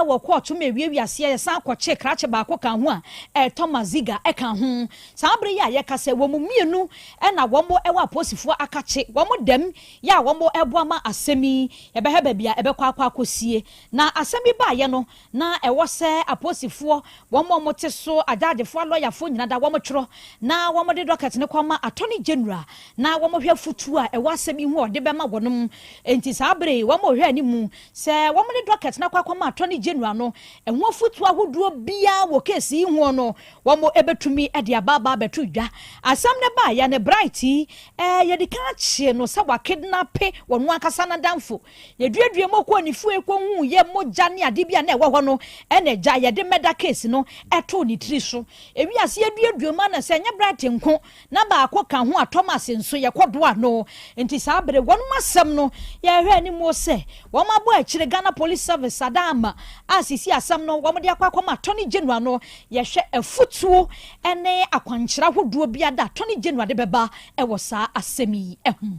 wɔ kɔɔto ma ewie wiaseɛ yɛsan kɔkye krakye baako ka ho a Thomas Ziga ɛka ho. Saa bere yi a yɛka sɛ wɔn mmienu ɛna wɔn wɔ apolisifoɔ akakye wɔn dɛm yɛ a wɔn ɛboa ma asɛm yi yɛbɛhɛ baabi a ɛbɛkɔ akɔsie. Na asɛm yi baayɛ no na ɛwɔ sɛ apolisifoɔ wɔn a wɔte so, agyaagyefoɔ, alɔyafoɔ nyinaa da wɔn twerɛ na wɔn de docket no kɔma Attorney General na wɔn hwɛ futuo a ɛwɔ asɛm yi ho a ɔde bɛma wɔn. Nti saa bere wɔn hwɛ anim sɛ wɔn de docket no akɔma Attorney General no, ɛho afutuo ahodoɔ biara wɔ case yi ho no, wɔn bɛtumi de aba abɛto dwa. Asɛm no baayɛ ne Bright yi, yɛde ka akye no sɛ wakidnap wɔn ankasa n'adamfo. Yɛduadua mu kɔ ne fie kɔhu yɛ mogya ne ade bi a na ɛwɔ hɔ no, ɛna gya yɛde murder case no ɛtoo ne tiri so. Ewiase yɛduadua mu ana sɛ ɛnyɛ Bright nko na baako ka ho a, Thomas nso yɛkɔdo ano. Nti saa bere wɔn asɛm no yɛhwɛ anim sɛ wɔn abɔ akyire Ghana Police Service adaama a sisi asɛm no wɔn de akɔma Attorney General no, yɛhwɛ afutuo ne akwankyerɛ ahodoɔ bi ada Attorney General de bɛba ɛwɔ saa asɛm yi ɛho.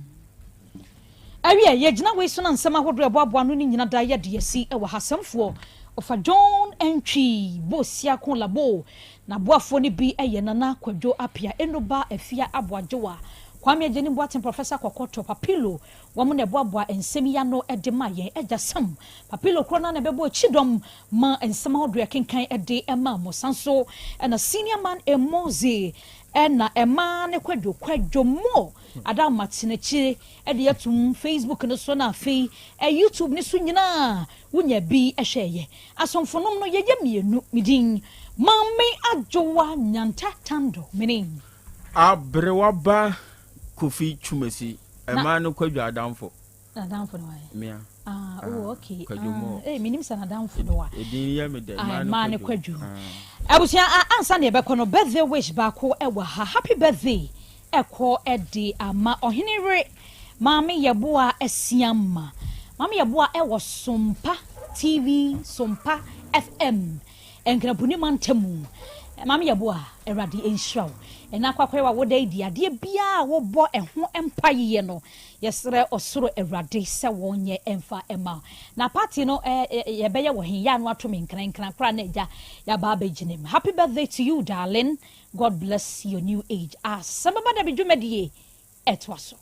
Awie yɛgyina wei so na nsɛm ahodoɔ ɛboaboa no ne nyina da yɛde asi ɛwɔ ha. Asɛmfoɔ ɔfa John Entry Bosiako Labo na aboafoɔ no bi ɛyɛ Nana Kwadwo Apia, Enoba Afia Aboagyewa, Kwame Agyeni Boaten, Professor Kɔkɔtɔ Papilo. Wɔn na ɛboaboa nsɛm yi ano de ma yɛn. Agya Sam Papilo korɔ na ɛbɛbɔ akyidɔm ma nsɛm ahodoɔ ɛkenkan de ma mo. San so ɛna Senior Man Emozi ɛna ɛmaa ne Kwadwo Kwadwo mo adama tenakyire ɛde atum Facebook no so na afei YouTube ne so nyinaa wonya bi ɛhwɛ. Yɛ asomfonom no yɛyɛ mmienu. Medin Maame Adwowa Nyanta Tando mene. Aberewaba Kofi Twumasi, ɛmaa no Kwadwo adamfo. Nadamfo no ayɛ mea. Ah, oh, okay. Kwadwo mo. Ah, menim sɛ nadamfo no a. Edin yɛ me dɛ. Ah, maa ne Kwadwo. Abusua, ansa na yɛbɛkɔ no, birthday wish baako ɛwɔ ha. Happy birthday ɛkɔ ɛde ama ɔhene re Maame Yɛboa Asiama. Maame Yɛboa ɛwɔ Sompa TV, Sompa FM, Nkrapuni mantamu. Maame Yɛboa, Awurade nhyira wo. Ɛna akɔakɔyɛ wa woda yi di adeɛ biara a wobɔ ɛho mpa yie no, yɛsrɛ ɔsoro Awurade sɛ wɔnyɛ ɛmfa ɛma. Na party no yɛbɛyɛ wɔ hen yɛ ano ato me nkran koraa na agya yɛaba abɛgyina mu. Happy birthday to you, darling. God bless your new age. Asɛm bɛba da bi dwumadie ɛtoa so.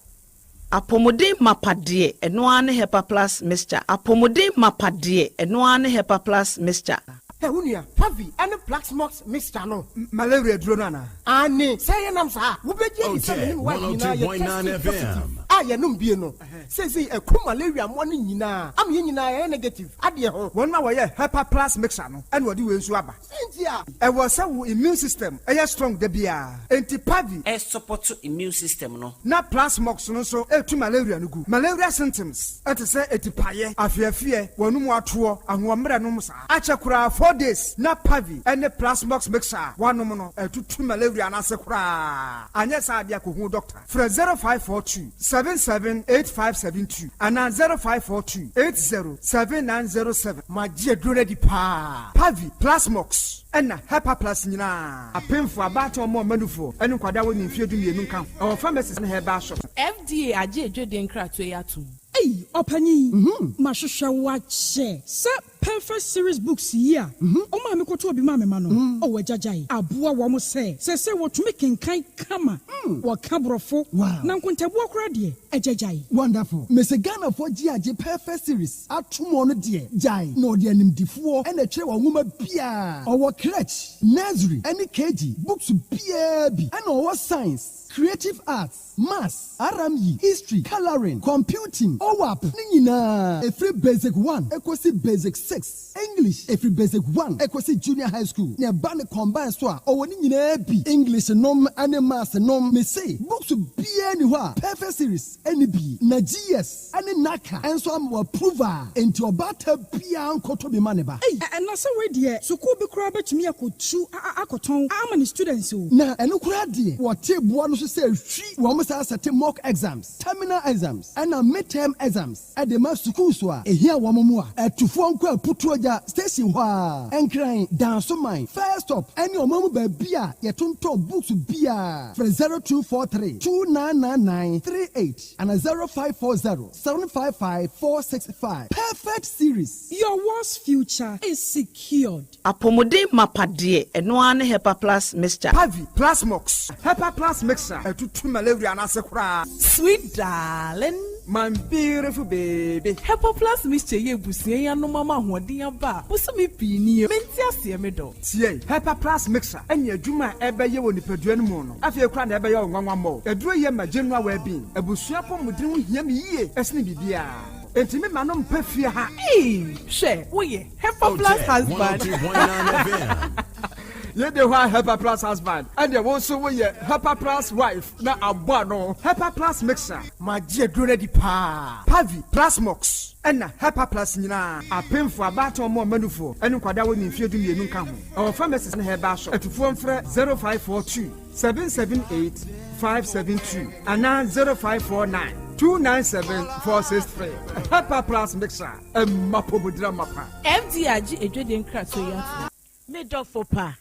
Apɔmuden mapa deɛ, ɛno ara ne Hepa Plus Mixture. Apɔmuden mapa deɛ, ɛno ara ne Hepa Plus Mixture. Ɛ wo nua, Pavi ɛne Plasmox mixture no, malaria duro no anaa? Ane sɛ yɛnam saa wobɛgye adi sɛ menim wife nyinaa yɛ 102.9 tested positive FM. a yɛnom bie no seesei ɛku malaria mmoa no nyinaa ama yɛn nyinaa yɛyɛ negative adeɛ ho. Wɔn a wɔyɛ Hepa Plus Mixture no ɛna wɔde wei nso aba. Sɛnti a ɛwɔ sɛ wo immune system ɛyɛ strong da biara, enti Pavi ɛsupport immune system no. Na Plasmox no nso ɛtu malaria no gu. Malaria symptoms ɛte sɛ etipaeɛ, afeafeɛ, wɔnum atoɔ, ahoɔmmerɛ nom saa akyɛ koraa 4 days na Pavi ɛne Plasmox mixture a wanom no ɛtutu malaria no ase koraa. Anyɛ saa adeɛ akɔhu doctor. Frɛ 0542 778572 anaa 0542 807907. Magye aduro no adi paa. Pavi, Plasmox ɛna Hepa Plus nyinaa, apemfo, abaatan, ɔmɔ ɔmanufoɔ ɛne nkwadaa wɔ ne mfeɛ 12 nka ho. Ɛwɔ pharmacies ne herbal shop. FDA agye edwede nkratoɔ yi atom. Ei, ɔpanyin, mahwehwɛ wo akyɛ sɛ Perfect Series books yi a ɔma me kɔtɔ obi ma me ma no. Ɔwɔ agyagyae aboa wɔn sɛ wɔtumi kenkan kama, wɔka borɔfo na nkontabuo koraa deɛ agyagyae. Wonderful. Mese Ghanafoɔ gye agye Perfect Series atom no deɛ gyae na ɔde animdifoɔ ɛna ɛtwerɛ wɔ nwoma biaa. Ɔwɔ crèche, nursery ɛne KG books biaa bi, ɛna ɔwɔ science, creative arts, maths, RME, history, colouring, computing, OWAP ne nyinaa ɛfiri basic 1 ɛkɔsi basic 6, English ɛfiri basic 1 ɛkɔsi junior high school, na ɛba ne combine so a ɔwɔ ne nyinaa bi, English nom ne maths nom. Mese books biaa ni hɔ a Perfect Series ɛne bi na GS ɛne NaCCA ɛnso ama wɔ approve a, enti ɔbaata biaa nkɔtɔ bi ma ne ba. Ei, ɛna Na sɛ wei deɛ, sukuu bi koraa bɛtumi akɔtu akɔtɔn ama ne students o. Na ɛno koraa deɛ, wɔte boɔ no so sɛ hwi. Wɔn san sɛte mock exams, terminal exams, ɛna mid-term exams de ma sukuus a ɛhia wɔn mmoa. Atufoɔ nkɔ Aputuogya station hɔ ara, Nkran, Dansoman, First Stop ne ɔman mu baabi a yɛtontɔn books biara. Frɛ 0243 2999 38 anaa 0540 755 465. Perfect Series. Your world's future is secured. Apɔmuden mapa deɛ, ɛno ara ne Hepa Plus Mixture. Pavi, Plasmox, Hepa Plus Mixture ɛtutu malaria no ase koraa. Sweet darling. My beautiful baby. Hepa Plus Mixture yi abusua yi anom ama ahoɔden aba a bosome pii nie. Mente aseɛ me dɔ. Tie, Hepa Plus Mixture ɛne adwuma a ɛbɛyɛ wɔ nipadua no mu no afei koraa na ɛbɛyɛ wo nwanwa mmɔ. Aduro yi ma general well-being. Abusua apɔmuden ho hia me yie ɛsene biribiara. Enti me ma no mpa fie ha. Eii hwɛ woyɛ Hepa plus husband. Yɛ de hɔ a Hepa plus husband ɛneɛ wo nso wo yɛ Hepa plus wife na abɔ ano. Hepa plus mixer. Magye aduro no adi paa. Pavi, Plasmox ɛna Hepa plus nyinaa. Apemfoɔ, abaatan ɔmo ɔma nufoɔ ɛne nkwadaa a wɔnni mfeɛ 12 nka ho. Ɛwɔ pharmacies ne herbal shop. Atufoɔ mfrɛ 0542 778 572 anaa 0549 297 463. Hepa Plus Mixer, ɛma pomodira mapa. FDA agye adwadie nkratoɔ yi atom. Me dɔfo pa,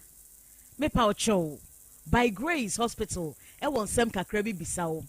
mepa wo kyɛw, By Grace Hospital wɔ nsɛm kakra bi bisa wo.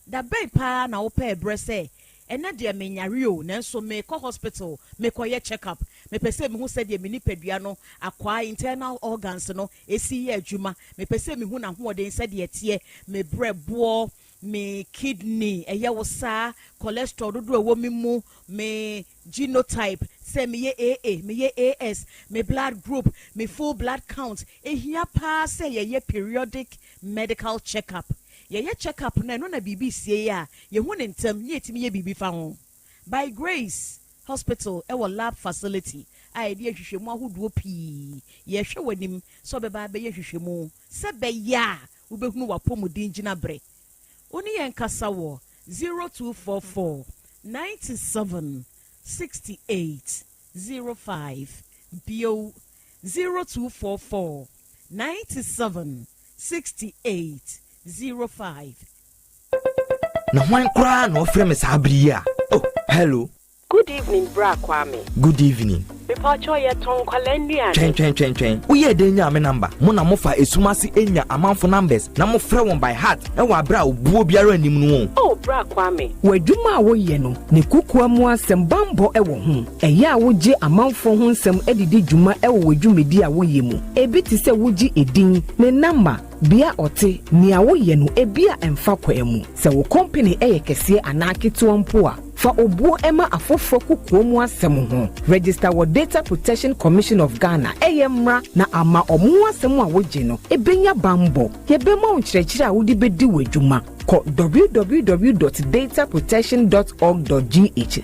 Da bɛn paa na wopɛɛ berɛ sɛ, ɛnnɛ deɛ menyare o, nanso merekɔ hospital mekɔyɛ check up, mepɛ sɛ mehu sɛdeɛ me nipadua no akwaa, internal organs, no si yɛ adwuma, mepɛ sɛ mehu n'ahoɔden sɛdeɛ ɛteɛ, me berɛboɔ, me kidney, ɛyɛ wo saa, cholesterol dodoɔ a ɛwɔ me mu, me genotype, sɛ meyɛ AA, meyɛ AS, me blood group, me full blood count. Ɛhia paa sɛ yɛyɛ periodic medical check up. Yɛyɛ check up no a, ɛno na biribi sie a, yɛhu no ntɛm na yɛtumi yɛ biribi fa ho. By Grace Hospital wɔ lab facility a yɛde yɛ nhwehwɛmu ahodoɔ pii. Yɛrehwɛ w'anim sɛ wobɛba abɛyɛ nhwehwɛmu sɛ ɛbɛyɛ a wobɛhunu w'apɔmuden gyinaberɛ. Wo ne yɛn nkasa wɔ 0244 97 68 05, bio 0244 97 68 05. Na hwan koraa na ɔfrɛ me saa bere yi a? Oh, hello. Good evening bra Kwame. Good evening. Mepakyɛw yɛtɔn nkwadaa nnuane. Twɛn twɛn twɛn twɛn. Woyɛɛ dɛn nyaa me number? Mo na mofa esum ase nya amanfo numbers na mofrɛ wɔn by heart wɔ abere a obuo biara nnim no o. Oh bra Kwame. W'adwuma a woyɛ no, ne kokoa mu asɛm bammɔ wɔ ho. Ɛyɛ a wogye amanfoɔ ho nsɛm de di dwuma wɔ w'adwumadi a woyɛ mu. Ebi te sɛ wogye edin, ne namba, bea ɔte, nea woyɛ no, ebia ɛmfa kwan mu. Sɛ wo kɔmpene yɛ kɛseɛ anaa ketewa mpo a, fa obuo ma afoforɔ kokoa mu asɛm ho. Register wɔ Data Protection Commission of Ghana, ɛyɛ mmra na ama wɔn ho asɛm a wogye no bɛnya bammɔ. Yɛbɛma wo nkyerɛkyerɛ a wode bɛdi w'adwuma. Kɔ www dot dataprotection dot org dot gh.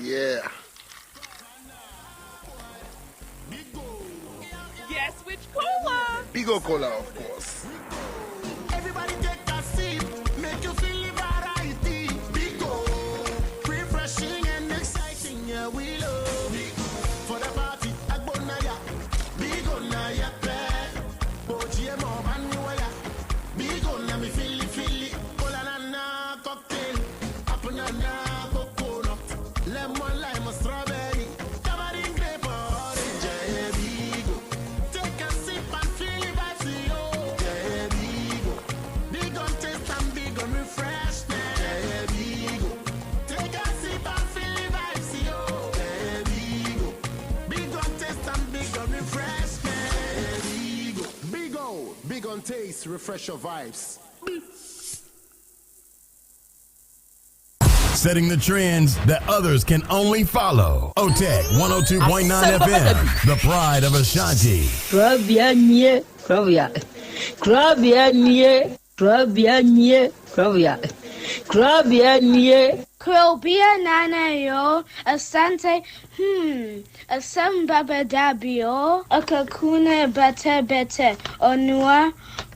Yeah. Guess which cola? Bigo Cola, of course. Everybody take a sip, make you feel the variety. Bigo, refreshing and exciting, yeah, we love. Bigo, for the party, Agbonaya. Bigo na ya pe, Boji mo baniwaya. Bigo na mi fili fili, cola na na cocktail, apple na na coconut, lemon lime strawberry, tamarind grape orange, yeah, Bigo. Take a sip and feel the vibes, yo. Yeah, Bigo. Big on taste and big on refreshment. Yeah, Bigo. Take a sip and feel the vibes, yo. Yeah, Bigo. Big on taste and big on refreshment. Yeah, Bigo. Big O, big on taste, refresh your vibes. Setting the trends that others can only follow. OTEC 102.9 FM, the pride of Ashanti. Krabea nie, krabea. Krabea nie, krabea nie, krabea. Krabea nie. Krobea Nana yo, Asante, hmm, Asem Baba Dabio, Akakuna Bete Bete, Onua,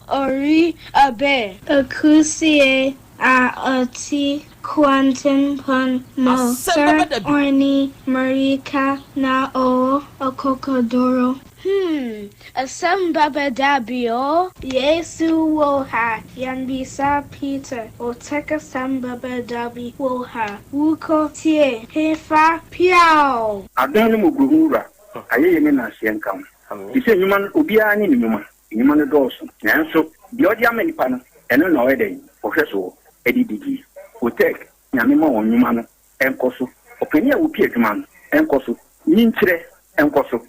Ori Abe. Akusie a ɔte Kwantempɔn mu Asɛm Sir bɛba da bi. Orni Mmirika na ɔwɔ akokoduru. Hmm, asɛm bɛba da bi o. Yesu wɔ ha, yɛmmisa Peter, Otec asɛm bɛba da bi wɔ ha, Wokɔ tie hefa piaw! Adom ne mmɔborɔhunu Wura, ayɛyie ne nnaaseɛ nka wo. Te sɛ nnwuma no, obiara ne ne nnwuma. Nnwuma no dɔɔso, nanso deɛ ɔde ama nnipa no, ɛno na ɔyɛ dɛn? Ɔhwɛ soɔ de didie. Otec, Nyame ma wɔn nnwuma no nkɔ so. Ɔpanin a ɔpi adwuma no nkɔ so. Nyinkyerɛ nkɔ so.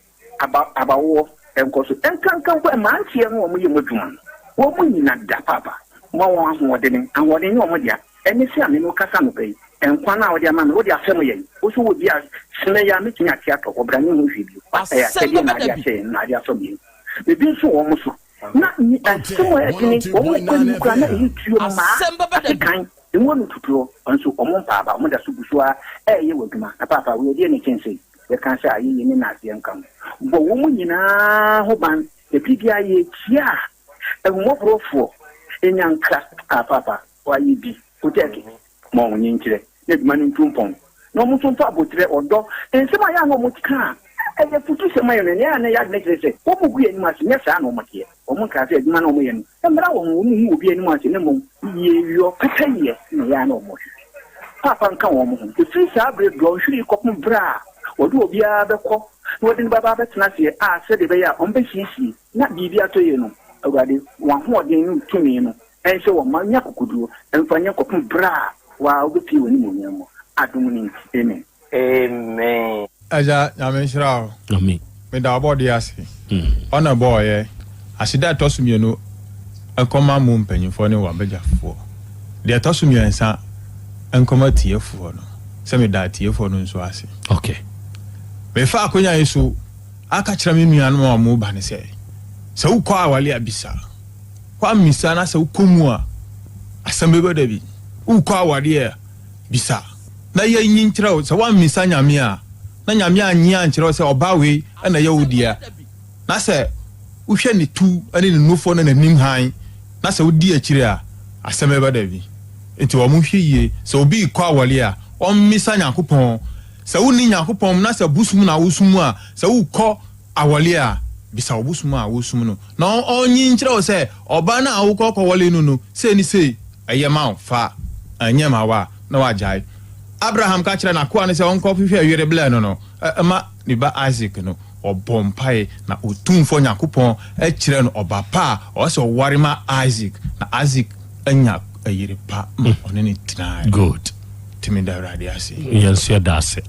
Aba, abawoɔ nkɔ so. Ɛnkanka mpo mmeranteɛ no a wɔyɛ mu adwuma no, wɔn nyina da paapa. Ma wɔn ahoɔdene. Ahoɔden nyɛ wɔn dea. Ɛne sɛ a me ne wo kasa anɔpa yi, nkwa no a wode ama me, wode afɛm yɛn. Wo nso wɔ bi a, sene yi a mɛtumi ate atɔ, ɔbra ne ho hwee bio. Ɛyɛ Asɛm akyɛdeɛ na bɛba ade da bi. akyɛ yɛn, na ade afɛm yɛn. Ebi nso wɔ wɔn so. Na nsɛm a ɛyɛ dene, wɔn kɔ anim koraa na ɛyɛ tuo mmaa Asɛm bɛba da bi. asekan. Emu ano tutuɔ, nso wɔn mpaaba, wɔn da so gu so ara reyɛ wɔ adwuma. Na paapa, wei ɛdeɛn na ɛkyɛn sei? Yɛka sɛ ayɛyie ne nnaseɛ nka ho. Bɔ wɔn nyinaa ho ban. Na biribiara yɛrekyia a, ahummɔborɔfoɔ nya nkra. Ah, paapa, wɔayɛ bi. Kotɛɛke, ma wɔn nkyerɛ na adwuma no ntu mpɔn. Na wɔn nso mfa aboterɛ, ɔdɔ, nsɛm a ɛyɛ a na wɔka a ɛyɛ afutusɛm ayɛ no, nea ɛyɛ a na ɛyɛ adwene kyerɛ sɛ wɔgu yɛn anim ase. Nyɛ saa na wɔteɛ. Wɔnkaa sɛ adwuma no a wɔyɛ no mmra wɔn ho, wɔnhu obi anim ase, na mmom yieyɔ, pɛpɛyɛ na ɛyɛ a na wɔhwehwɛ. Paapa nka wɔn ho. Ɛfiri saa berɛ dɔnhwere yi kɔpem berɛ a wɔde obiara bɛkɔ na wɔde no bɛba abɛtena aseɛ a sɛdeɛ ɛbɛyɛ a wɔbɛsiesie na biribi atɔ yie no, Awurade, wɔn ahoɔden ne wo tumi no nhyɛ wɔn ma nya akokoduo mfa nyɛ kɔpem berɛ a wo ara wobɛpue w'animuonyam mu. Adom no nti, amen. Amen. Agya Nyame nhyira wo. Amen. Meda ɔbɔdeɛ ase. Ɔna bɔɔyɛ. Aseda a ɛtɔ so mienu nkɔma mo mpanyinfoɔ ne wabagyafoɔ. Deɛ ɛtɔ so miɛnsa nkɔma atiefoɔ no. Sɛ meda atiefoɔ no nso ase. Okay. Mefa akonya yi so aka kyerɛ me nuanom a wɔn ba no sɛ, sɛ wokɔ awale a bisa. Woammisa na sɛ wokɔ mu a, asɛm bɛba da bi. Wokɔ awareɛ a, bisa na yɛnyi nkyerɛ wo. Sɛ woammisa Nyame a, na Nyame annye ankyerɛ wo sɛ ɔbaa wei na ɛyɛ wo dea, na sɛ wohwɛ ne tu ne ne nufoɔ ne n'anim hann, na sɛ wodi akyire a, asɛm bɛba da bi. Nti wɔn hwɛ yie, sɛ obi rekɔ awareɛ a, ɔmmisa Nyankopɔn. Sɛ wonni Nyankopɔn mu na sɛ bosom na wosom a, sɛ wokɔ awɔle a, bisa wo bosom a wosom no na ɔnyi nkyerɛ wo sɛ ɔbaa no a wokɔ kɔwɔle no no, sei ne sei, ɛyɛ ma wo, fa, ɛnyɛ ma wo a, na wagyae. Abraham ka kyerɛɛ n'akoa no sɛ ɔnkɔhwehwɛ yere blɛ no no ma ne ba Isak no, ɔbɔɔ mpae na Otumfoɔ Nyankopɔn kyerɛɛ no ɔba pa a ɔwɔ sɛ ɔware ma Isak, na Isak anya yere pa ma ɔne no tenae. Good. Nti meda Awurade ase. Yɛn nso yɛda ase.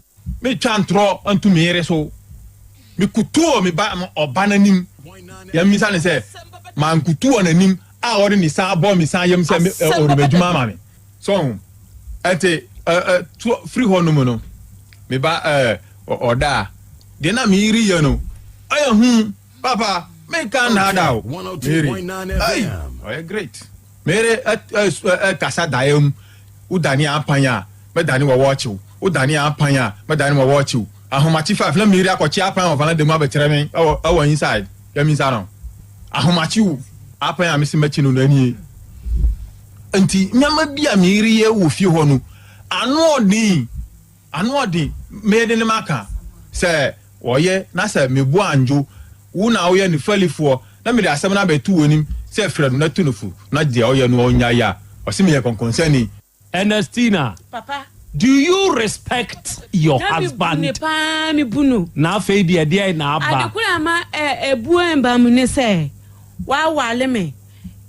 Metwa ntorɔ nto me yere so. Mekutu wɔ me ba ɔba no anim. Yɛmmisa no sɛ, mankutu wɔ n'anim a ɔde ne sa abɔ me sa yam sɛ ɔrema adwuma ama me. So ho. Ɛnti firi hɔ nom no, me ba ɔda a, deɛ na me yere yɛ no, ɔyɛ hu. Papa, menka nnaadaa o. Me yere, ei, ɔyɛ great. Me yere kasa daeɛ mu, wodane apan a, mɛdane wɔ wɔɔkyew. Wodane apan a, mɛdane wɔ wɔɔkyew. Ahomakye five na Mary akɔkye apan wɔ valanda mu abɛkyerɛ me ɛwɔ ɛwɔ inside yɛmisa no ahomakye o apan a mesi mɛkye no no anie nti nneɛma bi a Mary yɛ wɔ fie hɔ no ano ɔden ano ɔden mede ne maka sɛ wɔyɛ na sɛ mebo anjo wo na woyɛ ne falifoɔ na mede asɛm no abɛto w'anim sɛ frɛ no na tu no fo na deɛ ɔyɛ no ɔnyae a ɔse meyɛ kɔnkɔnsani. Ernestina, Papa. do you respect your Na me bu husband? ne paa, me bu no. Na afei deɛ ɛdeɛn na aba? Ade koro a ama ɛ ebuo mba mu ne sɛ, w'awale me,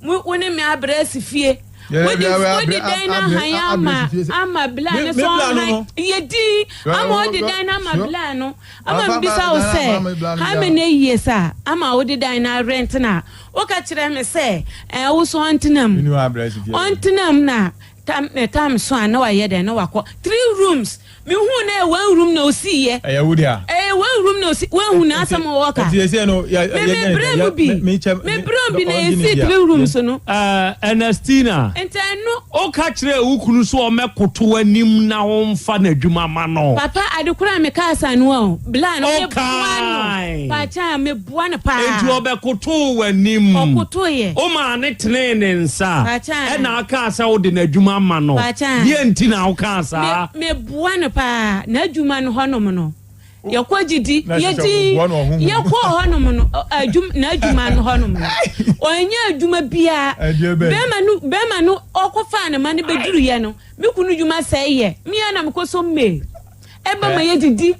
mo wo ne me abrɛ asi fie. Wode wode dan no ahan ama ama bla no sɛ ɔnhan yɛ din ama wode dan no ama bla no ama mebisa wo sɛ how many years a ama wode dan no arent no a Woka kyerɛɛ me sɛ, Ɛɛ, wo so ɔntena mu. Ɔntena mu na tam ne tam so a na wayɛ dɛn na wakɔ. Three rooms. Mehuu na ɛyɛ one room na osiiɛ. Ɛyɛ wo dea. Ɛyɛ one room na osi. Woahu n'asɛm a ɔka. Nti ɛsɛ no yɛ Me me brɛ mu bi. Me brɛ mu bi na esi three rooms no. Ɛɛ, Ernestina. Nti ɛno. Woka kyerɛɛ wo kunu sɛ ɔmmɛkoto w'anim na womfa n'adwuma ma no. Papa ade koro a mekaa saa no o, bla no meboa no. Wokae. Pakyɛ meboa no paa. Enti ɔbɛkotoo w'anim. Ɔkotoeɛ. Womaa no tenee ne nsa. Pakyɛ. Ɛna wokaa sɛ wode n'adwuma ma no. Pakyɛ. Deɛ nti na wokaa saa? Me, meboa no paa. N'adwuma no hɔnom no. Yɛkɔ gyidi, yɛdi, yɛkɔɔ hɔnom no, adwum, n'adwuma no hɔnom no, ɔnyɛ adwuma biara. Bɛrima no, bɛrima no, ɔkɔfaa ne ma no bɛduruyɛ no, me kunu dwuma sɛe yɛ, me ara na mekɔ so mmee, ɛba ma yɛdidi.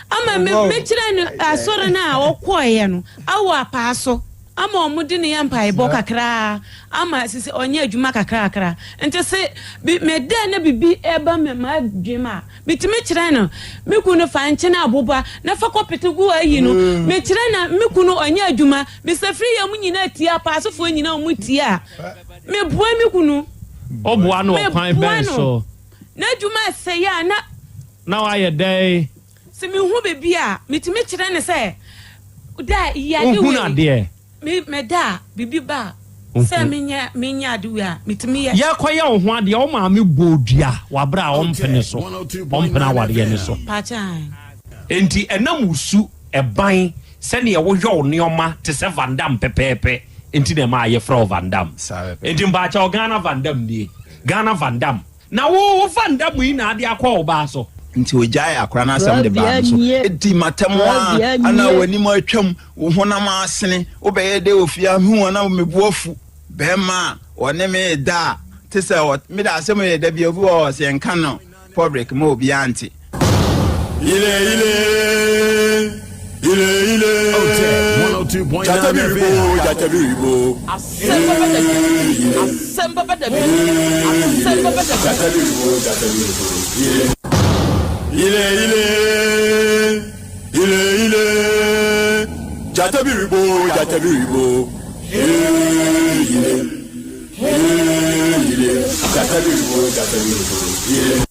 Ama me, mekyerɛ no asɔre no a ɔkɔeɛ no, awɔ apaa so. Ama ɔmo de no yɛ mpaebɔ kakraa ama sisi ɔnyɛ adwuma kakrakra nti se bi me dɛ na bibi ɛba me m'adwene mu a me tumi kyerɛ no me kunu fa nkyene aboba na fa kɔ pete gu ayi no me kyerɛ na me kunu ɔnyɛ adwuma me sɛ firi yɛ ɔmo nyinaa tie apaasofoɔ nyinaa ɔmo tie a me boa me kunu. Ɔboa no ɔkwan bɛn so? N'adwuma ɛsɛe a na. Na wayɛ dɛn? Sɛ mehu biribi a, metumi kyerɛ no sɛ, da yi ade wei. Wohunu adeɛ. Me meda a, biribi ba a, sɛ menyɛ menyɛ ade wei a, metumi yɛ. Yɛrekɔyɛ wo ho adeɛ, wo maame bɔɔ dua wɔ aberɛ a ɔmpene so, ɔmpene awareɛ no so. Pakyɛ. Enti ɛnam wo su, ɛban, sɛdeɛ woyɔ wo nneɛma te sɛ Van Damme pɛpɛɛpɛ nti na ɛmaa yɛfrɛ wo Van Damme. Enti mpaakyɛw Ghana Van Damme nie. Ghana Van Damme. Na wo wo fa nda mu yi na ade akɔ wo baa so. Nti ogyaee akora no asɛm de baa no so. Di m'atɛm a, ana w'anim atwam, wo honam asene, wobɛyɛ dɛ wɔ fie a, mehu ana me bo afu. Bɛrima a ɔne me reda a, te sɛ mede asɛm yɛ da bi obi wɔ hɔ sɛ yɛnka no public ma obiara nte. Ile ile ile ile. Otec 102.9 FM. Jatebiribo. Asɛm bɛba da bi. Asɛm bɛba da bi. Asɛm bɛba da bi. Jatebiribo jatebiribo. Ile ile ile ile. Jatebiribo jatebiribo. Ile ile. Jatebiribo jatebiribo. Ile.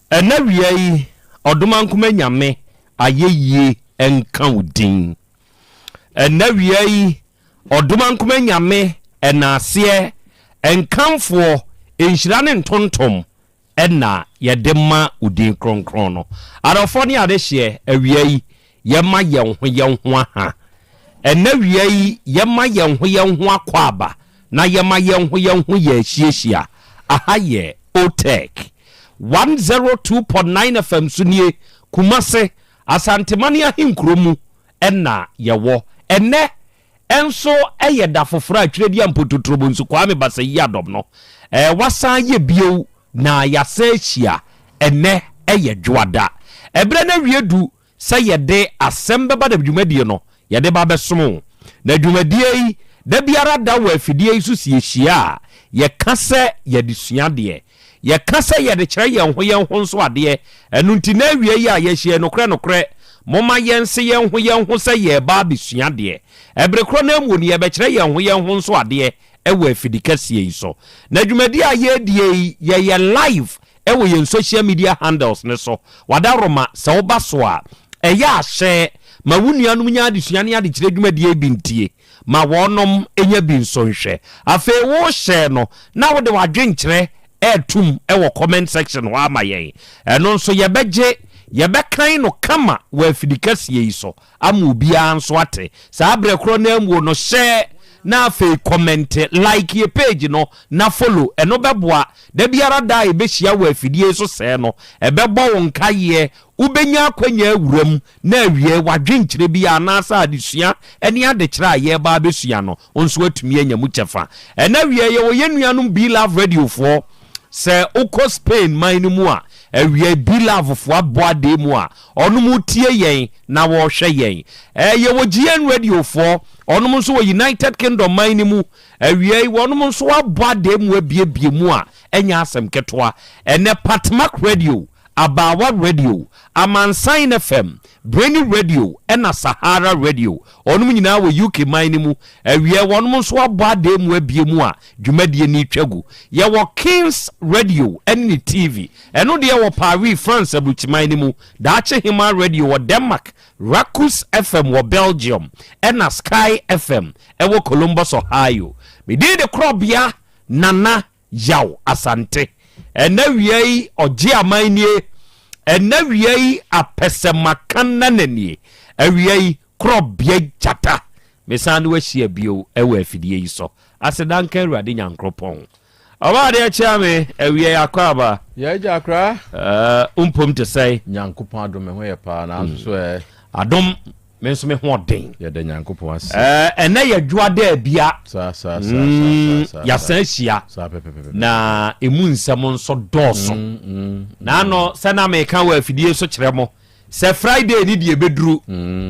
Ɛna wia yi ɔdomankoma nyame ayɛyie nka wo din Ɛna wia yi ɔdomankoma nyame ɛnaaseɛ nkamfoɔ nhyira ne ntontom. na yɛde ma wo din kronkron no. Adɔfoɔ ne adehyeɛ, awia yi, yɛma yɛn ho yɛn ho aha. Ɛnnɛ awia yi, yɛma yɛn ho yɛn ho akwaaba na yɛma yɛn ho yɛn ho yɛ ahyiahyia. Aha yɛ OTEC 102.9 FM so nie, Kumase, Asantemane ahenkuro mu na yɛwɔ. Ɛnnɛ nso yɛ da foforɔ a Twerɛdua Mpototorobonsu Kwame Basayi Adom no wasan ayɛ bio na yɛasan ahyia. Ɛnnɛ yɛ Dwoada. Ɛberɛ no awie du sɛ yɛde asɛm bɛba da dwumadie no yɛde ba bɛsom wo. Na dwumadie yi da biara da wɔ afidie yi so sɛ yɛhyia a yɛka sɛ yɛde sua adeɛ. Yɛka sɛ yɛde kyerɛ yɛn ho yɛn ho nso adeɛ. Ɛno nti na awia yi a yɛahyia yi, nokorɛ nokorɛ, momma yɛnse yɛn ho yɛn ho sɛ yɛreba abɛsua adeɛ. Ɛbere korɔ no ara mu no, yɛrebɛkyerɛ yɛn ho yɛn ho nso adeɛ wɔ afidi kɛseɛ yi so. Na dwumadie a yɛredie yi, yɛyɛ live wɔ yɛn social media handles no so. Wadaworoma, sɛ woba so a, ɛyɛ a hyɛ ma wo nuanom nya adesua ne adekyerɛ dwumadie yi bi ntie. Ma wɔnom nya bi nso nhwɛ. Afei wo share no na wode w'adwenkyerɛ retom wɔ comment section hɔ ama yɛn. Ɛno nso yɛbɛgye, yɛbɛkan no kama wɔ afidi kɛseɛ yi so ama obiara nso ate. Saa berɛ korɔ no ara muo no share na afei comment, like yɛ page no na follow. Ɛno bɛboa. Da biara da a yɛbɛhyia wɔ afidie yi so sɛɛ no, ɛbɛbɔ wo nkaeɛ Wobɛnya akwanya awura mu na awiei w'adwenkyerɛ bi anaasɛ adesua ne adekyerɛ a yɛreba abɛsua no, wo nso atumi anya mu kyɛfa. Ɛnnɛ awiei yɛwɔ yɛn nuanom B-Love Radiofoɔ. Sɛ wokɔ Spain man no mu a, awiei B-Lovefoɔ abɔ adee mu a, wɔnom tie yɛn na wɔrehwɛ yɛn. Yɛwɔ GN Radiofoɔ, wɔnom nso wɔ United Kingdom man no mu. Awiei wɔnom nso abɔ adee mu abiebie mu a, ɛnyɛ asɛm ketewa. Ɛnnɛ Patmak Radio Abaawa Radio, Amansan FM, Brainy Radio ɛna Sahara Radio. Wɔnom nyinaa wɔ UK man no mu. Awiɛ wɔnom nso abɔ adee mu abie mu a dwumadie no retwa gu. Yɛwɔ Kings Radio ɛne ne TV. Ɛno deɛ wɔ Paris, France aburukyiman no mu. Daakye Hemaa Radio wɔ Denmark, Rakus FM wɔ Belgium ɛna Sky FM ɛwɔ Columbus, Ohio. Me din de Korɔbea Nana Yaw Asante. Ɛnɛ wia yi ɔgye aman nie. Ɛnɛ wia yi apɛsɛmaka nana nie. Awia yi korɔbea gyata. Mesan ne wahyia bio ɛwɔ afidie yi so. Aseda nka Awurade Nyankoropɔn. Ɔba adeɛ kyea me awia yi akɔ aba. Yɛ agya akora. Ɛɛ mpom te sɛn. Nyankopɔn adom me ho yɛ paa nanso so ɛ. Adom Me nso me ho ɔden. Yɛda Nyankopɔn ase. Ɛɛ ɛnɛ yɛ dwoa dɛ abia. Saa saa saa saa saa. Yɛasan ahyia. Saa pɛpɛpɛpɛ. Na emu nsɛm nso dɔɔso. Na ano sɛ na meka wɔ afidie so kyerɛ mo sɛ Friday ni deɛ ɛbɛduru.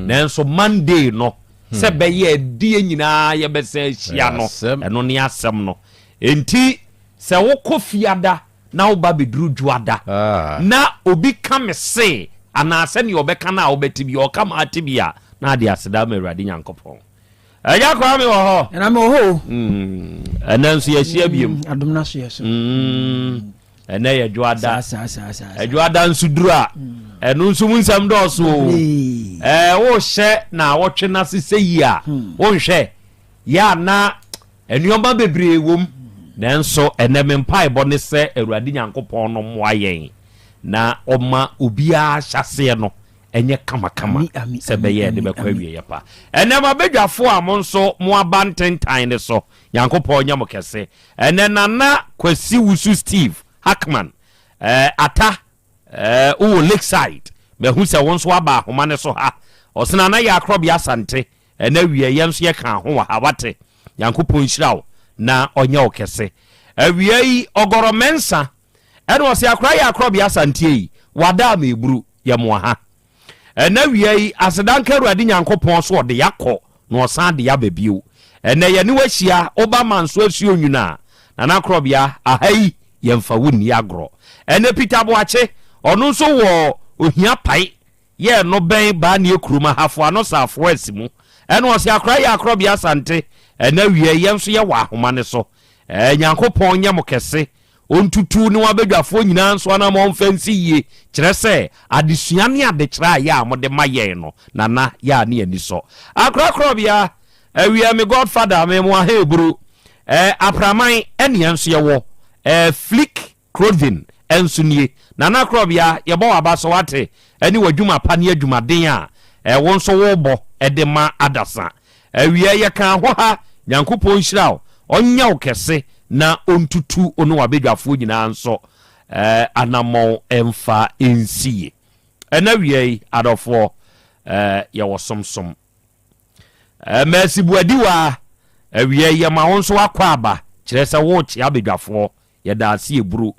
Nanso Monday no sɛ bɛyɛ ɛdeɛ nyinaa yɛbɛsan ahyia no ɛno ne asɛm no. Enti sɛ wokɔ fiada na woba bɛduru Dwoada na obi ka me se anaa sɛdeɛ ɔbɛka no a wobɛte bi, ɔka ma ate bi a, na ade aseda ama Awurade Nyankopɔn. Agya Kwame wɔ hɔ? Ɛna mewɔ hɔ o. Ɛnɛ nso yɛahyia biom. Adom no aso yɛ so. Ɛnɛ yɛ Dwoada. Dwoada nso duru a, ɛno nso mu nsɛm dɔɔso o. Ɛɛ wohyɛ na awɔtwe no ase sɛ yi a, wonhwɛ yɛ a na Nneɛma bebree wom, nanso ɛnnɛ me mpaebɔ ne sɛ Awurade Nyankopɔn no mmoa yɛn na ɔma obiara ahyɛaseɛ no nyɛ kamakama sɛ ɛbɛyɛ yɛde bɛkɔ awieɛ pa. Ɛnnɛ m'abadwafoɔ a mo nso mo aba ntentan no so, Nyankopɔn nyɛ mo kɛse. Ɛnnɛ Nana Kwasi Wusu Steve Hackman, eh, Ata, eh, wowɔ Lakeside, mahu sɛ wo nso aba ahoma no so ha. Ɔsena na yɛ Akorɔbea Asante, Ɛnɛ awia yɛn nso yɛka ho wɔ ha wate. Nyankopɔn nhyira wo na ɔnyɛ wo kɛse. Awia yi Ɔgɔrɔ Mɛnsa ɛna ɔse akora yɛ akorɔbea Asanteɛ yi wada ama eburu yɛ moa ha. Ɛnɛ awia yi aseda nka Awurade Nyankopɔn so ɔde yakɔ na ɔsan de yaba bio. Ɛnɛ yɛne wo ahyia woba Manso asuo nwunu a Nana Akorɔbea aha yi yɛnfa wo nni agorɔ. Ɛnɛ Peter Boakye ɔno nso wɔ ohia pae Yɛ no bɛn Baanie kurom ahafo ano safoa asi mu. Ɛna ɔse akora yɛ akorɔbea Asante ɛna awiɛ yɛn nso yɛ wɔ ahoma no so. Ɛɛ Nyankopɔn nyɛ mo kɛse ɔntutu ne w'abadwafoɔ nyinaa nso anamɔn mfa nsi yie kyerɛ sɛ adesua ne adekyerɛ a yɛ a mode ma yɛn no Nana yɛ a ne ani sɔ. Akora korɔbea awiɛ me godfather me mo aheeburu ɛɛ Apraman ɛne yɛn nso yɛwɔ ɛɛ Flick Clothing Nso nie, Nana Korɔbea, yɛbɔ w'aba so, woate, ɛne w'adwuma pa ne adwumaden a wo nso wobɔ de ma adasa. Awia, yɛkaa ho ha, Nyankopɔn nhyira wo, ɔnyɛ wo kɛse na ɔntutu wo ne w'abadwafoɔ nyinaa nso anammɔn mfa nsi yie. Ɛna awia yi, adɔfoɔ, yɛwɔ somsom. Mercy Boadiwaa, awia yi yɛma wo nso akɔ aba, kyerɛ sɛ worekyea abadwafoɔ. Yɛda ase eburo.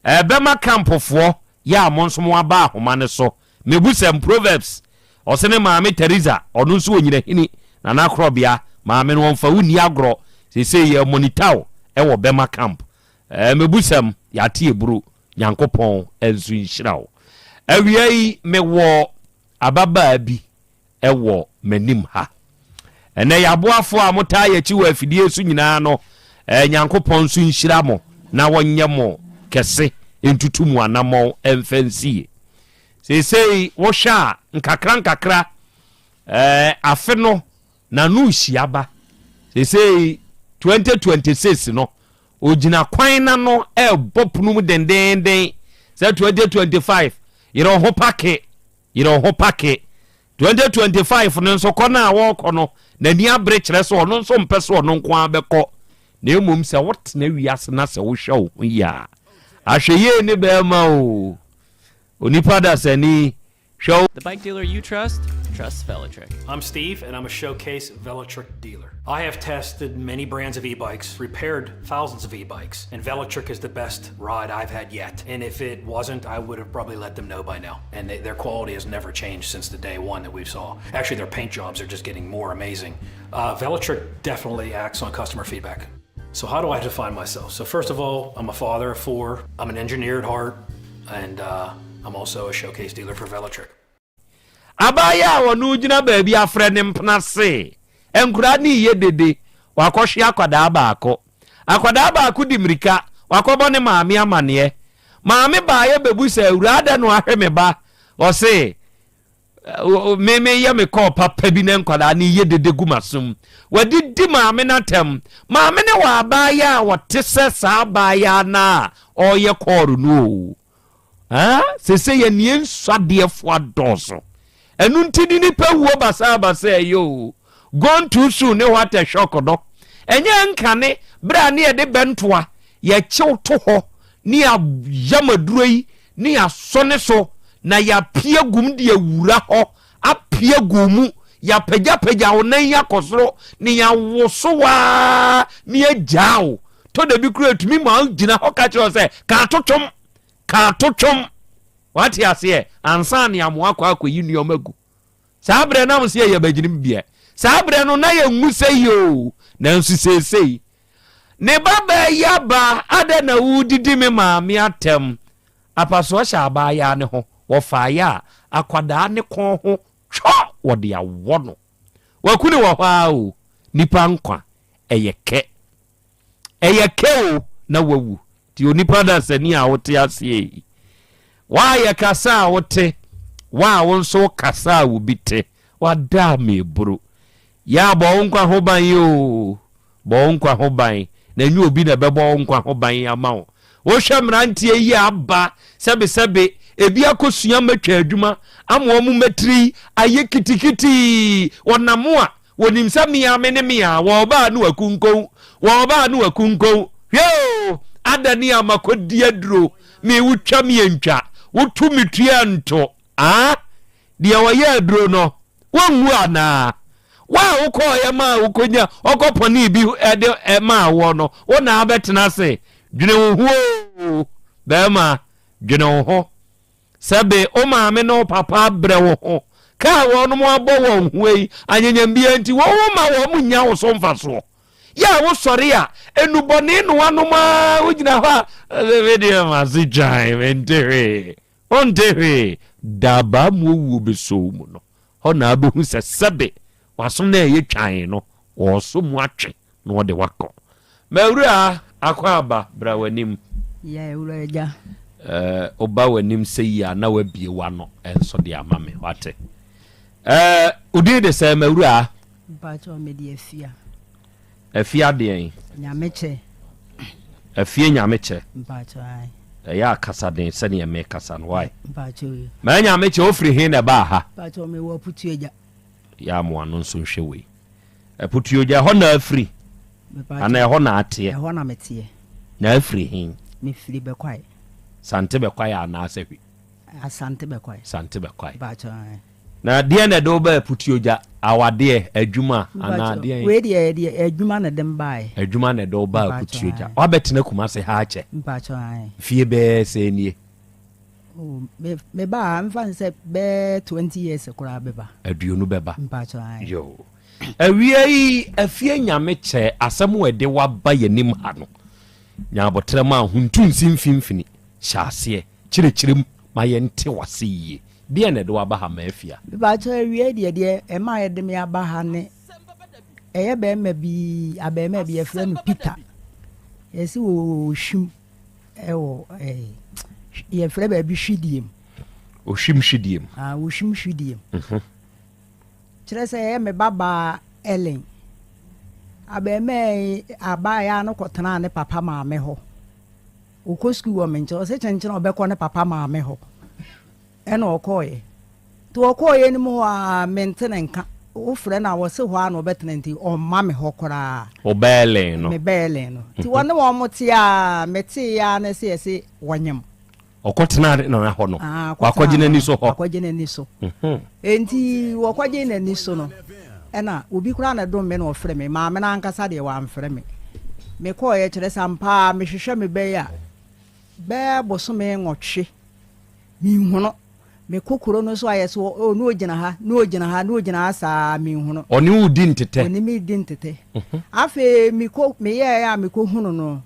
Ɛbɛma campfoɔ yɛ a mo nso mo aba ahoma no so. Mebusɛm, Proverbs, ɔse ne maame Theresa, ɔno nso onyinahini, Nana Korɔbea, maame no ɔmfa wo nni agorɔ, seesei yɛ monitor wo wɔ bɛma camp. Mebusɛm, yɛate eburo, Nyankopɔn nso nhyira wo. Awia yi mewɔ ababaa bi wɔ m'anim ha. Ɛnɛ yɛ aboafoɔ a motaa yɛn akyi wɔ afidie so nyinaa no, eh, Nyankopɔn nso nhyira mo na wɔnyɛ mo kɛse ntutu mo anammɔn mfa nsie. Seesei wohwɛ a nkakra nkakra eh, afe no n'ano rehyia ba. Seesei 2026 no, ogyina kwan n'ano ɛrebɔ pono mu dendeenden sɛ 2025 yerɛ wo ho pake Yere wo ho pake. 2025 no nso kɔ no a wɔrekɔ no, n'ani abere kyerɛ sɛ ɔno nso mpɛ sɛ ɔno nko ara bɛkɔ. Na mmom sɛ wotena wiase na sɛ wohwɛ wo ho yie a, ahwɛyie ne bɛrima o. Onipa dasani, hwɛ wo. The bike dealer you trust, trusts Velotric. I'm Steve, and I'm a showcase Velotric dealer. I have tested many brands of e bikes, repaired thousands of e bikes, and Velotric is the best ride I've had yet. And if it wasn't, I would have probably let them know by now. And they, their quality has never changed since the day one that we saw. Actually, their paint jobs are just getting more amazing. Uh, Velotric definitely acts on customer feedback. So, how do I define myself? So, first of all, I'm a father of four, I'm an engineer at heart, and uh, I'm also a showcase dealer for Velotric. Abaayewa a ɔno gyina baabi afrɛ ne mpena se nkoraa no reyɛ dede, wakɔhwe akwadaa baako. Akwadaa baako di mmirika, wakɔbɔ ne maame amaneɛ. Maame baeɛ bɛbu sɛ, awuraa dɛn na wahwe me ba? Ɔse, me meyɛ me kɔɔ papa bi na nkwadaa no yɛ dede gu m'asom. Wadidi maame no atɛm. Maame no wɔ abaayewa a ɔte sɛ saa abaayewa no a ɔreyɛ kɔɔro no o. Ah, sese yɛ nie nsuadeɛfo adɔɔso. Ɛno nti ne nipa wuo basaa basaa yi o. Gone too soon ne what a shock no. Ɛnyɛ nkane berɛ a ne yɛde bɛntoa yɛkyew to hɔ ne yɛayam aduro yi ne yɛasɔ ne so na yɛapia gum de awura hɔ apia gu mu yɛapagyapagya wo nan yi akɔ soro ne yɛawoso waa ne yɛagyaa wo tɔ da bi kura etumi ma gyina hɔ ka kyerɛ wo sɛ ka atotwom ka atotwom wate aseɛ ansa ne amoa akɔ akɔyi nneɛma gu saa berɛ nam sɛ yɛyɛ bagyinim biɛ saa berɛ no na yɛnwu sɛ yi o nanso seesei ne ba baa yi aba adɛn na wodidi me maame atɛm apasoɔ hyɛ abaayaa ne ho wɔfaeɛ a akwadaa ne kɔn ho twɔ wɔde awɔ no waku ne wɔ hɔ a o nipa nkwa ɛyɛ kɛ Ɛyɛ kɛ o na wawu. Nti onipa dasani a wote aseɛ yi, wa a yɛkasa a wote, wa a wo nso wokasa a obi te, wada a meburu. Yɛ a bɔ wo nkwa ho ban o, bɔ wo nkwa ho ban, na ɛnyɛ obi na ɛbɛbɔ wo nkwa ho ban ama wo. Wohwɛ mmeranteɛ yi a aba sɛbesɛbe, ebi akɔsua mmatwa adwuma ama wɔn mmatiri ayɛ kitikiti, wɔnam a Wɔnim sɛ me ara me ne me ara, wɔreba a ne wakunkow, wɔreba a ne wakunkow. Hwɛ o, adane a makɔdi aduro, me wotwa me antwa, woto me tua nto. Ah, deɛ ɔyɛ aduro no, wɔnwu anaa? Wo a wokɔɔyɛ maa wokɔnya ɔkɔpɔnee bi de maa woɔ no, wo na abɛtena ase. Dwene wo ho o, bɛrima, dwene wo ho. Sɛbe wo maame ne wo papa abrɛ wo ho ka a wɔnom abɔ wɔn ho yi, anyanyambia nti wɔn ho ma wɔn nnya wo so mfasoɔ. Yɛ a wosɔre a, nnubɔne na woanom ara wogyina hɔ a, me deɛ m'ase twan, mente hwee. Wonte hwee. Daabaa mu owuo bɛsɔ wo mu no, hɔ na wobɛhu sɛ sɛbe w'aso no a ɛyɛ twan no, wɔresɔ mu atwe. na ɔde wakɔ. M'awura Akwaaba, bra w'anim. Yɛ awura agya. Eh, woba w'anim sɛ yi a na wabie w'ano nso de ama me, wate. Eh, wo din de sɛ m'awura? Mpakyɛ mede Afia. Afia deɛn? Nyamekyɛ. Afie Nyamekyɛ. Mpakyɛ ae. Ɛyɛ a kasa den sɛdeɛ mekasa no wae. Mpakyɛw yi. Maa Nyamekyɛ wofiri he na ɛbaa ha? Mpakyɛw mewɔ Aputuogya. Yɛ amoa no nso nhwɛ wei. Aputuogya ɛhɔ na afiri? Anaa ɛhɔ na ateɛ? Ɛhɔ na meteɛ. Na afiri he? Mefiri Bɛkwae. Sante Bɛkwae anaasɛ hwi? Asante Bɛkwae. Sante Bɛkwae. Mpakyɛw ae. Na deɛn na ɛde wo baa Aputuogya? Awadeɛ, adwuma anaa deɛn? Wei deɛ ɛdeɛ adwuma na ɛde me baeɛ. Adwuma na ɛde wo baa Aputuogya. Woabɛtena Kumase ha akyɛ? Mpakyɛw ae. Mfie bɛyɛ sɛn nie? Oh, me me baa ha mfa no sɛ bɛyɛ 20 years koraa bɛba. 20 bɛba. Mpakyɛw ae. Yoo. Awia yi, afie nyame kyɛ asɛm a ɛde wo aba yɛnim ha no, nya aboterɛ ma ahontu nsi mfimfini, hyɛ aseɛ. Kyerɛkyerɛ mu ma yɛnte w'ase yie. Deɛn na ɛde wo aba ha, Maafia? Mepakyɛw awiei deɛ, deɛ ɛma yɛde me aba ha ne ɛyɛ bɛrima bi, abɛɛmaa bi yɛfrɛ no Peter. Yɛsi wɔ Ohwim ɛwɔ ɛɛ yɛfrɛ baabi Hwidiem. Ohwim Hwidiem. Ah, Ohwim Hwidiem. Mhm. Kyerɛ sɛ ɛyɛ me babaa Ellen. Abɛɛmaa yi abaayaa no kɔtenaa ne papa maame hɔ. Ɔkɔ sukuu wɔ me nkyɛn, ɔse kyenkyen ɔbɛkɔ ne papa maame hɔ. Ɛna ɔkɔɔeɛ. Nti ɔkɔɔeɛ no mu hɔ a mente ne nka. Wofrɛ no a wɔse hɔ a na ɔbɛtena nti ɔmma me hɔ koraa. Wo bɛɛlen no? Me bɛɛlen no. Nti wɔne wɔn te a metee a na ɛsɛ yɛse wɔnyem. Ɔkɔtenaa ne nana hɔ no, wakɔgye n'ani so hɔ. Wakɔgye n'ani so. Enti wɔkɔgye n'ani so no, ɛna obi koraa na ɛdom me na ɔfrɛ me. Maame no ankasa deɛ wamfrɛ me. Mekɔeɛ kyerɛ sɛ ampa ara mehwehwɛ me bɛyɛ a, bɛyɛ bosome nwɔtwe menhu no. Mekɔ kuro no so ayɛ so, oh, na ɔgyina ha, na ɔgyina ha, na ɔgyina ha saa menhu no. Ɔne wo di ntetɛ? Ɔne me di ntetɛ. Afei mekɔ, meyɛɛ a mekɔhunu no.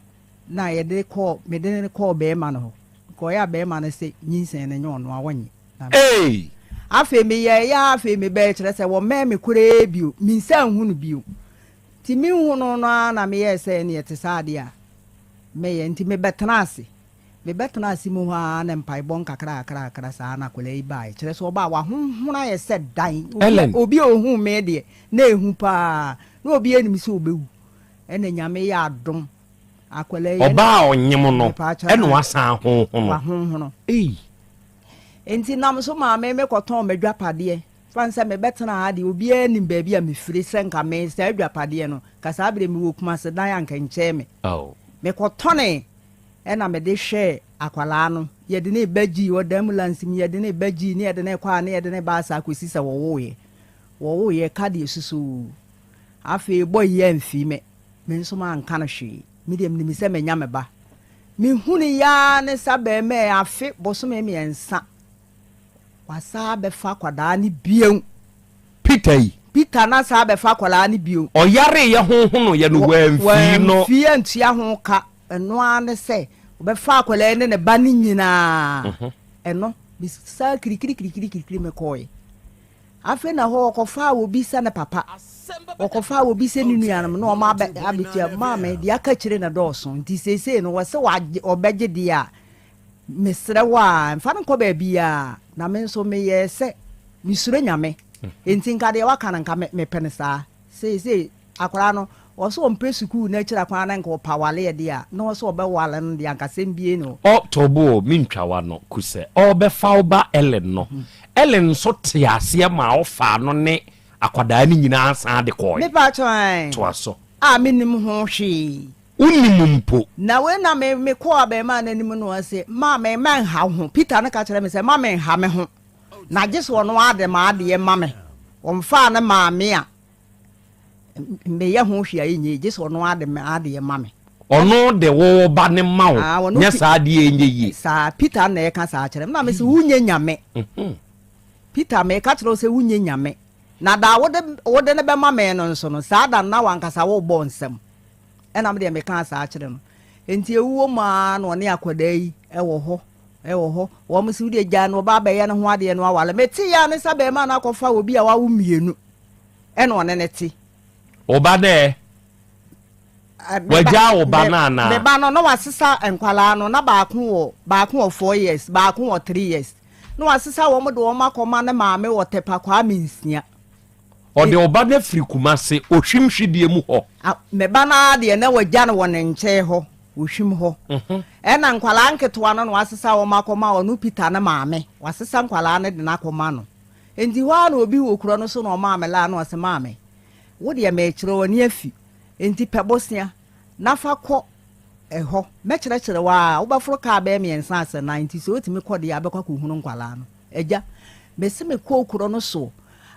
Na yɛde kɔɔ, mede no kɔɔ barima no hɔ. Mekɔeɛ a barima no se nyinsɛn no nyɛ ɔno a ɔnnye. Na me. Ei! Afei meyɛeɛ ara afei mebɛɛ kyerɛ sɛ wɔmmɛn me koraa bio, mensan nhu no bio. Nti menhu no no ara na meyɛɛ sɛ ɛneɛ ɛte saa deɛ a mɛyɛ. Nti mebɛtenaa ase. Mebɛtenaa ase mu hɔ ara na mpaebɔ nkakrakrakra saa na akwadaa yi baeɛ. Kyerɛ sɛ ɔbaa wahonhono ayɛ sɛ dan. Obi a, Ellen. obi a ɔhuu me deɛ na ɛhu pa ara. Na obiara nim sɛ ɔbɛwu. Ɛna Nyame yɛ adom akwadaa yi. Ɔbaa a ɔnyem no ɛna wasan ahonhono. Wahonhono. Ei. Nti nam so maa me mekɔtɔn m'adwapadeɛ. Fa sɛ mebɛtena ha deɛ obiara nim baabi a mefiri sɛ nka me saa adwapadeɛ no ka saa berɛ mewɔ Kumase dan a nka nkyɛn me. Oh. Mekɔtɔne ɛna mede hwɛɛ akwadaa no. Yɛde ne ba gyii ɔda ambulance mu yɛde ne ba gyii ne yɛde ne kɔ a ne yɛde ne ba asa akɔsi sɛ wɔwoeɛ. Wɔwoeɛ ka deɛ susuu. Afei boy yi amfii me, me nso manka no hwee. Me deɛ menim sɛ manya me ba. Mehunuiɛ ara ne sɛ abarimaa yi afe bosome mmiɛnsa, wasan abɛfa akwadaa no bio. Peter yi? Peter no asan abɛfa akwadaa no bio. Ɔyareeɛ honhonoeɛ no, wamfii no. Wamfii antua ho ka. Ɛno ara ne sɛ ɔbɛfa akwadaa yi ne ne ba no nyinaa. Ɛno, mesan kirikirikirikirikiri mekɔeɛ. Afei na hɔ wɔkɔfaa obi sɛ ne papa, wɔkɔfaa obi sɛ ne nuanom na wɔn abɛ abɛtua maame deɛ aka akyire na dɔɔso nti seesei no wɔsɛ wagye ɔbɛgye deɛ a mesrɛ wo a mfa no nkɔ baabiara na me nso meyɛɛ sɛ mesuro Nyame nti nka deɛ waka no nka mepɛ no saa seesei Akwadaa no, ɔse ɔmpɛ sukuu no akyiri akwan na nka ɔpɛ awaleɛ deɛ a, na ɔse ɔbɛwale no deɛ anka asɛm bie ni hɔ. Ɔ Tobo o, mentwa w'ano, kusɛ ɔrebɛfa wo ba Ellen no, Ellen nso tee aseɛ maa ɔfaa no ne akwadaa no nyinaa san de kɔɔe. Me pakyɛw ae. Toa so. A mennim ho hwee. Wonnim mpo. Na wei na me mekɔɔ abarimaa no anim na ɔse, Maame mɛnha wo ho. Peter no ka kyerɛɛ me sɛ, mma menha me ho, na gye sɛ ɔno ara de m'adeɛ ma me. Ɔmfaa ne maa me a, meyɛ ho hwee a ɛnyɛ yie gye sɛ ɔno ara de m'adeɛ ma me. Ɔno de wo ba no ma wo, Ah, ɔno nyɛ Pe- saa adeɛ ɛnyɛ yie. Saa Peter na ɛka saa kyerɛ me na mese wonyɛ nyame. Peter meka kyerɛ wo sɛ wonyɛ nyame na da a wode wode no bɛma me no nso no saa da no na wankasa wobɔ nsam. Ɛna me deɛ mekaa saa kyerɛ no. Enti ɛwuo mu ara na ɔne akwadaa yi ɛwɔ hɔ ɛwɔ hɔ. Wɔn se wodeɛ gyaa no ɔba abɛyɛ ne ho adeɛ no awale. Mete yɛ a ne sa bɛrima no akɔfa obi a wawo mmienu. Ɛna ɔne no te. Wo ba dɛ? Wagyaa wo ba no anaa? Me ba no, na wasesa nkwadaa no, na baako wɔ baako wɔ 4 years, baako wɔ 3 years. Na wasesa wɔn de wɔn akɔma ne maame wɔ Tepa Kwame Nsia. Ɔde wo ba no afiri Kumase, Ohwim Hwidie mu hɔ. Me ba no ara deɛ, na wagya no wɔ ne nkyɛn hɔ. Ohwim hɔ. Ɛna nkwadaa nketewa no na wasesa wɔn akɔma ɔno Peter ne maame. Wasesa nkwadaa no de no akɔma no. Enti hɔ ara na obi wɔ kuro no so na ɔmaa me laa na ɔse, Maame, wo deɛ merekyerɛ wo, w'ani afi. Enti pɛ bosea na fa kɔ ɛhɔ. Mɛkyerɛkyerɛ wo ara. Wobɛforo kaa bɛyɛ mmiɛnsa asɛ nan, nti sɛ wotumi kɔ deɛ a, bɛkɔ akɔhunu nkwadaa no. Agya, mese mekɔɔ kuro no so.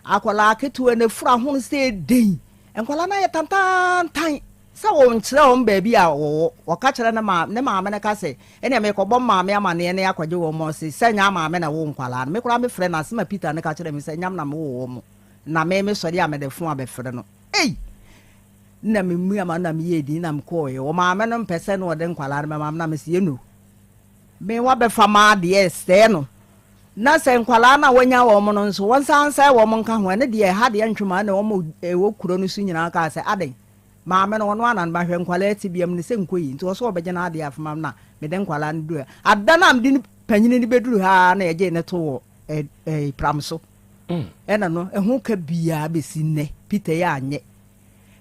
Akwadaa ketewa no afuru ahono sɛ dɛn. Nkwadaa no ayɛ tantaantan. Sɛ wɔnkyerɛ wɔn baabi a wɔwɔ. Wɔka kyerɛ ne maa ne maame no ka sɛ, Ɛnneɛ merekɔbɔ me maame amanneɛ na yɛakɔgye wɔn. Ɔse, Sɛ ɛnyɛ maame na ɛwoo nkwadaa no. Me koraa mefrɛ no, asɛm a Peter no ka kyerɛɛ me sɛ, Nyam na mewoo wɔn, na me mesɔre a mede fon abɛfrɛ no. Ei! Nna memua m'ano na meyɛɛ din na mekɔeɛ. Wɔ maame no mpɛ sɛ na ɔde nkwadaa no bɛma me na mese, Eno, me woabɛfa m'adeɛ resɛe no. Na sɛ nkwadaa no a wɔanya wɔn no nso, wɔnsan nsɛe wɔn nka ho. Ɛno deɛ, ɛha deɛ ntwe ma ɛnna wɔn a ɛwɔ kuro no so nyinaa kaa sɛ, Adɛn? Maame no, ɔno ara na ne ba hwɛ nkwadaa tebea mu no sɛ nkɔ yi, nti ɔsɛ ɔbɛgye n'adeɛ afema me na mede nkwadaa no duru ha. Ada no a mede ne panyini no bɛduru ha ara na yɛgyee no too wɔ ɛ ɛ pram so. Ɛna no, ɛho ka biara bɛsi nnɛ, Peter yi anyɛ.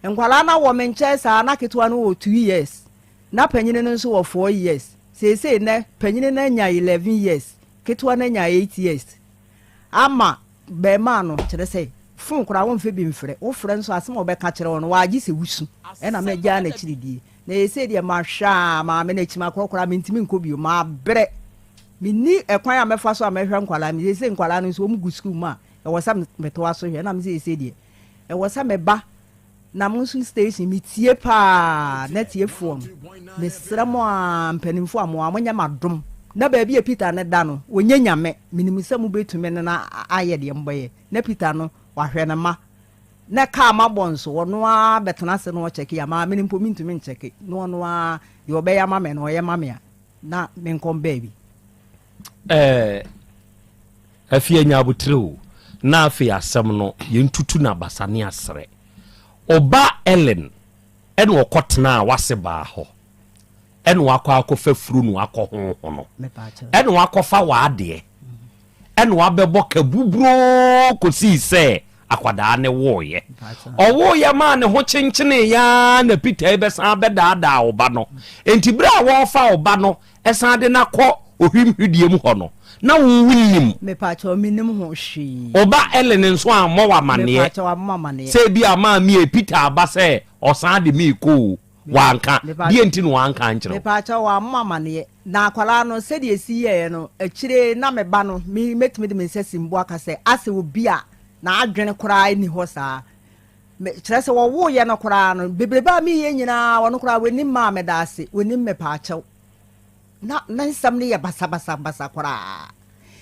Nkwadaa no wɔ me nkyɛn saa, na ketewa no wɔ 2 years, na panyini no nso wɔ 4 years. Seesei nnɛ, panyini no anya 11 years, ketewa no anya 8 years. Ama bɛɛmaa no, kyerɛ sɛ, fon koraa womfa bi mfrɛ, wofrɛ nso asɛm a ɔbɛka kyerɛ wo no, waagye sɛ wusu. Ɛna magyaa n'akyiri die. Na seesei deɛ mahwɛ a, maame no akyi makorɔ koraa mentumi nkɔ bio, mabrɛ. Menni ɛkwan a mɛfa so a mɛhwɛ nkwadaa no. Seesei nkwadaa no nso wɔn gu sukuu mu a, ɛwɔ sɛ metoa so hwɛ. Ɛna me seesei deɛ, ɛwɔ sɛ meba na mo nso station metie paa na tiefoɔ no mesrɛ mo a mpanimfoɔ a mo a monyɛ m'adom na baabi a Peter no da no ɔnyɛ nyame. Menim sɛ mobɛtumi no na ayɛ deɛ mobɛyɛ na Peter no wahwɛ ne ma na kaa mabɔ nso ɔno ara bɛtena ase na ɔkyɛke a maame no mpo mentumi nkyɛke na ɔno ara deɛ ɔbɛyɛ ama me no ɔyɛ ma me a na menkɔm baabi. Ɛɛ afei anya abotire o na afei asɛm no yɛntutu no abasa ne asrɛ. Ɔba Ellen ɛna ɔkɔtenaa wase baa hɔ ɛna wakɔ akɔfa furu no akɔ ho ho no ɛna wakɔfa w'adeɛ ɛna wabɛbɔ kabuburoo kɔsii sɛ akwadaa ne woeɛ. Ɔwoeɛ maa ne ho kyenkyenee yaa na Peter bɛsan bɛdaadaa ɔba no. Enti berɛ a wɔrefa ɔba no ɛsan de no akɔ ohwim hwedeɛ mu hɔ no, na wo wonnim. Mepakyɛw, mennim ho hwee. Ɔba Ellen nso ammɔ wo amanneɛ. Mepakyɛw, wammɔ me amanneɛ. Sɛ ebia maame Peter aba sɛ ɔsan de me rekɔ o, wanka. Deɛ nti na wanka ankyerɛ wo? Mepakyɛw, wammɔ me amanneɛ. Na akwadaa no, sɛdeɛ ɛsi yɛeɛ no, akyire na me ba no, me, mɛtumi de me nsa si mbo aka sɛ, asɛ obi a n'adwene koraa nni hɔ saa. Me, kyerɛ sɛ wɔwoeɛ no koraa no, bebrebe a meyɛ nyinaa, ɔno koraa, wɔnim maa meda ase, wɔnim mepaakyɛw. Na ne nsɛm no yɛ basabasabasa koraa.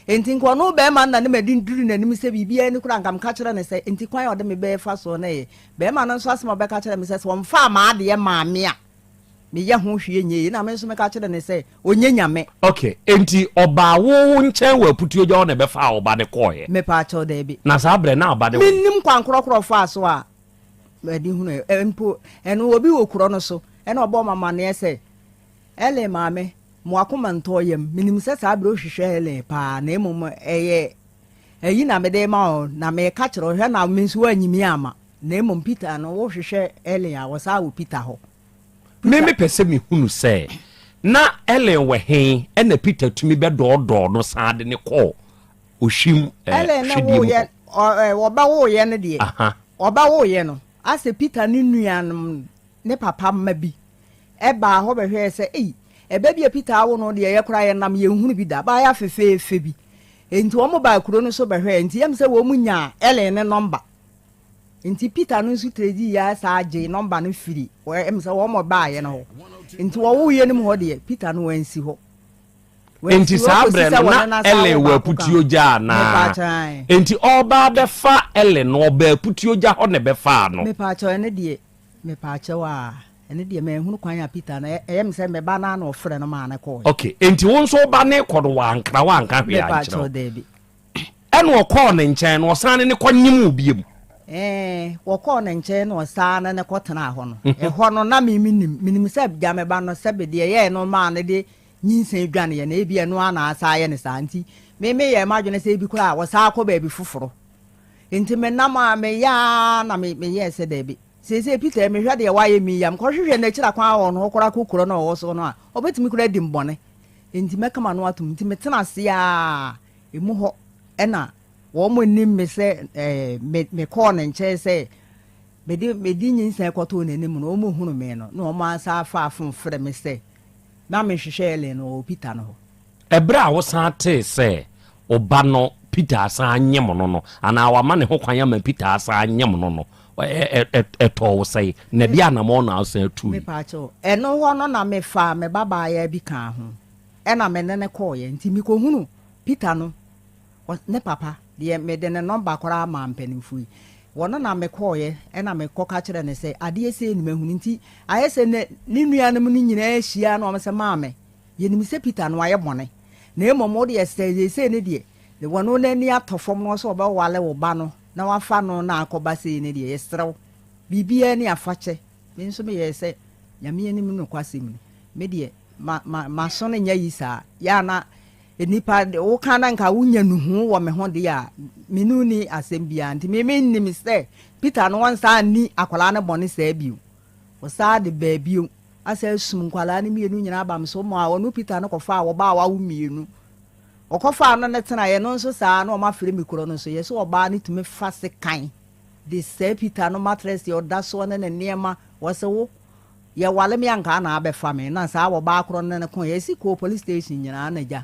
Enti nka ɔno barima no na ne madi duru n'anim sɛ biribiara ni koraa nka meka kyerɛ no sɛ, enti kwan a ɔde me bɛfa soɔ no yɛ. Barima no nso asɛm a ɔbɛka kyerɛ me sɛ, sɛ ɔmfaa m'adeɛ maa me a, meyɛ ho hwee nyɛ yie. Na me nso meka kyerɛ no sɛ, ɔnyɛ Nyame. Ok, enti ɔbaa wo nkyɛn wɔ Aputuogya hɔ na ɛbɛfaa wo ba no kɔeɛ? Mepaakyɛw, daabi. Na saa berɛ na ɔba no wɔ he? Mennim kwan korɔkorɔ ɔfaa so a mede hunuiɛ. Mpo ɛno obi wɔ kuro no so na ɔbɔɔ me amanneɛ sɛ, Ellen maame, mo akoma ntɔɔ yam. Minim sɛ saa bere wohwehwɛ Ellen paa, na mmom ɛyɛ ayi na mede rema wo, na mereka kyerɛ wo, hwɛ na me nso woanyi me amma, na mmom Peter no, wohwehwɛ Ellen a, wɔsan wɔ Peter hɔ. Me mepɛ sɛ mehunu sɛ na Ellen wɔ he na Peter tumi bɛdɔɔdɔɔ no san de no kɔɔ ohwim Ellen ne hwedeɛ mu woyɛ, hɔ. wɔbɛwoeɛ no deɛ, wɔbɛwoeɛ no, asɛ Peter ne nuanom ne papa mma bi baa hɔ bɛhwɛɛ sɛ, Ei, ɛbɛ bi a Peter awo no deɛ, yɛ koraa yɛnam yɛnhunu bi da, abaayewa fefeefe bi. Enti wɔbaa kuro no so bɛhwɛɛ, enti ɛm sɛ wɔn nyaa Ellen ne nɔmba. Enti Peter no nso tredii ara saa gyee nɔmba no firi ɛm sɛ wɔn baeɛ no hɔ. Enti wɔwoeɛ no mu hɔ deɛ, Peter no wansi hɔ. Enti saa berɛ no na Ellen wɔ aputuogya anaa? Enti ɔreba abɛfa Ellen no, ɔbaa aputuogya hɔ na ɛbɛfaa no? Mepaakyɛw, ɛno deɛ, mepaakyɛw a, ɛno deɛ manhunu kwan a Peter no, ɛyɛ me sɛ me ba no ara na ɔfrɛ no maa no kɔɔɛ. Ok, enti wo nso wo ba no rekɔ no wankra wo anka hwee ankyerɛ wo? Mepaakyɛw, daabi. Ɛna ɔkɔɔ ne nkyɛn no, ɔsan ne no kɔnyem wo biom? Ɛɛ, wɔkɔɔ ne nkyɛn na ɔsan ne no kɔtenaa hɔ no, ɛhɔ no na me mennim, menim sɛ gya me ba no sɛbe deɛ ɛyɛɛ no maa no de nyinsɛn dwaneeɛ no, ebia ɛno ara na asan ayɛ no saa nti, me meyɛɛ m'adwene sɛ ebi koraa a wɔsan akɔ baabi foforɔ. Nti menam a meyɛ ara na meyɛɛ sɛ daabi. Seesei Peter, mehwɛ deɛ wayɛ me yi a, mekɔhwehwɛ n'akyiri akwan wɔ ɔno hɔ koraa kɔ kuro no a ɔwɔ so no a, ɔbɛtumi koraa adi me bɔne. Enti mɛka m'ano atom. Nti metena ase ara, emu hɔ na wɔn nim me sɛ ɛɛ me mekɔɔ ne nkyɛn sɛ mede mede nyinsɛn kɔtoo n'anim no, wɔn hunu me no, na wɔn asan afa afon frɛ me sɛ na mehwehwɛ Ellen no wɔ Peter no hɔ. Ɛberɛ a wosan tee sɛ wo ba no Peter asan anyem no no, anaa wama ne ho kwan ama Peter asan anyem no no, ɛtɔɔ wo sɛn, na ɛdeɛn anammɔn na wosan tuui? Mepaakyɛw, ɛno hɔ no na mefaa me babaayaa bi kaa ho, ɛna me ne no kɔeɛ. Nti mekɔhunu Peter no, ne papa, deɛ mede ne nɔmba koraa maa mpanimfoɔ yi. Wɔno na mekɔeɛ, ɛna mekɔka kyerɛɛ no sɛ adeɛ sei na mahunu. Nti ayɛ sɛ ne ne nuanom no nyinaa hyia na wɔn sɛ, Maame, Yɛnim sɛ Peter no wayɛ bɔne, na mmom wo deɛ sɛ seesei no deɛ, wɔno n'ani atɔ fam na ɔsɛ ɔbɛwale wo ba no na wafa no na akɔba sei no deɛ, yɛsrɛ wo, biribiara ni a fa kyɛ. Me nso meyɛɛ sɛ Nyame anim nokwasɛm ni, me deɛ ma, ma, m'aso no nyɛ yi saa. Yɛ a na nnipa, woka na nka wonya nuhu wɔ me ho deɛ a, me ne wo nni asɛm biara. Nti me mennim sɛ Peter no ɔnsan nni akwadaa no bɔne saa bio. Ɔsan de baa bio. Asa asum nkwadaa no mmienu nyinaa aba me so maa ɔno Peter no kɔfaa ɔbaa a wawo mmienu. Ɔkɔfaa no no tenaeɛ, ɛno nso saa ara na wɔafrɛ me kuro no so. Yɛse ɔbaa no tumi fa sekan de sɛe Peter no matress deɛ ɔda soɔ ne ne nneɛma. Wɔse wo, yɛwale me a nka na abɛfa me. Na saa ɔbaa korɔ no ne no koeɛ. Yɛsi kɔɔ police station nyinaa na gya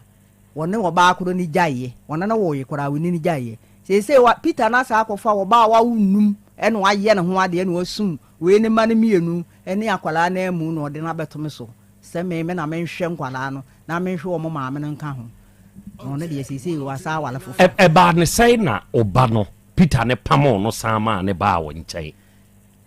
Wɔne ɔbaa koro no gyaeɛ. Wɔne no woeɛ koraa, wɔne no gyaeɛ. Seesei wa, Peter no asan akɔfa ɔbaa a wawo nnum na wayɛ ne ho adeɛ na wasum wei ne mma no mmienu ne akwadaa no amu na ɔde no abɛto me so sɛ me, me na menhwɛ nkwadaa no na menhwɛ wɔn maame no nka ho. Na ɔno deɛ seesei wasan aware foforɔ. Ɛbaa ne sɛn na ɔba no, Peter no pamoo no san maa no baa wo nkyɛn?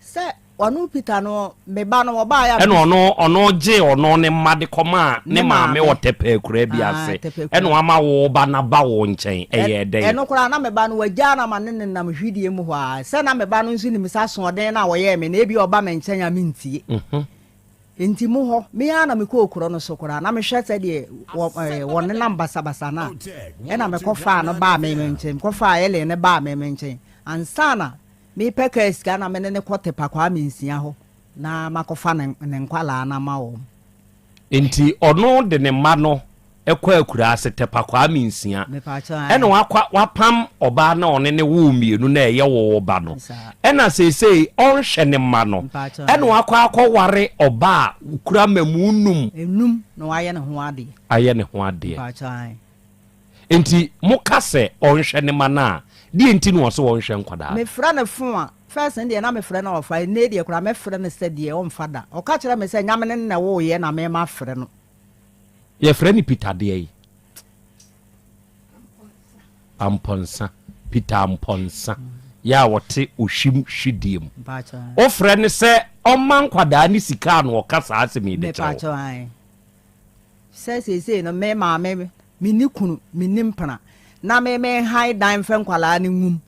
Sɛ ɔno Peter no, me ba no, ɔbaeɛ a. Ɛna ɔno, ɔno gyee ɔno ne mma de kɔmaa ne maame wɔ Tɛpɛ akuraa bi ase. Ɛna wama wo ba no aba wo nkyɛn. Ɛyɛɛ dɛn? Ɛno koraa, na me ba no, wagyaa no ama ne nenam hwidie mu hɔ ara. Sɛ na me ba no nso nim sɛ asoɔden no a ɔyɛɛ me no, ebia ɔba me nkyɛn a mentie. Enti mo hɔ, me ara na mekɔɔ kuro no so koraa, na mehwɛ sɛdeɛ wɔ, ɛɛ, wɔnenam basabasa no a, ɛna mekɔfaa no baa me nkyɛn, mekɔfaa Ellen no baa me nkyɛn, ansa na Mepɛ kaa sika na me ne no kɔ Tepa Kwame Nsia hɔ na makɔfa ne ne nkwadaa no ama wɔn. Nti ɔno de ne mma no kɔ akuraase Tepa Kwame Nsia ɛna wakɔ wapam ɔbaa na ɔne ne woo mmienu na ɛyɛ wo ba no ɛna seesei ɔnhwɛ ne mma no ɛna wakɔ akɔ ware ɔbaa a okura mmamu num. Enum na wayɛ ne ho adeɛ. Ayɛ ne ho adeɛ. Enti moka sɛ ɔnhwɛ ne mma no a, deɛn nti na ɔse ɔnhwɛ nkwadaa no? Mefrɛ no fon a, first no deɛ na mefrɛ no a ɔfa, ɛnnɛ yi deɛ koraa mɛfrɛ no sɛ deɛ ɔmfa da. Ɔka kyerɛ me sɛ nyame ne no na ɛwooeɛ na me mafrɛ no. Yɛfrɛ no Peter deɛn? Ampɔnsa. Peter Ampɔnsa. Yɛ a ɔte Ohwim Hwidie mu. Wofrɛ no sɛ ɔmma nkwadaa no sika a na ɔka saa asɛm yi de kyerɛ wo? Sɛ seesei no me maame, menni kunu, menni mpena, na me menhan dan mfa nkwadaa no nwum,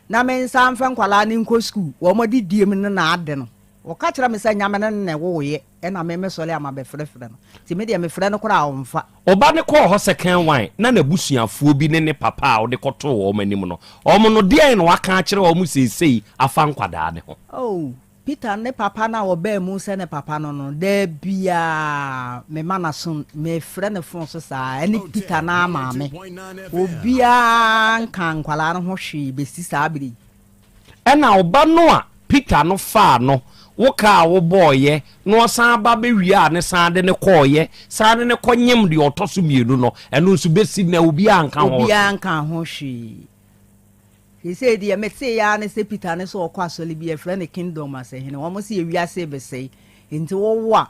na mensan mfa nkwadaa no nkɔ sukuu, wɔn adidie mu ne n'ade no, wɔka kyerɛ me sɛ Nyame no na ɛwoeɛ, ɛna me mesɔre a mabɛfrɛfrɛ no. Nti me deɛ mefrɛ no koraa a ɔmfa. Ɔba no kɔɔ hɔ second one, na n'abusuafoɔ bi ne ne papa a ɔde kɔtoo wɔn anim no, wɔn no deɛn na waka akyerɛ wɔn seesei afa nkwadaa no ho? Oh, Peter ne papa no a ɔbaa mu sɛ ne papa no no, da biara mema n'aso, mefrɛ no fon so saa, ɛne Peter no ara maame. Obiara nkaa nkwadaa no ho hwee bɛsi saa bere yi. Ɛna ɔba no a Peter no faa no, wo ka a wobɔeɛ, na ɔsan ba bɛwiaa no san de no kɔeɛ, san de no kɔnyem deɛ ɔtɔ so mmienu no, ɛno nso bɛsi nnɛ obiara nka ho hwee. Obiara nkaa ho hwee. Seesei deɛ meteeɛ ara ne sɛ Peter no sɛ ɔkɔ asɔre bi yɛfrɛ no Kingdom Asɛhene. Wɔn se ewiase rebɛsɛe nti wowo a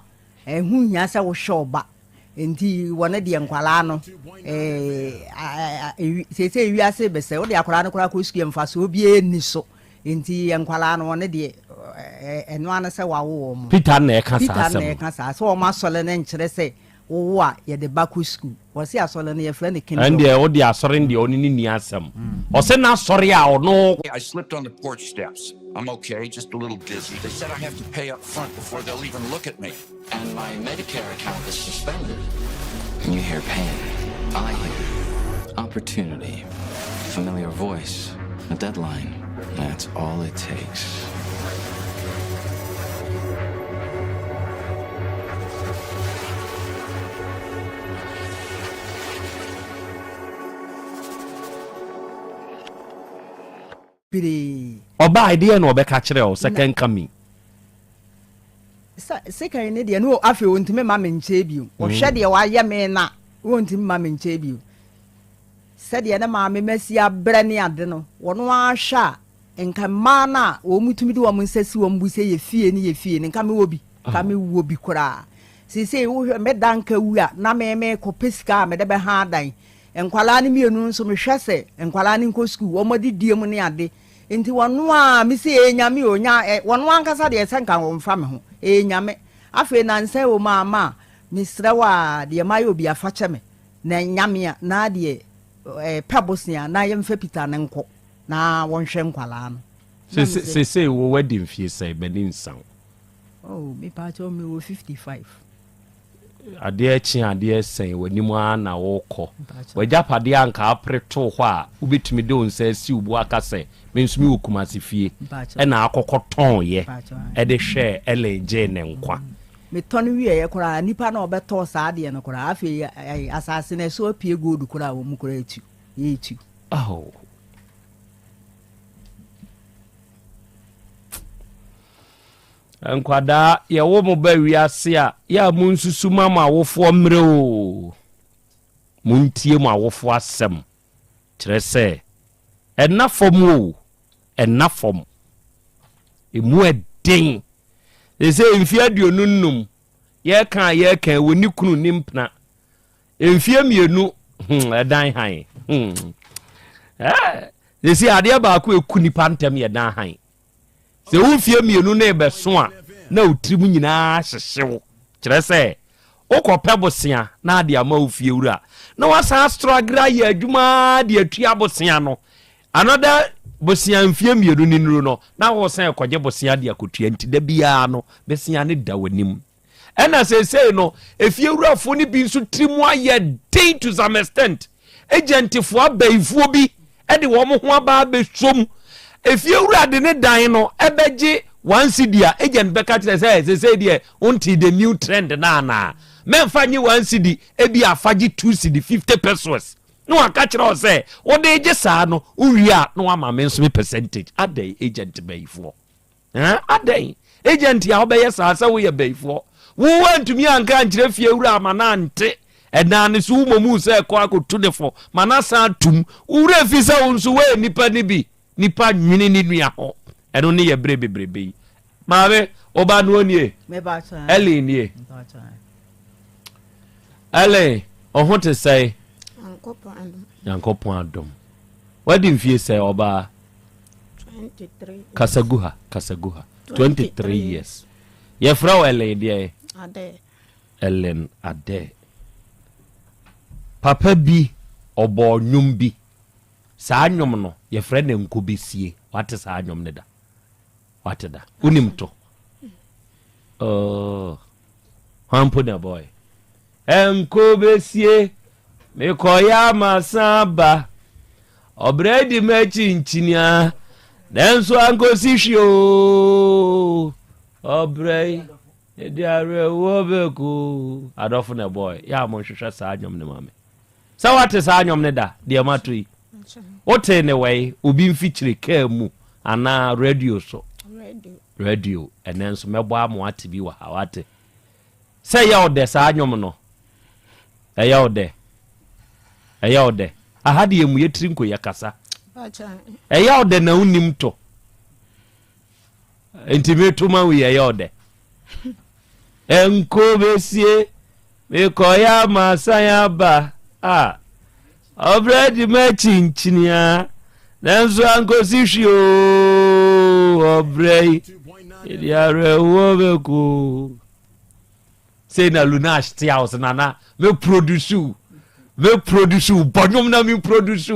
ɛho nhia sɛ wohwɛ wo ba. Nti wɔn deɛ nkwadaa no ɛɛ seesei ewiase rebɛsɛe wode akwadaa no koraa kɔ sukuu mfasoɔ biara nni so. Nti nkwadaa no wɔn deɛ ɛno ara ne sɛ wawo wɔn. Peter na ɛka saa Peter asɛm na no. ɛka saa sɛ wɔn asɔre no nkyerɛ sɛ Wowo a, yɛde ba kɔ sukuu. Wɔse asɔre no yɛfrɛ no kingdom. Ɛndeɛ wode asɔre no deɛ ɔne no nni asɛm. Ɔse n'asɔre a ɔno. I slipped on the porch steps. I'm okay, just a little dizzy. They said I have to pay up front before they'll even look at me. And my Medicare account is suspended. And you hear pain. I hear opportunity. Familiar voice. A deadline. That's all it takes. bebree. Ɔbaa ɛdeɛn na ɔbɛka kyerɛɛ wo, second coming? Sɛ sekan ne deɛ no afei ɔntumi mma me nkyɛn bio. Ɔhwɛ deɛ wayɛ me na ɔntumi mma me nkyɛn bio. Sɛdeɛ ne maame masi abrɛ ne ade no, wɔn ara hwɛ a, nka mmaa no a wɔtumi de wɔn nsa si wɔn bo sɛ yɛ fie ne yɛ fie no, nka mewɔ bi, nka mewɔ bi koraa. Seesei wohwɛ me da nka wu a, na me mekɔpɛ sika a mede bɛha adan. Nkwadaa no mmienu nso mehwɛ sɛ nkwadaa no nkɔ sukuu, wɔn adidie mu ne ade. Nti wɔn a mese ɛyɛ Nyame o, nya ɛ, wɔn ankasa deɛ sɛ nka wɔmfa me ho, ɛyɛ Nyame. Afei nansa yi o maama a, mesrɛ wo a, deɛ mayɛ obi afa kyɛ me. Na Nyame a, na deɛ eh, pɛ bosea na yɛmfa Peter no nkɔ na wɔnhwɛ nkwadaa no. Seesei wo wadi mfie sɛn? M'ani nsa wo. Oh, mepaakyɛw mewɔ 55. Adeɛ kye adeɛ sɛn w'anim ara na wokɔ. W'agyapadeɛ a anka apere too hɔ a wobɛtumi de wo nsa asi wo bo aka sɛ me nso mewɔ Kumasi fie ɛna akɔkɔ tɔnyɛ ɛde hwɛɛ Ellen gyee ne nkwa. Metɔn wieɛ koraa nipa no a ɔbɛtɔɔ saa adeɛ no koraa afei asase no ɛso apue gold koraa wɔn koraa etu yɛtu. Oh. Nkwadaa, yɛwo mo ba wiase a, yɛ a monsusu ma mo awofoɔ mmerɛ o. Montie mo awofoɔ asɛm. Kyerɛ sɛ, ɛnna fam o, ɛnna fam. Emu ɛden. Seesei mfeɛ 25, yɛreka a yɛreka yi, wɔnni kunu nni mpena. Mfeɛ mmienu, hmm, ɛdan hann. Hmm. Eh, seesei adeɛ baako a ɛku nipa ntɛm yɛ dan hann. Sɛ wo mfeɛ mmienu no rebɛso a, na wo tirim nyinaa hyehye wo. Kyerɛ sɛ, wokɔpɛ bosea na ade ama wo fiewura, na wasan astragre ayɛ adwuma de atua bosea no. Another bosea mfeɛ mmienu no nnuru no, na wosan rekɔgye bosea de akɔtua nti da biara no, bosea no da w'anim. Ɛna seesei no, efiewurafoɔ no bi nso tiri mu ayɛ den to some extent. Agyantefoɔ abayifoɔ bi de wɔn ho aba abɛsom. Efiewura de ne dan no ɛbɛgye 1 cedi a, agent bɛka kyerɛ sɛ seesei deɛ wonte the new trend no anaa? Mɛmfa nye 1 cedi, ebi afa gye 2 cedi 50 pesewas. Na waka kyerɛ wo sɛ wode gye saa no, wowie a na wama me nso me percentage. Adɛn agent bayifoɔ? Ɛn, adɛn? Agent a wobɛyɛ saa sɛ woyɛ bayifoɔ. Wo antumi anka ankyerɛ fiewura ama no ante ɛdan no so, wo mmom sɛ ɛkɔ akɔtu ne fo ma no asan atum. Wo werɛ fi sɛ wo nso woyɛ nipa no bi. Nipa nwene ne nua ho. Ɛno ne yɛ berɛ bebrebe yi. Maame, wo ba no nie? Ellen nie. Ellen, wo ho te sɛn? Nyankopɔn adom. Wadi mfie sɛn ɔbaa? Kasa gu ha, kasa gu ha. 23 years. Yɛfrɛ wo Ellen deɛ? Ade. Ellen Ade. Papa bi ɔbɔɔ nnwom bi. Saa nnwom no yɛfrɛ no Nkobesie. Wate saa nnwom no da? Wate da? Wonim to? Oh. Hwan mpo na ɛbɔɔe? Nkobesie, mekɔyɛ amasan aba. Ɔbrɛ di m'akyi nkyini a, nanso ankosi hwee o. Ɔbrɛ yi, ɛde awerɛhoɔ bɛko. Adɔfo na ɛbɔɔe. Yɛ a monhwehwɛ saa nnwom no ma me. Sɛ woate saa nnwom no da, deɛ mato yi? Wotee ne wɛi, obi mfikyire kaa mu anaa radio so? Radio. Ɛnɛ nso mɛbɔ ama woate bi wɔ ha, wate? Sɛ ɛyɛ wo dɛ saa nnwom no? Ɛyɛ wo dɛ? Ɛyɛ wo dɛ? Aha deɛ mu yɛtiri nko yɛkasa. Ɛyɛ wo dɛ na wonim to. Nti meto ma wo yi ɛyɛ wo dɛ? Nko besie mekɔyɛ ama asan aba a ɔbrɛ di m'akyinkyini a nanso ankosi hwi o ɔbrɛ yi ɛdi awerɛhoɔ bɛko sei na Lunash te a ɔsɛ nana me produce me produce bɔ nnwom na me produce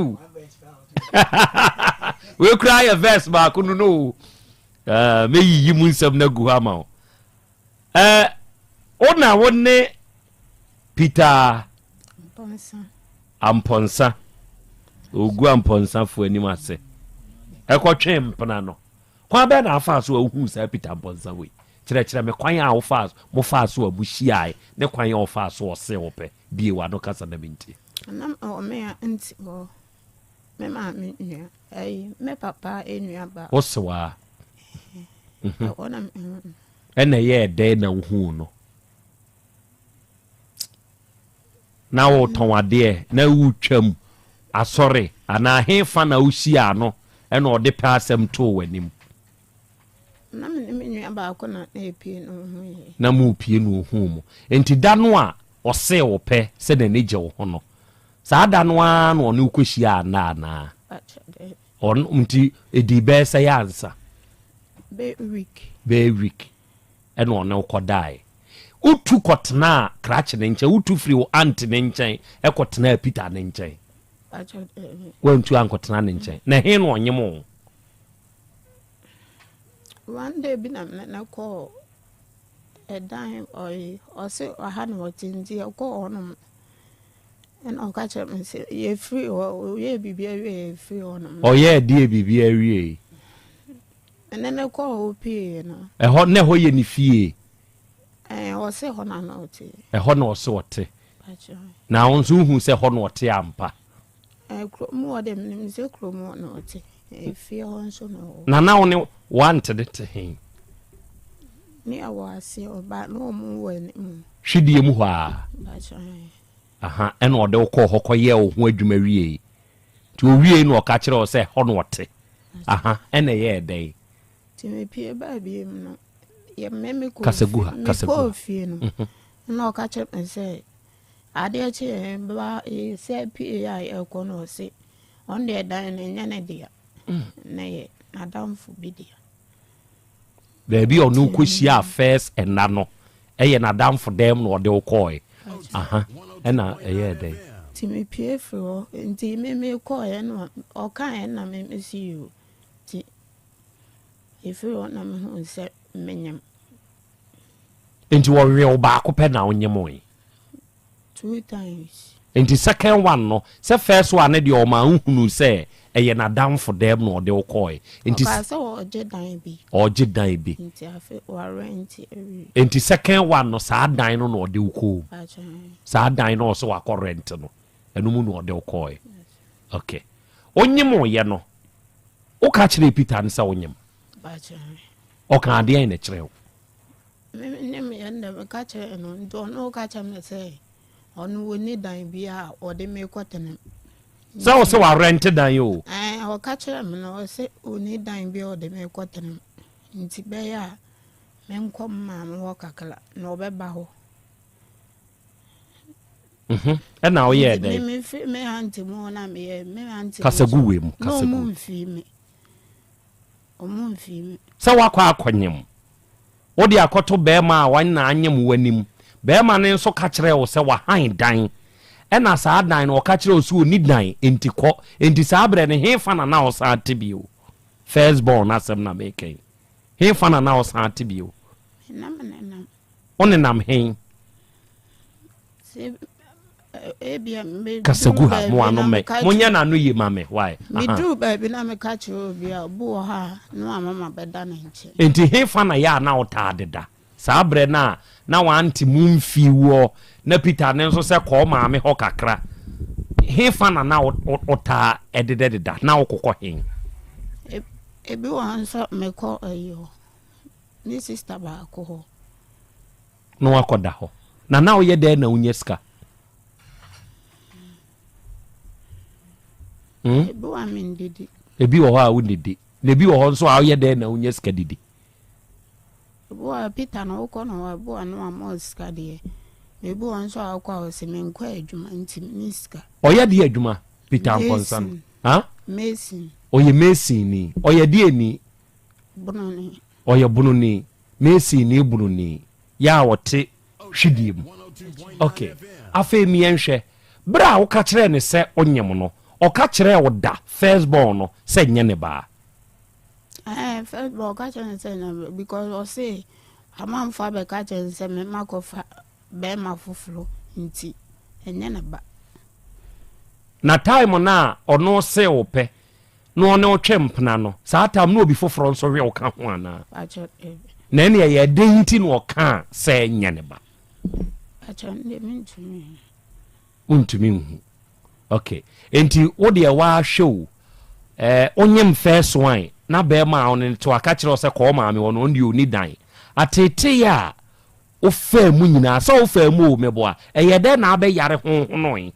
wei koraa yɛ verse baako no no o mɛyiyi mu nsɛm no agu hɔ ama wo. Wo na wo ne Peter Ampɔnsa, ɔgu Ampɔnsafoɔ anim ase ɛkɔtwe mpena no. Kwan bɛn na afaa so a wohuu saa Peter Ampɔnsa wei? Kyerɛkyerɛ me kwan a wofaa mofaa so a mohyiae ne kwan a ɔfaa so ɔsee wo pɛ. Bie w'ano kasa na mentie. Nam ɔwɔ me a nti hɔ. Me maame nua, ɛyi, me papa nua ba. Wo sewaa? Ɛhɔ na mehuu no. Ɛna ɛyɛɛ dɛn na wohuu no? Na wotɔn adeɛ na wotwam asɔre anaa hefa na wohyiaa no ɛna ɔde pɛ asɛm too w'anim? Na me ne me nua baako na na epie na ohuu yɛn. Na mopie na ohuu mo. Enti da no a ɔsee wo pɛ sɛ n'ani gye wo ho no, saa da no ara na ɔne wo kɔhyiaa nna anaa? Ɔno nti ɛdii bɛyɛ sɛ yɛ ansa? Bɛyɛ week. Bɛyɛ week ɛna ɔne wo kɔdaeɛ. Wotu kɔtenaa krakye ne nkyɛn, wotu firi wo aunt ne nkyɛn ɛkɔtenaa Peter ne nkyɛn. Woantu ankɔtena ne nkyɛn. Na ɛhe na ɔnyem wo? One day bi na me ne kɔɔ ɛdan ɔyi ɔse ɔha na ɔte nti yɛkɔɔ hɔnom ɛna ɔka kyerɛ me sɛ yɛfiri hɔ ɔyɛɛ biribi awie yɛfiri hɔnom. Ɔyɛɛ deɛ biribi awie? Me ne no kɔɔ hɔ pii no. Ɛhɔ na ɛhɔ yɛ ne fie? Ɛɛ ɔse hɔ na na ɔte. Ɛhɔ na ɔse ɔte. Na wo nso wohu sɛ ɛhɔ na ɔte ampa? Ɛɛ kurom hɔ deɛ menim sɛ kurom hɔ na ɔte. Efie hɔ nso na ɔwɔ. Na na wo ne w'ante no te he? Ne ɛwɔ aseɛ ɔba na ɔmo wɔ anim. Hwidie mu hɔ aa? Mpakyɛ ɛɛ. Aha, ɛna ɔde wo kɔɔ hɔ kɔyɛɛ wo ho adwuma wiei. Nti owiei na ɔka kyerɛɛ wo sɛ hɔ na ɔte. Aha, ɛna ɛyɛɛ dɛn? Nti mepie baa biem no, yɛ me mekɔɔ Kasa gu ha, kasa gu ha. mekɔɔ fie no, ɛna ɔka kyerɛ me sɛ Adeɛ kyeeɛ ba sɛ pie a yɛrekɔ no ɔse ɔno deɛ dan no ɛnyɛ ne dea na ɛyɛ n'adamfo bi dea. Baabi a ɔne wo kɔhyiaa first ɛna no ɛyɛ n'adamfo dɛm na ɔde wo kɔɔe aha ɛna ɛyɛɛ dɛn? Nti mepie firi hɔ nti me mekɔɔeɛ no ɔkaeɛ na me mese yoo nti ɛfiri hɔ na mehuu sɛ menyem. Nti wɔwee wo baako pɛ na wonyemoe? Two times. Nti second one no, sɛ first one no deɛ ɔmaa wohunuu sɛ ɛyɛ n'adamfo dɛm na ɔde wo kɔɔe. Nti. Ɔkaa sɛ ɔregye dan bi. Ɔregye dan bi. Nti afe warɛnte awie. Nti second one no, saa dan no na ɔde wo kɔɔ mu. Akyɛ. Saa dan no a ɔsɛ wakɔ rent no, ɛno mu na ɔde wo kɔɔe. Okay. Wonyemoeɛ no, woka kyerɛɛ Peter no sɛ wonyem? Akyɛ. Ɔkaa deɛn na ɛkyerɛɛ wo? Me ne me yɛ ndɛ meka kyerɛɛ no nti ɔno ɔka kyerɛ me sɛ ɔno ɔnni dan bi a ɔde me kɔtena mu. Sɛ wo sɛ warɛnte dan o. Ɛɛ ɔka kyerɛ me no ɔsɛ ɔnni dan bi a ɔde me kɔtena mu nti bɛyɛ a menkɔ me maame hɔ kakra na ɔbɛba hɔ. Mhm. Ɛna woyɛɛ dɛn? Me me fi me aunty mu hɔ na meyɛ me aunty. Kasa gu wei mu kasa gu. Na ɔmo mfii me. Ɔmo mfii me. Sɛ woakɔ akɔnyem. Wode akɔto barima a wanna anyem wo anim. Barima no nso ka kyerɛɛ wo sɛ wahan dan. Ɛna saa dan no, ɔka kyerɛɛ wo sɛ ɔnni dan, enti kɔ. Enti saa berɛ no, hefa na na wosan te bio? First born asɛm na mereka yi. Hefa na na wosan te bio? Na menenam. Wonenam hen? Kasa gu ha, mo ano mɛ. Monyɛ n'ano yie ma me, why? Meduru baabi na meka kyerɛ obi a, obi wɔ hɔ a, na wama mabɛda ne nkyɛn. Enti hefa na yɛ a na wotaa deda? Saa berɛ no a na w'ante mu mfii woɔ na Peter no nso sɛ kɔ wo maame hɔ kakra, hefa na na wotaa dedɛdeda? Na wokokɔ he? Ebi wɔ hɔ nso mekɔ ayi hɔ, ne sista baako hɔ. Na wakɔda hɔ. Na na woyɛ dɛn na wonya sika? Hmm? Ebi wɔ a mendidi. Ebi wɔ hɔ a wonnidi. Na ebi wɔ hɔ nso a woyɛ dɛn na wonya sika didi? Ebi wɔ a Peter na wokɔ no hɔ ebi wɔ a na wama wo sika deɛ. Na ebi wɔ nso a wokɔ a ɔse menkɔ adwuma nti menni sika. Ɔyɛ deɛ adwuma Peter Amponsah no? Ha? Mason. Ɔyɛ mason ni. Ɔyɛ deɛ ni? Bononi. Ɔyɛ bononi. Mason ni bononi. Yɛ a ɔte hwidie mu. Ok. Afei miɛnhwɛ. Berɛ a woka kyerɛɛ no sɛ onyem no, ɔka kyerɛɛ wo da first born no sɛ nyɛ ne baa? Ɛɛ first born ɔka kyerɛ no sɛ nyɛ because ɔse amanfoɔ abɛka kyerɛ no sɛ me makɔfa bɛrima foforɔ nti ɛnyɛ ne ba. Na time no a ɔno see wo pɛ na ɔne wo twe mpena no, saa time no obi foforɔ nso we wo ka ho anaa? Pakyɛ dabi. Na ɛne ɛyɛ dɛn nti na ɔkaa sɛ nyɛ ne ba? Pakyɛ ndeɛ mentumi. Wontumi nhu. Ok, enti wo deɛ woahwɛ o, eh, wonyem first one na bɛrima a wo ne no te aka kyerɛ wo sɛ kɔ wo maame hɔ no, ɔno deɛ ɔnni dan. Ateetee a wofaa mu nyinaa, sɛ wofaa mu o, meboa, ɛyɛɛ dɛn na abɛyare honhonoe?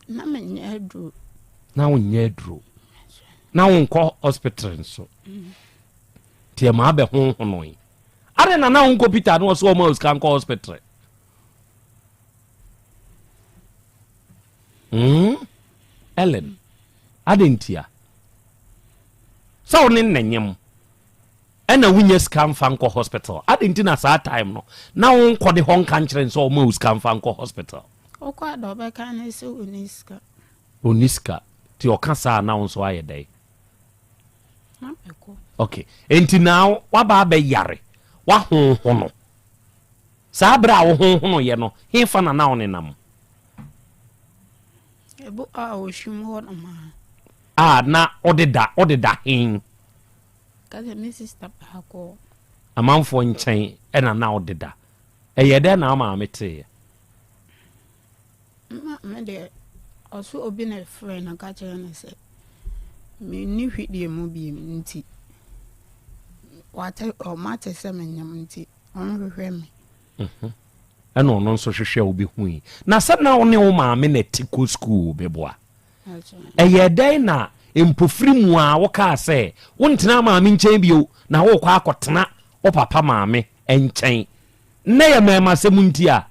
Na menyɛ aduro. Na wonyɛ aduro. Na wonkɔ hospital nso. Nti ɛma abɛhonhonoe. Adɛn na na wonkɔ Peter no ɔsɛ ɔma osika nkɔ hospital? Hmm? Ellen, adɛn ntia? Sɛ wo ne nnanyam ɛna wonya sika mfa nkɔ hospital adɛn nti na saa time no na wonkɔ de hɔ nka nkyerɛ sɛ ɔma wo sika mfa nkɔ hospital? Wokɔ ada ɔbɛka ne sɛ ɔni sika. Ɔni sika nti ɔka saa na wo nso ayɛ dɛn? Ok, enti na waba abɛyare, wahonhono. Saa berɛ a wohonhonoeɛ no, hefa na na wonenam? Ɛbo a ɔhwim hɔ nom a. A na wodeda, wodeda he? Ka sɛ me sista baako. Amanfoɔ nkyɛn ɛna na wodeda. Ɛyɛɛ dɛn na wo maame teeɛ? Me deɛ, ɔso obi na ɛfrɛ no ka kyerɛ no sɛ menni hwedeɛ mu bio nti wate ɔmate sɛ menyam nti ɔnhwehwɛ me. Mhm. Ɛna ɔno nso hwehwɛ wo bɛhui. Na sɛ na wo ne wo maame na ɛte kɔ sukuu bɛboa. Ɛyɛ dɛn na mpofiri mu a wokaa sɛ wontena maame nkyɛn bio na wokɔ akɔtena wo papa maame nkyɛn? Nnɛ yɛ mɛɛmasɛm nti a.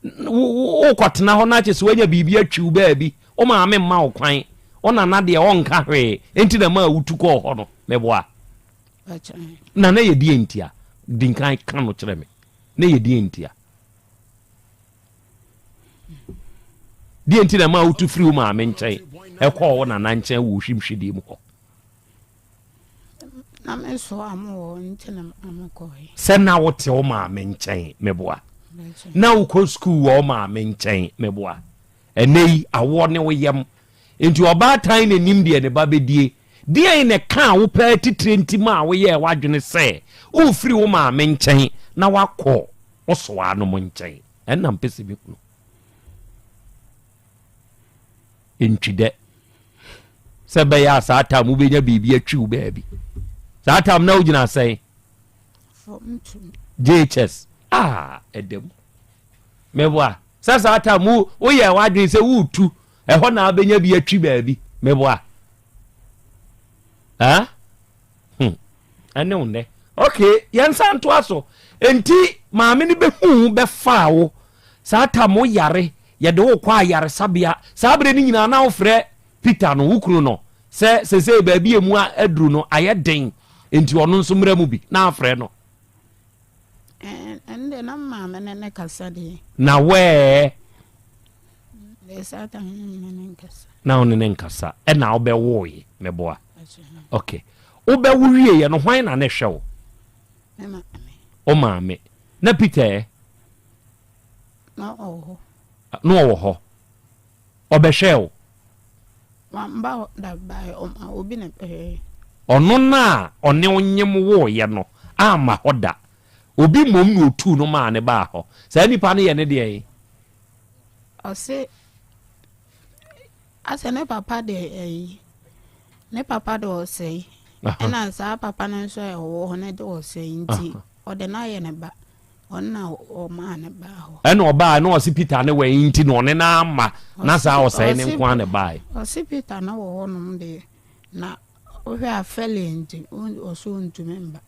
Wokɔtena hɔ na kyɛ sɛ woanya biribi atwiw baabi, wo maame mma wo kwan, wo nana deɛ ɔnka hwee, enti na maa wotu kɔɔ hɔ no, meboa. Na na yɛ deɛ ntia? Di nkan ka no kyerɛ me. Na yɛ deɛ ntia? Deɛ nti na maa wotu firi wo maame nkyɛn ɛkɔɔ wo nana nkyɛn wɔ ohwimhwɛdeɛ mu hɔ? Na me soa mo wɔ hɔ nti na ma mekɔe. Sɛ na wote wo maame nkyɛn, meboa. Na wokɔ sukuu wɔ wo maame nkyɛn, meboa. Ɛnɛ yi, awoɔ ne wo yam. Nti ɔbaatan na nim deɛ ne ba bɛdie. Deɛn na ɛkaa wo paa titire nti maa woyɛɛ w'adwene sɛ worefiri wo maame nkyɛn na woakɔ wo soa nom nkyɛn? Ɛno na mepɛ sɛ mehunu. Ntwi dɛ. Sɛ ɛbɛyɛ a saa tam wobɛnya biribi atwi wo baabi. Saa tam na wogyina sɛn? JHS. Ah, ɛda mu. Meboa. Sɛ saa tam wo woyɛ w'adwene sɛ woretu ɛhɔ na abɛnya bi atwi baabi. Meboa. Ah? Hmm. Ɛne wo nnɛ. Okay, yɛnsa ntoa so. Enti maame no bɛhu bɛfaa wo. Saa tam wo yare, yɛde wo kɔ ayaresabea. Saa berɛ no nyinaa na wofrɛ Peter no, wo kunu no, sɛ sesei baabi a emu aduru no ayɛ den, enti ɔno nso mmra mu bi, na afrɛ no. Ɛnde na maame ne ne kasa deɛ. Na wɛɛ. Deɛ saa ta ne ne nkasa. Na wo ne ne nkasa, ɛna wobɛwoe, meboa. Ok, wobɛwo wieɛ no, hwan na ne hwɛ wo? Me maame. Wo maame. Na Peter ɛ? Na ɔwɔ hɔ. Na ɔwɔ hɔ. Ɔbɛhwɛɛ wo? Wamba hɔ da bae, ɔma obi na ɛbɛhwɛe. Ɔno no a ɔne wo nyem woeɛ no amma hɔ da. Obi mmom na ɔtuu no maa no baa hɔ. Saa nipa no yɛ ne deɛn? Ɔse asɛ ne papa de ɛyi ne papa de ɔsɛe ɛna saa papa no nso a ɛwɔ hɔ no de ɔsɛe nti ɔde no ayɛ ne ba. Ɔno na ɔmaa no baa hɔ. Ɛna ɔbaa na ɔse Peter ne wɛn nti na ɔne no amma na saa ɔsɛe ne nko ara na ɛbaeɛ. Ɔse Peter no wɔ hɔnom deɛ na wohwɛ a fɛle nti ɔse ɔntumi mba.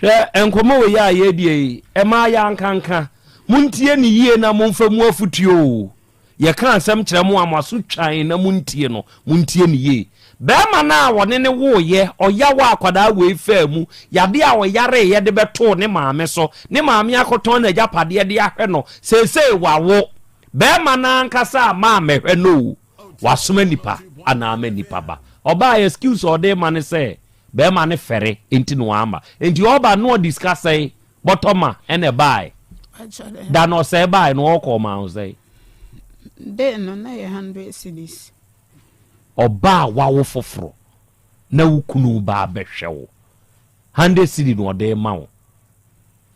Hwɛ nkɔmmɔ wei a yɛredie yi, ɛmaa yɛankanka. Montie no yie na momfa mu afotuo o. Yɛka asɛm kyerɛ mo a, mo aso twan na montie no. Montie no yie. Barima no a wɔne no woeɛ, ɔyaw a akwadaa wei faa mu, yadeɛ a ɔyareeɛ de bɛtoo ne maame so, ne maame akɔtɔn n'agyapadeɛ de ahwɛ no, seesei wawo. Barima no ankasa amma ammɛhwɛ no o, wasoma nnipa anaa ama nnipa ba. Ɔbaeɛ, excuse a ɔde rema ne sɛ, barima no fɛre nti na wamma. Nti ɔreba no na ɔde sika sɛn? Bɔtɔ ma ɛna ɛbaeɛ. Da no ɔsɛe baeɛ no ɔkɔ ɔmaa wo sɛn? Day no na yɛ hundred cedis. Ɔbaa a wawo foforɔ na wo kunu ba abɛhwɛ wo hundred cedi na ɔde ma wo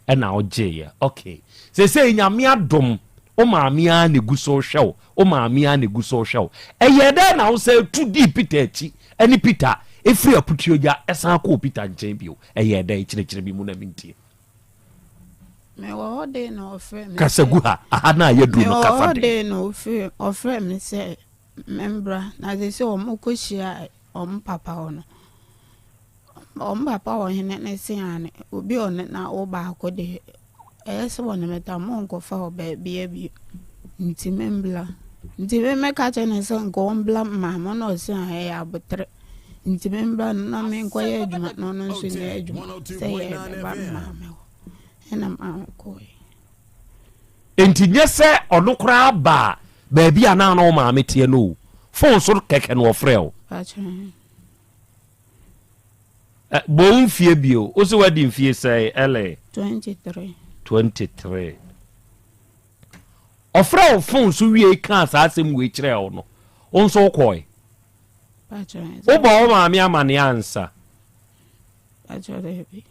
ɛna ɔgyeeɛ okay sesei nyame adom Wo maame ara na egu so rehwɛ wo, wo maame ara na egu so rehwɛ wo. Ɛyɛɛ dɛn na wosan tu dii Peter akyi ne Peter firi Aputuogya san kɔɔ Peter nkyɛn bio? Ɛyɛɛ dɛn? Kyerɛkyerɛ me mu na mentie. Mewɔ hɔ de na ɔfrɛ me Kasa sɛ. gu ha, aha no a yɛaduru no Mewɔ kasa hɔ den. de na ɔfrɛ me sɛ membra na sɛ sɛ wɔn kɔhyia wɔn papa hɔ no. Wɔn papa wɔ hene ne se aane, obi a ɔne no awo baako deɛ, ɛyɛ sɛ wɔne me tam, monkɔfa ɔbaa biara bio, nti membla. Nti me mɛka kyerɛ no sɛ nka ɔmbla maame na ɔse a ɛyɛ aboterɛ, nti membla no na menkɔyɛ adwuma na ɔno nso nyɛ adwuma sɛ yɛbɛba maame hɔ. Ɛna maame kɔɔɛ. Enti nyɛ sɛ ɔno koraa baa baabi a na na wo maame teɛ no o, fon so kɛkɛ na ɔfrɛɛ wo. Pakyɛ. Bɔ wo mfie bio. Wo se woadi mfie sɛn, Ellen? 23. 23. Ɔfrɛɛ wo fon so wiei kaa saa asɛm wei kyerɛɛ wo no, wo nso wokɔe? Wobɔɔ wo maame amanneɛ ansa?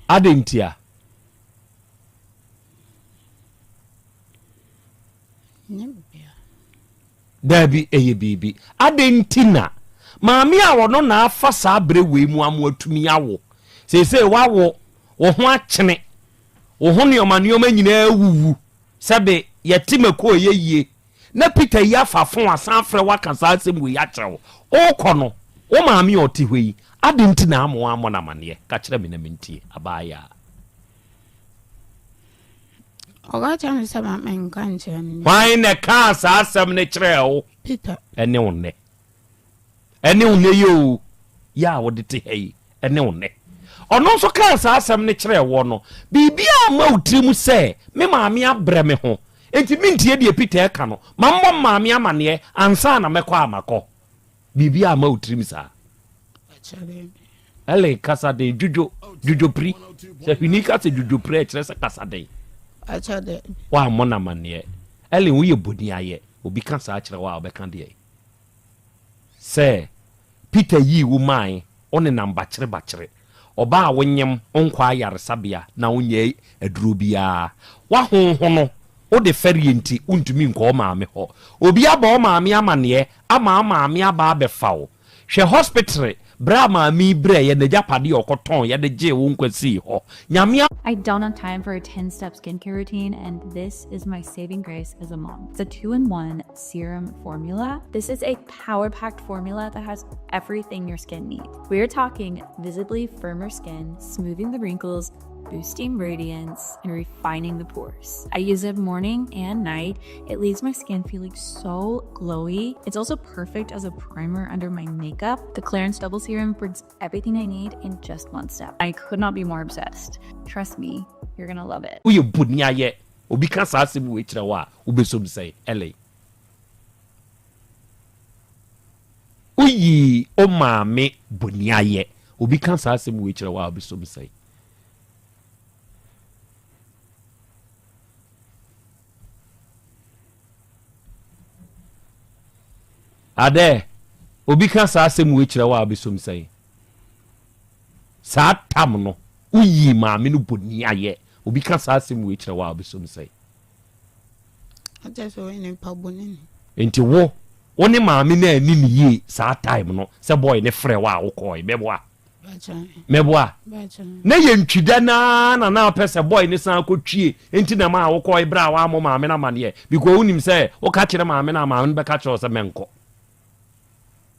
Adɛn ntia? Daabi, ɛyɛ biribi. Adɛn nti na maame a ɔno na afa saa berɛ wei mu ama watumi awo? Seesei wawo, wo ho akyene, wo ho nneɛma nneɛma nyinaa awuwu, sɛbe yɛte mako a ɛyɛ yie, na Peter yi afa fon asan afrɛ wo aka saa asɛm wei akyerɛ wo. Wokɔ no, wo maame a ɔte hɔ yi, adɛn nti na ama wammɔ no amanneɛ? Ka kyerɛ me na mentie, abaayaa. Ɔka kyerɛ me sɛ ma menka nkyerɛ no. Hwan na ɛkaa saa asɛm no kyerɛɛ wo? Peter. Ɛne wo nnɛ. Ɛne wo nnɛ yi o, yɛ a wode te ha yi, ɛne wo nnɛ. Ɔno nso kaa saa asɛm no kyerɛɛ woɔ no, biribiara amma wo tirim sɛ me maame abrɛ me ho, enti mentie deɛ Peter reka no, ma mmɔ me maame amaneɛ ansa na mɛkɔ a makɔ. Biribiara amma wo tirim saa. Ellen kasa den dwudwo dwudwo piri. Sɛ hwini ka sɛ dwudwo piri a ɛkyerɛ sɛ kasa den. Woammɔ no amanneɛ. Ellen woyɛ boniayɛ. Obi ka saa kyerɛ wo a wobɛka deɛn? Sɛ Peter yii wo mae, wonenam bakyere bakyere. Ɔbaa a wonyem, wonkɔ ayaresabea na wonyɛ aduro biara. Woahonhono, wode fɛreɛ nti wontumi nkɔ wo maame hɔ. Obi abɔ wo maame amaneɛ ama wo maame aba abɛfa wo. Hwɛ hospitre berɛ a maame yi brɛeɛ, n'agyapadeɛ a ɔkɔtɔn de gyee wo nkwa sii hɔ. Nyame. I don't have time for a 10 step skincare routine, and this is my saving grace as a mom. It's a two in one serum formula. This is a power packed formula that has everything your skin needs. We are talking visibly firmer skin, smoothing the wrinkles, boosting radiance, and refining the pores. I use it morning and night. It leaves my skin feeling so glowy. It's also perfect as a primer under my makeup. The Clarins Double Serum brings everything I need in just one step. I could not be more obsessed. Trust me, you're gonna love it. Woyɛ boniayɛ. Obi ka saa asɛm wei kyerɛ wo a, wobɛsom sɛn? Ellen. Woyii wo maame boniayɛ. Obi ka saa asɛm wei kyerɛ wo a, wobɛsom sɛn? Adɛ, obi ka saa asɛm wei kyerɛ wo a, wobɛsom sɛn? Saa tam no, woyii maame no boniayɛ. Obi ka saa asɛm wei kyerɛ wo a, wobɛsom sɛn? Akyɛ sɛ ɔyɛ nipa bɔne ni. Nti wo, wo ne maame no anni no yie saa time no sɛ boy no frɛ wo a wokɔɔe, mɛboa? Mɛboa? Na yɛ ntwida no ara na na wopɛ sɛ boy no san kɔtwie nti na ɛmaa wokɔɔe berɛ a woammɔ maame no amaneɛ because wonim sɛ woka kyerɛ maame no a maame no bɛka kyerɛ wo sɛ mɛnkɔ.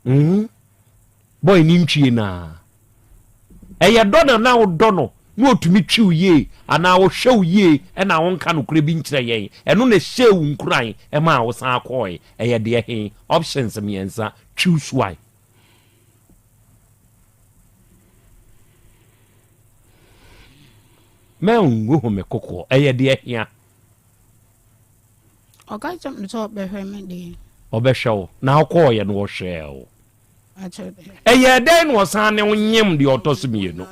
Mm. Boy no ntwie no ara. Ɛyɛ dɔ na na wodɔ no na ɔtumi twi wo yie anaa ɔhwɛ wo yie na wonka nokorɛ bi nkyerɛ yɛn. Ɛno na ɛhyɛɛ wo nkuran maa wosan kɔɔe. Ɛyɛ deɛ he? Options mmiɛnsa, choose one. Mɛngu ho me kokoɔ. Ɛyɛ deɛ hia? Ɔka kyerɛ me sɛ ɔbɛhwɛ me deɛ. Ɔbɛhwɛ wo. Na wokɔɔeɛ no ɔhwɛɛ wo. Ɛyɛɛ dɛn na ɔsan ne wo nyem deɛ ɔtɔ so mmienu?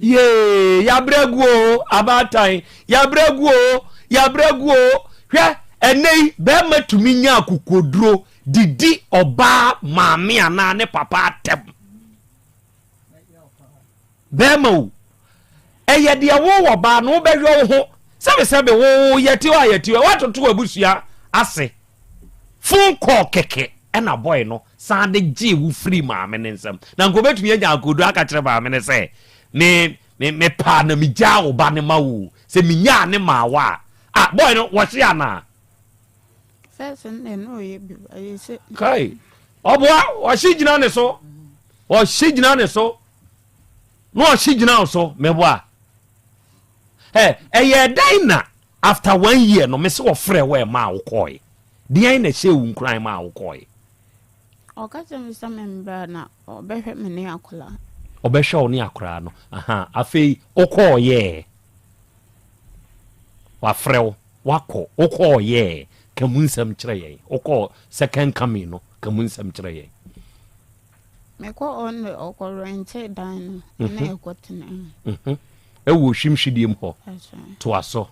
Yee, yɛabrɛ gu o, abaatan, yɛabrɛ gu o, yɛabrɛ gu o. Hwɛ, ɛnɛ yi, bɛrima tumi nya akokoduro didi ɔbaa maame anaa ne papa atɛm. Bɛrima o, ɛyɛ deɛ wo wɔ baa no wobɛhwɛ wo ho. Sɛbesɛbe wo yɛte hɔ a yɛte hɔ woatoto w'abusua ase. Phone call kɛkɛ ɛna boy no san de gyee wo firii maame no nsam. Na nka obetumi anya akooduro aka kyerɛ maame no sɛ me me mepaa na megyaa wo ba no ma wo o. Sɛ menyaa ne maa wo a. Ah boy no wɔhye anaa? First no deɛ na ɔyɛ bi ɛyɛ sɛ. Kai ɔboa ɔhye gyina ne so ɔhye gyina ne so na ɔhye gyina wo so meboa. Ɛ ɛyɛɛ dɛn na after one year no mese wɔfrɛɛ wo ɛmaa wo kɔɔe? Deɛn na ɛhyɛɛ wo nkuran maa wo kɔɔe? Ɔka kyerɛ me sɛ membra na ɔbɛhwɛ me ne akwadaa. Ɔbɛhwɛ wo ne akwadaa no. Aha, afei wokɔɔyɛɛ. Wafrɛ wo, wakɔ, wokɔɔyɛɛ. Ka mu nsɛm kyerɛ yɛn. Wokɔɔ second coming no, ka mu nsɛm kyerɛ yɛn. Mekɔ hɔ no ɔkɔ rɛnte dan no na mhm. ɛkɔ tena mu. Mhm. Ɛwɔ ohwim hwidiem hɔ. Toa so.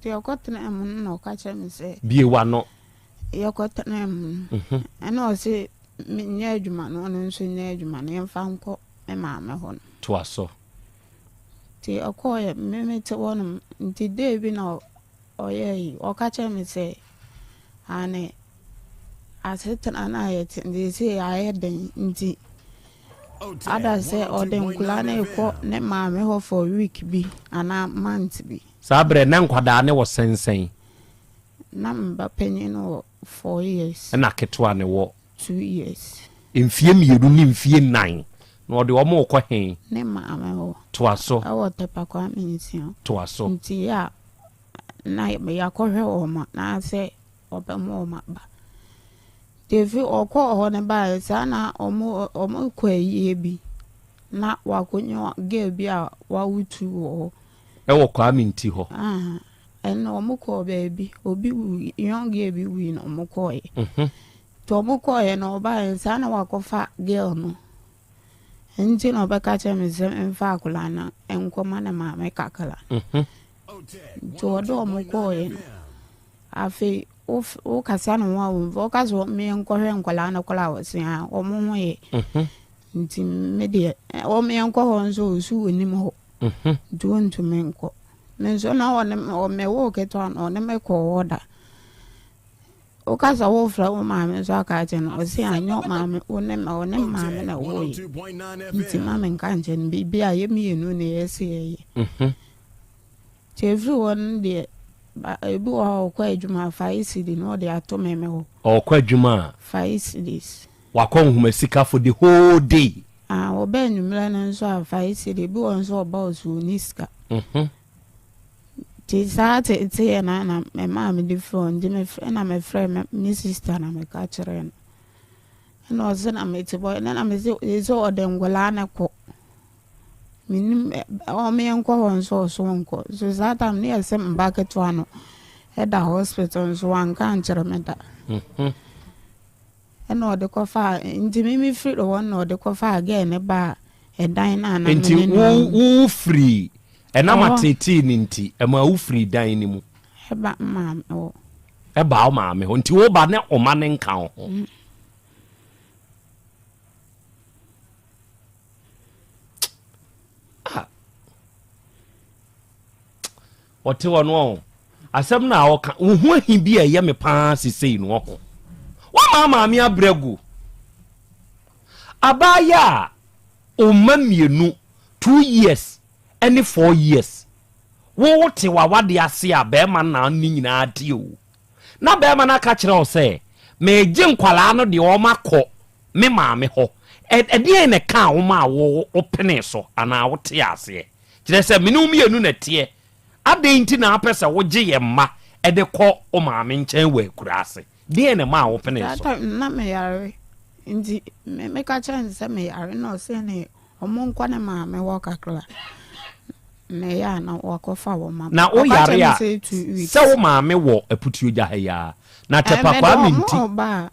Nti ɔkɔ tena mu no na ɔka kyerɛ me sɛ. Bie w'ano. Yɛkɔ tena mu no. Mhm. Ɛna ɔse menyɛ adwuma no ɔno nso nyɛ adwuma no yɛmfa nkɔ me maame hɔ no. Toa so. Nti ɔkɔɔyɛ me mete hɔ nom nti dee bi na Ɔyɛɛ yi, ɔka kyerɛɛ me sɛ, Aane, asetena no a yɛte no seesei ayɛ den nti, ada sɛ ɔde nkwadaa no rekɔ ne maame hɔ for week bi anaa month bi. Saa berɛ na nkwadaa no wɔ sɛn sɛn? Na me ba panin no wɔ 4 years. Ɛna ketewa no wɔ? 2 years. Mfie mmienu ne mfie nnan. Na ɔde wɔn rekɔ he? Ne maame hɔ. Toa so. Ɛwɔ Tepa Kwame Nsia. Toa so. Nti yɛ a na yɛakɔhwɛ wɔn anaasɛ ɔbɛma wɔn aba. Nti efi ɔkɔɔ hɔ no baeɛ saa na wɔn wɔkɔ ayie bi na wakɔnya girl bi a wawo tu wɔ hɔ. Ɛwɔ Kwame Nti hɔ. Aha, ɛna wɔn kɔɔ baabi obi wui young girl bi wui na wɔn kɔɔɛ. Mhm. Nti wɔn kɔɔɛ na ɔbaeɛ saa na wakɔfa girl no. Nti na ɔbɛka kyerɛ me sɛ mfa akwadaa no nkɔma ne maame kakra. Mhm. Nti ɔde wɔn kɔɔɛ no afei wokasa ne ho a wɔmfa woka sɛ menkɔhwɛ nkwadaa no koraa a wɔse a wɔn ho yɛ. Mhm. Nti me deɛ wɔn yɛnkɔ hɔ nso ɔsu wɔnim hɔ. Mhm. Nti wɔntumi nkɔ. Me nso na ɔne mewoo ketewa no ɔne me kɔɔ hɔ da. Woka sɛ wofrɛ wo maame nso aka akyerɛ no ɔse anyɛ wo maame wo ne me ɔne me maame na ɛwoeɛ. Nti ma menka nkyerɛ no biribi a yɛ mmienu na yɛse yɛyɛ. Mhm. Nti ɛfiri hɔ no deɛ ebi wɔ hɔ a ɔkɔ adwuma a 5 cedi na ɔde ato me me hɔ. Ɔkɔ adwuma a. 5 cedis. Wakɔ nhoma sika for the whole day. Ah, ɔba anwummerɛ no nso a 5 cedi ebi wɔ hɔ nso ɔba ɔso ɔnni sika. Mhm. Nti saa teeteeɛ no na ɛmaa mede firi hɔ nti mefrɛ na mefrɛ me me sister na meka kyerɛɛ no. Ɛna ɔse na mete hɔ ɛna na mese sɛ ɔde nkwadaa no kɔ. Menim ɔmo yɛnkɔ hɔ nso ɔso ɔnkɔ. So saa time no yɛsɛ me ba ketewa no ɛda hospital nso wanka ankyerɛ me da. Mhm. Ɛna ɔde kɔfaa nti me mefiri hɔ na ɔde kɔfaa girl no baa ɛdan no a na Nti me ne no wo wɔ mu. wo firi ɛnam Ɛhɔ. ateetee no nti ɛmaa wo firii dan no mu. Ɛba me maame hɔ. Ɛbaa wo maame hɔ nti wo ba ne wo ma no nka wo ho. Mm. Ah. Ɔte hɔ no ɔho. Asɛm no a ɔka, wo ho ahi bi a ɛyɛ me paa sesei no ɔho. Woama maame abrɛ gu. Abaayɛ a ɔmma mmienu, 2 years ɛne 4 years. Wo wote w'awade ase a bɛrima na ne nyinaa te o. Na bɛrima no aka kyerɛ wo sɛ, megye nkwalaa no deɛ ɔma kɔ me maame hɔ. Ɛdeɛn na ɛkaa wo maa wo wopenee so anaa wote aseɛ? Kyerɛ sɛ me ne wo mmienu na ɛteɛ. Adɛn nti na apɛ sɛ wogye yɛn mma de kɔ wo maame nkyɛn wɔ akuraase? Deɛn na ɛmaa wopenee That so? time na meyare nti me meka kyerɛ no sɛ meyare na ɔse ne ɔmo nkɔ ne maame hɔ kakra na ɛyɛ a na wakɔfa wɔn aba. Na Ɔka kyerɛ woyare me a sɛ 2 weeks. sɛ wo maame wɔ Aputuogya ha yi ara. Na Ɛmɛ Tɛpa de Kwame ɔmo nti ɔba a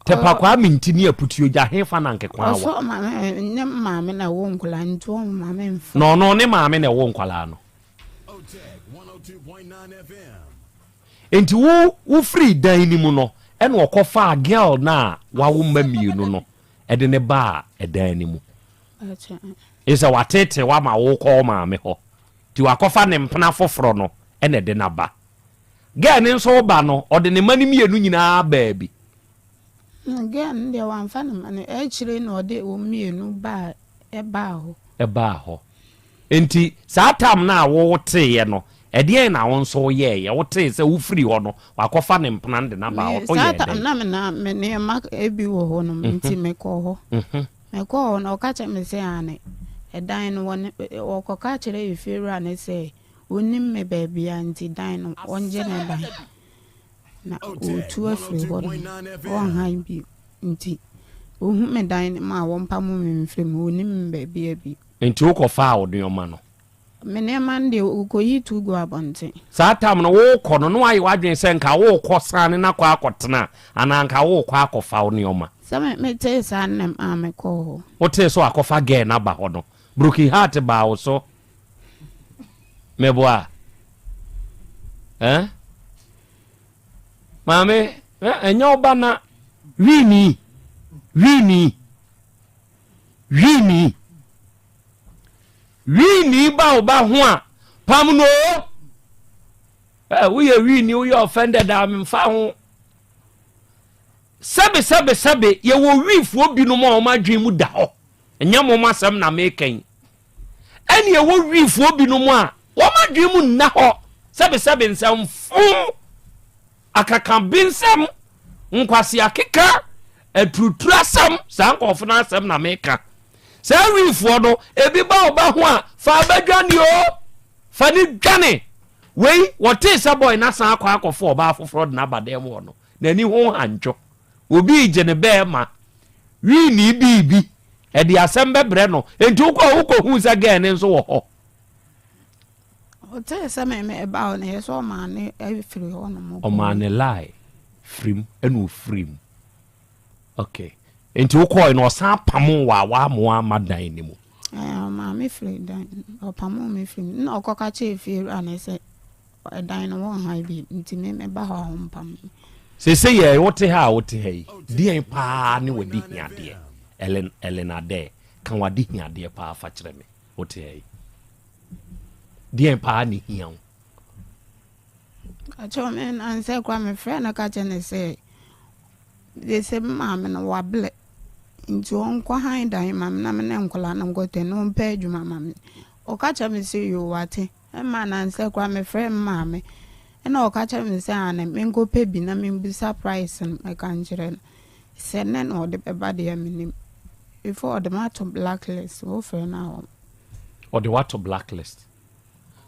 Tɛpa Kwame nti ne Aputuogya hefa na nkekwaa ɔsɛ wɔ? ɔmaame ne maame na ɛwɔ nkwadaa nti ɔmo maame mfa. Na ɔno ne maame na ɛwɔ nkwadaa no. Nti wo wofiri dan no mu no ɛna ɔkɔfaa girl no a wawo mma mmienu no ɛde ne baa ɛdan no mu. Ɛkyɛ Ɛsɛ wateetee wo ama wokɔ wo maame hɔ. Nti wakɔfa ne mpena foforɔ no ɛna ɛde no aba. Girl no nso ba no, ɔde ne mma no mmienu nyinaa baa bi. Girl no deɛ wamfa ne mma no, akyire na ɔde wɔn mmienu baa ɛbaa hɔ. Ɛbaa hɔ. Nti saa tam no a woteeɛ no, ɛdeɛn na wo nso woyɛeɛ? Wotee sɛ wofiri hɔ no, wakɔfa ne mpena no de no aba hɔ, Saa woyɛɛ tam dɛn? na me na me nneɛma bi wɔ hɔ nom, nti mekɔɔ hɔ. Mekɔɔ hɔ no, ɔka kyerɛɛ me sɛ aane, ɛdan no wɔne, wɔkɔka kyerɛɛ efiewura no sɛ ɔnnim me baabiara nti dan no ɔngye ne dan na ɔretu afiri hɔ nom, ɔnhan bio nti ɔhu me dan no mu a wɔmpamo me mfiri mu, ɔnnim me baabiara bio. Nti wokɔfaa wo nnoɔma no? Me nneɛma no deɛ ɔkɔyi tu guu abɔnten. Saa tam no worekɔ no na woayɛ w'adwene sɛ nka worekɔ sane no akɔ akɔtena anaa nka worekɔ akɔfa wo nneɛma? Sɛ me metee saa no na ɛmaa mekɔɔ hɔ. Wotee sɛ wakɔfa girl no aba hɔ no, broken heart baa wo so? Meboa? Eh? Maame, ɛnyɛ wo ba na wini, wini, wini. Wini ba wo ba ho a, pam no o. Eh, woyɛ wini, woyɛ offended a, memfa ho. Sɛbe, sɛbe, sɛbe, yɛwɔ wifoɔ binom a wɔn adwene mu da hɔ. Ɛnyɛ mo asɛm na meka yi. Ɛne ɛwɔ wifoɔ binom a wɔn adwene mu nna hɔ. Sɛbe, sɛbe, nsɛmfo, akakabensɛm, nkwaseakeka, aturuturasɛm, saa nkurɔfo no asɛm na meka. Saa wifoɔ no, ebi ba wo ba ho a, fa aba dwane o. Fa ne dwane. Wei, wɔtee sɛ bɔe no asan akɔ akɔfo ɔbaa foforɔ de no aba dɛm hɔ no, n'ani ho hantwo. Obi regye ne bɛɛma. Wii biribi, ɛde asɛm bɛbrɛ no. Enti wokɔ a wokɔhuu sɛ gɛɛ no nso wɔ hɔ. Ɔtee sɛ me meba hɔ no, ɛyɛ sɛ ɔmaa ne firi hɔ nom. Ɔmaa ne lie firim ɛna ɔfiri mu. Ok. Nti wokɔɔe no ɔsan pamoo wo a w'amoa amma dan no mu? Ɛɛ, ɔmaa me firi dan no, ɔpamoo me firi mu. Nna ɔkɔka kyerɛɛ fiewura no sɛ ɛdan no wɔnhan bio, nti me meba hɔ a ɔmpam me. Seesei yɛ wote ha a wote ha yi, deɛn paa ne w'adehiadeɛ? Ellen, Ellen Adair, ka w'adehiadeɛ paa fa kyerɛ me, wote ha yi. Deɛn paa na ehia wo? Akyɛw me nansɛ koraa mefrɛ no ka kyerɛ no sɛ Sese me maame no wablɛ nti ɔnkɔ han dan ma me na me ne nkwadaa no nkɔtɛ na ɔmpɛ adwuma ma me. Ɔka kyerɛ me sɛ yoo wate. Ɛma nansɛ koraa mefrɛ me maame ɛna ɔka kyerɛ me sɛ ane menkɔpɛ bi na membisa price no mɛka nkyerɛ no. Sɛ nnɛ na ɔde bɛba deɛ mennim. Before ɔde me ato blacklist wofrɛ no a ɔm. Ɔde wo ato blacklist.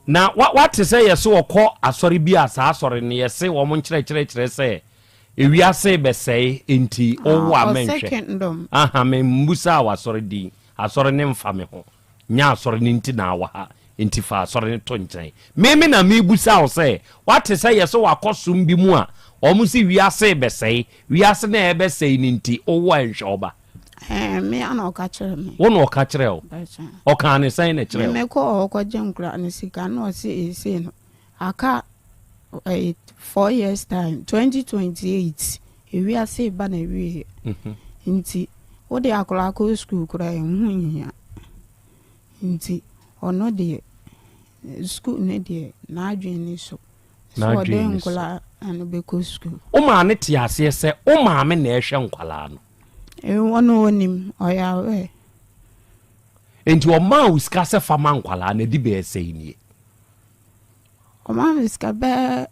Na wa wate sɛ yɛse wɔkɔ asɔre bi a saa asɔre no yɛse wɔn nkyerɛkyerɛ kyerɛ sɛ ewiase rebɛsɛe enti wowo a Ah, ɔsɛ mɛnhwɛ. kingdom. Aha me mmusaa w'asɔre din. Asɔre no mfa me ho. Nyɛ asɔre no nti na awɔ ha. Enti fa asɔre no to nkyɛn. Me me na mebusa wo sɛ wate sɛ yɛse wakɔ som bi mu a wɔn se wiase rebɛsɛe. Wiase no a ɛrebɛsɛe no nti wowo a nhwɛ wo ba. Ɛɛ, me ara na ɔka kyerɛɛ me. Wo na ɔka kyerɛɛ wo? Ɔkaa ne sɛn na ɛkyerɛɛ wo? Me mekɔɔ hɔ kɔgye nkwadaa no sika na ɔse eesei no aka ɛyi 4 years time 2028 ewiase reba n'awieɛ nti wode akwadaa kɔ sukuu koraa ɛho nhia nti ɔno deɛ sukuu no deɛ n'adwene ni so sɛ ɔde N'adwene ni so. nkwadaa no bɛkɔ sukuu. Wo maame te aseɛ sɛ wo maame na ɛrehwɛ nkwadaa no? Ɔno ɔnim, ɔyɛ aware. Nti ɔmaa wo sika sɛ fa ma nkwadaa no, ɛdi bɛyɛ sɛn nie? Ɔmaa me sika bɛyɛ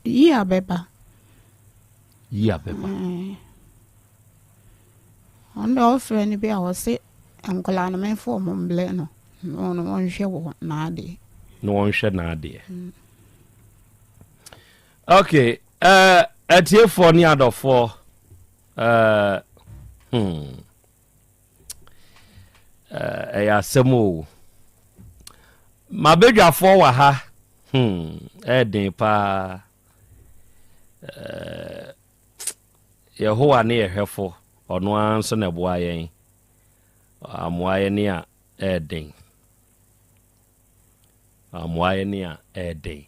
year bɛba. Year bɛba. Ɔno deɛ ɔfrɛ no bi a ɔse nkwadaa no memfa wɔn mbrɛ no na ɔno ɔnhwɛ wɔn n'adeɛ. Na ɔnhwɛ n'adeɛ. Okay, atiefoɔ ne adɔfoɔ, ɛyɛ asɛm o. Mabadwafoɔ wɔ ha, ɛyɛ den paa. Yehowa ne yɛ hwɛfo, ɔno ara nso na ɛboa yɛn. Amoa yɛn a ɛyɛ den. Amoa yɛn a ɛyɛ den.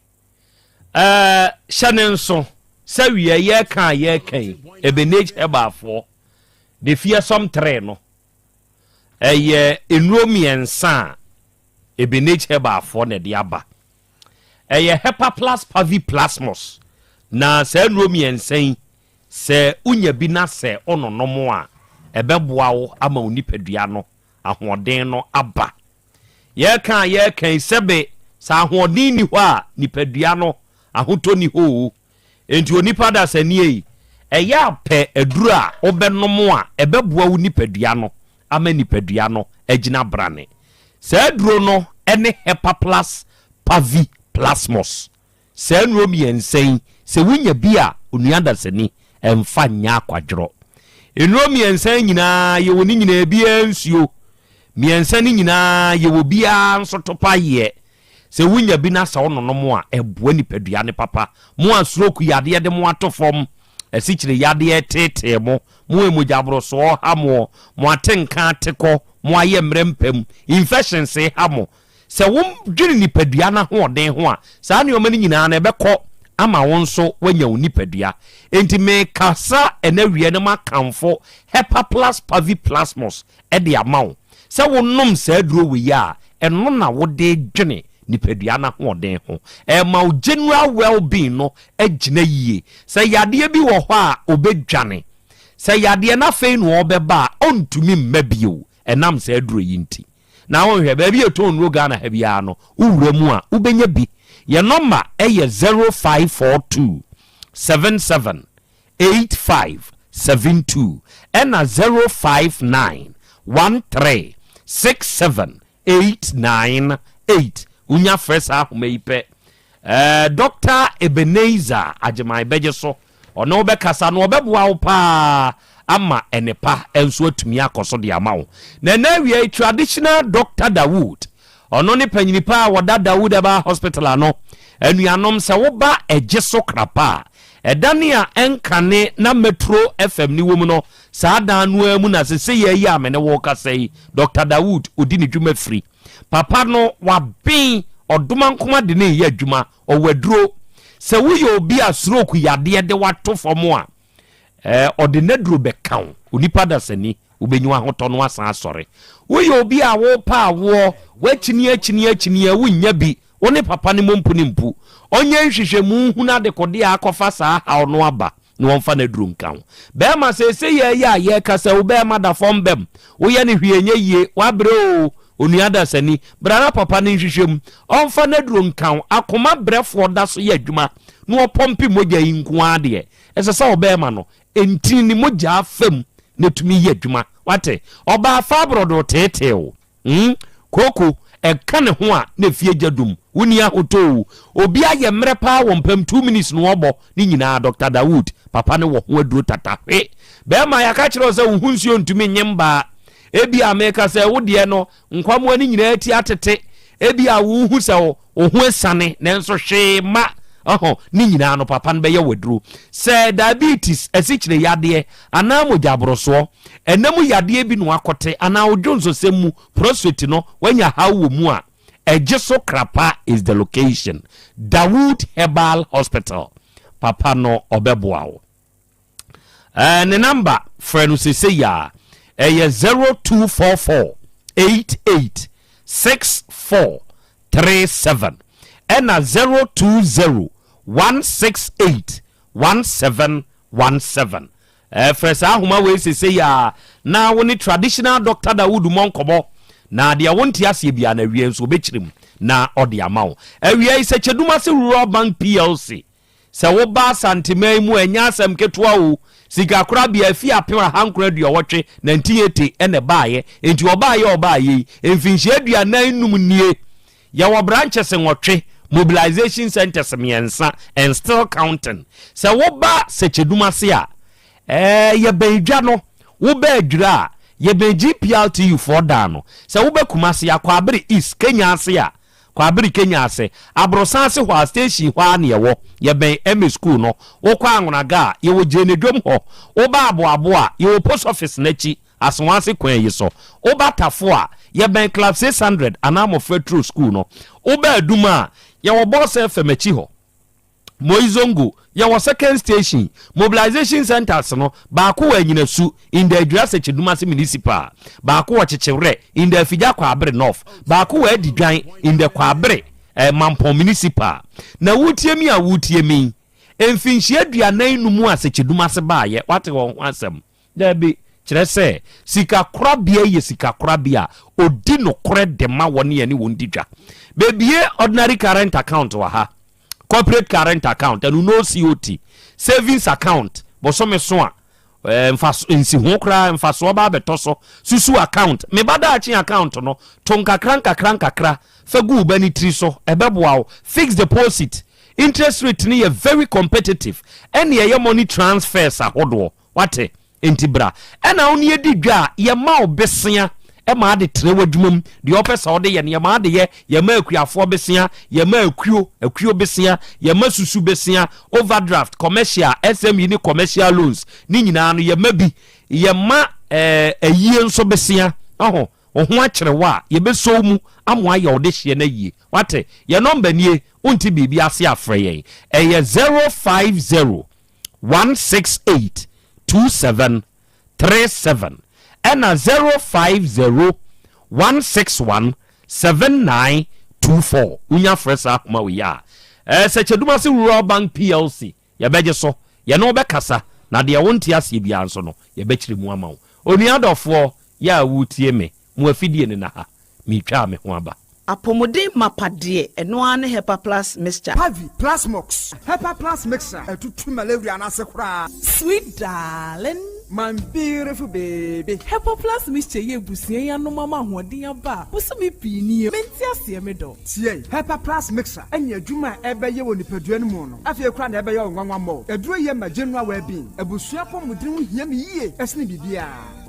Hyɛ ne nso sɛ wia yɛka a yɛka yi, Ebenezer Herbalfoɔ, the fearsome three no, ɛyɛ nnuro mmiɛnsa a Ebenage Herbalfoɔ na ɛde aba. Ɛyɛ Hepaplus Paviplasmus. Na saa nnuro mmiɛnsa yi, sɛ wonya bi na sɛ wononom a, ɛbɛboa wo ama wo nipadua no ahoɔden no aba. Yɛreka a yɛreka yi, sɛbe sɛ ahoɔden nni hɔ a, nipadua no ahotɔ nni hɔ o. Enti onipa dasani ei, ɛyɛ a pɛ aduru a wobɛnom a ɛbɛboa wo nipadua no ama nipadua no agyina brane. Saa aduro no ne Hepaplus Pavi Plasmos. Saa nnuro mmiɛnsa yi, sɛ wonya bi a, onua dasani, ɛmfa nyɛ akwadworɔ. Nnuro mmiɛnsa yi nyinaa, yɛwɔ ne nyinaa biara nsuo. Mmiɛnsa no nyinaa, yɛwɔ biara nso topa yeɛ. Sɛ wonya bi na sɛ wononom a, ɛboa nipadua no papa. Mo a stroke yadeɛ de mo ato fam, asikyire yadeɛ reteetee mo, mo a mogyaborosoɔ ha mo, mo atenka ate kɔ, mo ayɛ mmerɛ mpam, infections ha mo. Sɛ wodwene nipadua no ahoɔden ho a, saa nneɛma no nyinaa no ɛbɛkɔ ama wo nso woanya wo nipadua. Enti mekasa ɛnɛ awia no makamfo Hepaplus Paviplasmus de ama wo. Sɛ wonom saa aduro wei a, ɛno na wode dwene nipadua no ahoɔden ho. Ɛma wo general well-being no agyina yie. Sɛ yadeɛ bi wɔ hɔ a, ɔbɛdwane. Sɛ yadeɛ no afei na ɔrebɛba a, ɔntumi mma bio ɛnam saa aduro yi nti. Na wonhwɛ, baabi a yɛtɔn nnuro Ghana ha biara no, wowura mu a, wobɛnya bi. Yɛn nɔma yɛ 0542 77 8572 ɛna 059 13 67 898. Wonya frɛ saa ahoma yi pɛ, eh, Dɔkta Ebenezer Agyeman bɛgye so, ɔne wo bɛkasa na ɔbɛboa wo paa ama nnepa nso atumi akɔ so de ama wo. Na ɛnɛ awia yi, Traditional Doctor Dawood, ɔno ne panyini pa a wɔda Dawood Herbal Hospital ano. Anuanom, sɛ woba ɛgye so krapa a, ɛdane a ɛnkane na Metro FM ne wɔ mu no, saa dan no ara mu na sesei yi a me ne wo rekasa yi, Doctor Dawood ɔdi ne dwuma firi. Papa no, waben, ɔdomankoma de no reyɛ adwuma, ɔwɔ aduro. Sɛ woyɛ obi a stroke yadeɛ de wo ato fam a, ɛɛ, ɔde n'aduro bɛka wo. Onipa dasani, wobɛnya w'ahotɔ no asan asɔre. Woyɛ obi a wopɛ awoɔ, woakyini akyini akyini a wonnya bi, wo ne papa no mmɔ mpu ne mpu. Ɔnyɛ nhwehwɛmu nhunu adekodeɛ a akɔfa saa haw no aba na wɔmfa n'aduro nka ho. Bɛrima, seesei yɛ yi a yɛrekasa yi, wo bɛrima da fam bɛm, woyɛ no hwee ɛnyɛ yie, woabrɛ oo, onua dasani, bra na papa no nhwehwɛ mu, ɔmfa n'aduro nka ho. Akoma brɛfoɔ da so yɛ adwuma na ɔpɔmpe mogya yi nko ara deɛ, ɛsɛ sɛ ɔbɛrima no ntini ne mogyaa fa mu na ɛtumi yɛ adwuma. Wate? Ɔbaa fibroid reteetee wo. Hmm? Kooko, ɛka ne ho a na efie gya dum. Wonni ahotɔ o. Obi ayɛ mmerɛ paa wɔ mpam, two minutes na ɔbɔ ne nyinaa. Doctor Dawood, papa no wɔ ho aduro tata. Hwe! Bɛrima, yɛaka kyerɛ wo sɛ wo ho nsuo ntumi nye mbaa. Ebia meka sɛ wo deɛ no, nkwammoa no nyinaa ti atete. Ebia wohu sɛ wo ho asiane, nanso hwee mma. Ɔhɔ, ne nyinaa no, papa no bɛyɛ wo aduro. Sɛ diabetes, asikyire yadeɛ, anaa mogyaborosoɔ, ɛna mu yadeɛ bi na wakɔte, anaa wo dwonsosɛm mu, prostate no, woanya haw wɔ mu a, ɛgye so Krapa is the location. Dawood Herbal Hospital, papa no ɔbɛboa wo. Eh, ne number frɛ no sesei a ɛyɛ 0244 88 64 37 ɛna 020 168 1717. Eh, frɛ saa ahoma wei sesei a na wo ne traditional Doctor Dawood mmɔ nkɔmmɔ na deɛ wonte aseɛ biara no awie nso ɔbɛkyerɛ mu na ɔde ama wo. Awia yi sɛ Kyedumase Rural Bank PLC Sɛ woba Asanteman mu a, ɛnyɛ asɛm ketewa o. Sikakorabea afi 1988, 1980, na ɛbaeɛ. Enti ɔbaeɛ a ɔbaeɛ yi, mfinhyia 45 nie. Yɛwɔ branches nwɔtwe, mobilization centres mmiɛnsa and still counting. Sɛ woba Sɛkyɛdum ase a, ɛɛ, yɛbɛn dwa no. Woba Adwira a, yɛbɛn GPRTU foɔ dan no. Sɛ woba Kumasi a, Kwaabere East, Kenya ase a, Kwabere Kenya ase, Aborosan ase hɔ a, station hɔ ara na yɛwɔ. Yɛbɛn MA School no. Wokɔ Anwonaga a, yɛwɔ Gyenedwom hɔ. Woba Aboabo a, yɛwɔ Post Office no akyi, Asoase kwan yi so. Woba Tafo a, yɛbɛn Club 600 anaa Mmɔfra Turo School no. Woba Adum a, yɛwɔ Bɔs FM akyi hɔ. Moizongo, yɛwɔ second station, mobilization centers no, baako wɔ Anyinasu in the Adwira Sekyedumase Municipal, baako wɔ Kyekyewerɛ in the Afigya Kwaabere North, baako wɔ Adidwan in the Kwaabere eh, Mampong Municipal. Na wotie mi a wotie mi, mfinhyia 45 a Sekyedumase baayɛ, wate wɔn ho asɛm? Dabi, kyerɛ sɛ, sikakorabea yi yɛ sikakorabea a ɔdi nokorɛ de ma wɔn a ɛne wɔn di dwa. Bɛbue ordinary current account wɔ ha, corporate current account, ɛno no COT, savings account, bosome so a, eh, mfaso, nsiho koraa mfasoɔ ba abɛtɔ so, susu account, me ba daakye account no, to nkakra nkakra nkakra fa gu wo ba ne tiri so, ɛbɛboa wo. Fixed deposit, interest rate no yɛ very competitive, ɛne ɛyɛ money transfers ahodoɔ. Wate? Enti bra. Ɛna wo ne yɛdi dwa a, yɛma wo besea ma ade trɛ w'adwuma mu. Deɛ wopɛ sɛ wode yɛ no, yɛma ade yɛ. Yɛma akuafoɔ besea, yɛma akuo, akuo besea, yɛma susu besea, overdraft, commercial, SME ne commercial loans, ne nyinaa no yɛma bi. Yɛma ɛɛ ayie nso besea. Ɔho, wo ho akyere wo a, yɛbɛsɔ wo mu ama woayɛ wo dehyeɛ no ayie. Wate? Yɛn nɔmba nie, wonte biribi ase a frɛ yɛn. Ɛyɛ 050 168 27 37 ɛna 050 161 79 24. Wonya frɛ saa akoma wei a, ɛɛ Sɛkyɛdumase Rural Bank PLC yɛbɛgye so, yɛne wo bɛkasa na deɛ wonte aseɛ biara nso no yɛbɛkyerɛ mu ama wo. Onua dɔfoɔ yɛ a woretie me, mo afidie no na ha, meretwa me ho aba. Apɔmuden mapa deɛ, ɛno ara ne Hepa Plus Mixture. Pavi, Plasmox, Hepa Plus Mixture, ɛtutu malaria no ase koraa. Sweet darling. My beautiful baby. Hepa Plus Mixture yi abusua yi anom ama ahoɔden aba a bosome pii nie mente aseɛ me dɔ. Tie, Hepa Plus Mixture ne adwuma a ɛbɛyɛ wɔ nipadua no mu no afei koraa na ɛbɛyɛ wo nwanwa mmɔ. Aduro yi yɛ ma general well-being. Abusua apɔmuden ho hia me yie sene biribiara.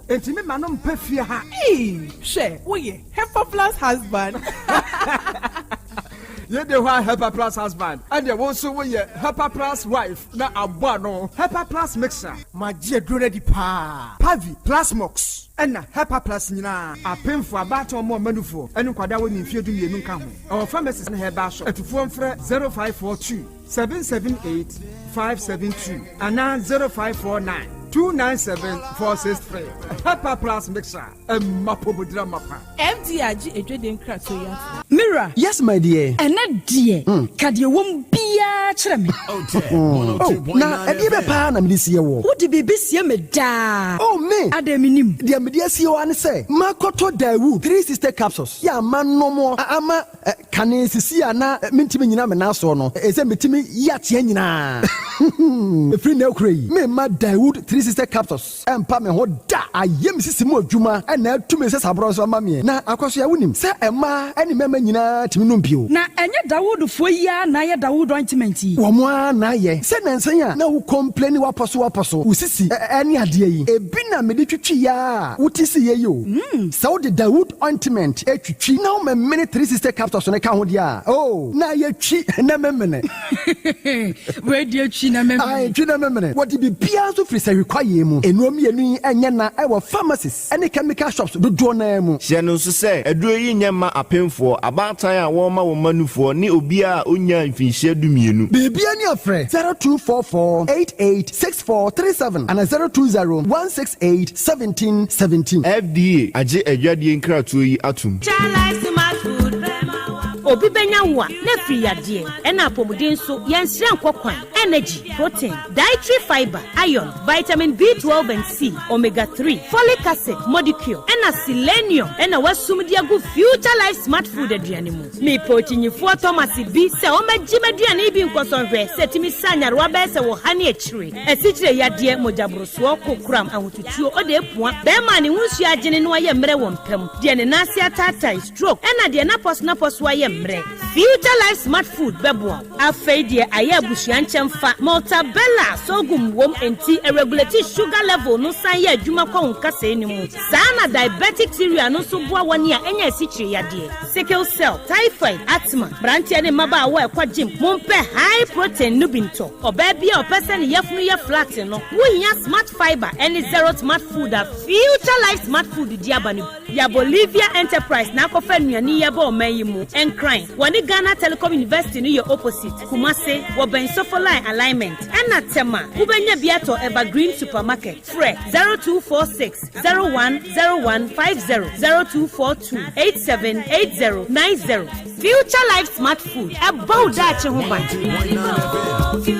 Enti me ma no mpɛ fie ha. Eii hwɛ woyɛ Hepa plus husband. Ye de hɔ a Hepa plus husband ɛneɛ wo nso wo yɛ Hepa plus wife na abɔ ano. Hepa plus mixer. Magye aduro no adi paa. Pavi, Plasmox ɛna Hepa plus nyinaa. Apemfoɔ, abaatan ɔmo ɔma nufoɔ ɛne nkwadaa a wɔnni mfeɛ 12 nka ho. Ɛwɔ pharmacies ne herbal shop. Atufoɔ mfrɛ 0542 778 572 anaa 0549 297 463. Hepa plus mixer. Ɛmma pomodira mapa. FDA agye adwadie nkratoɔ yi atom. Me wura. Yes my dear. Ɛnɛ deɛ, ka deɛ ɛwɔ mu biara kyerɛ me. Oh, na ɛdeɛ bɛ paa na mede sie woɔ? Wode biribi sie me daa. Oh me! Adɛn mennim? Deɛ mede asie wo ara ne sɛ, makɔtɔ Daewoo 360 capsules yɛ a manom ama kane sisi a na mentumi nnyina me nan soɔ no, ɛsɛ metumi yi ateɛ nyinaa. Ɛfiri nnɛ rekora yi, meremma Daewoo 360 capsules. Ɛmpa me ho da. Ayɛ me sisi mu adwuma na atu me nsasaborɔ nso ama meɛ. Na Akwasoa, wonim sɛ mmaa ne mmarima nyinaa tumi nom bio. Na ɛnyɛ Dawoodfoɔ yi ara na ayɛ Dawood ointment yi? Wɔn ara na ayɛ. Sɛ nnansa yi a na wo complaini w'apɔso w'apɔso, wo sisi ne adeɛ yi, ebi na mede twitwi ara a wote siiɛ yi o. Sɛ wode Dawood ointment twitwi na womemene 360 capsules no ka ho deɛ a, oh, na ayɛ twi na memene. Wei deɛ twi na memene. Ae, twi na memene. Wɔde biribiara nso firi sahwi kwaeɛ mu. Nnuro mmienu yi nyɛ na wɔ pharmacies ne chemical shops dodoɔ no ara mu. Hyɛ no nso sɛ, aduro yi nyɛ mma apemfoɔ, abaatan a wɔrema wɔn mma nufoɔ, ne obiara a ɔnnyaa mfinhyia 12. Biribiara ni a frɛ 0244 88 64 37 anaa 020 168 17 17. FDA agye adwadie nkratoɔ yi atom. Obi bɛnya wo a, na afiri yadeɛ, ɛna apɔmuden nso, yɛnsrɛ nkɔ kwan, energy, protein, dietary fiber, iron, vitamin B12 and C, omega 3, folic acid, modicure, ɛna selenium ɛna wasum de agu Future Life Smart Food aduane mu. Mepɛ okyinyifoɔ Thomas bi sɛ ɔmmɛgye m'aduane yi bi nkɔsɔ nhwɛ sɛ ɛtumi sa nyarewa bɛyɛ sɛ wɔ ha ne akyire, asikyire yadeɛ, mogyaborosoɔ, kokoram, ahotutuo, ɔde apua, bɛrima a ne ho nsuo agyene na wayɛ mmerɛ wɔ mpa mu, deɛ ne nan ase ataatae, stroke, ɛna deɛ n'apɔso ayɛ mmerɛ. Future Life Smart Food bɛboa wo. Afei deɛ ayɛ abusua nkyɛmfa, Maltabella sorghum wom enti ɛregulate sugar level no san yɛ adwuma kɔ wo nkasɛɛ no mu. Saa na diabetic cereal no nso boa wɔn a anya asikyire yadeɛ, sickle cell, typhoid, asthma. Mmeranteɛ ne mmabaawa a ɛkɔ gym, mompɛ high protein no bi ntɔ. Ɔbaa bi a ɔpɛ sɛ ne yafunu yɛ flat no, wohia Smart Fiber ne Zero Smart Food a Future Life Smart Food de aba no bi. Ya Bolivia Enterprise na akɔfa nnuane yi aba ɔman yi mu. Nkran, wɔne. Wɔne Ghana Telecom University no yɛ opposite, Kumasi, wɔbɛn Sofoline Alignment, ɛna Tema, wobɛnya bi atɔ Evergreen Supermarket. Frɛ 0246 010150, 0242 878090. Future Life Smart Food, ɛbɔ wo daakye ho ban. Me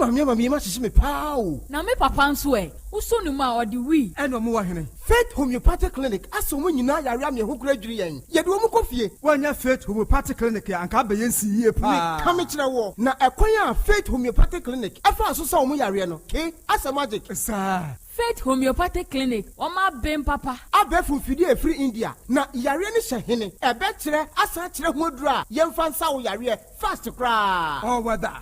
maame ama me yam ahyehye me paa o. Na me papa nso ɛ? Wosɔ ne mu a, ɔde wii. Ɛna ɔmo wɔ hene? Faith Homeopathic Clinic asɛ ɔmo nyinaa yare ama ɛho kora dwiri yɛn. Yɛde ɔmo kɔ fie. Woannya Faith Homeopathic Clinic a, anka abɛyɛ nsi yie paa. Meka mekyerɛ woɔ, na ɛkwan a Faith Homeopathic Clinic ɛfaa so sa ɔmo yareɛ no, ke, asɛ magic. Saa. Faith Homeopathic Clinic, wɔn aben papa. Abɛɛfo mfidie a ɛfiri India, na yareɛ no hyɛ hene? Ɛbɛkyerɛ asan akyerɛ ho aduro a yɛmfa nsa wo yareɛ fast koraa. All weather.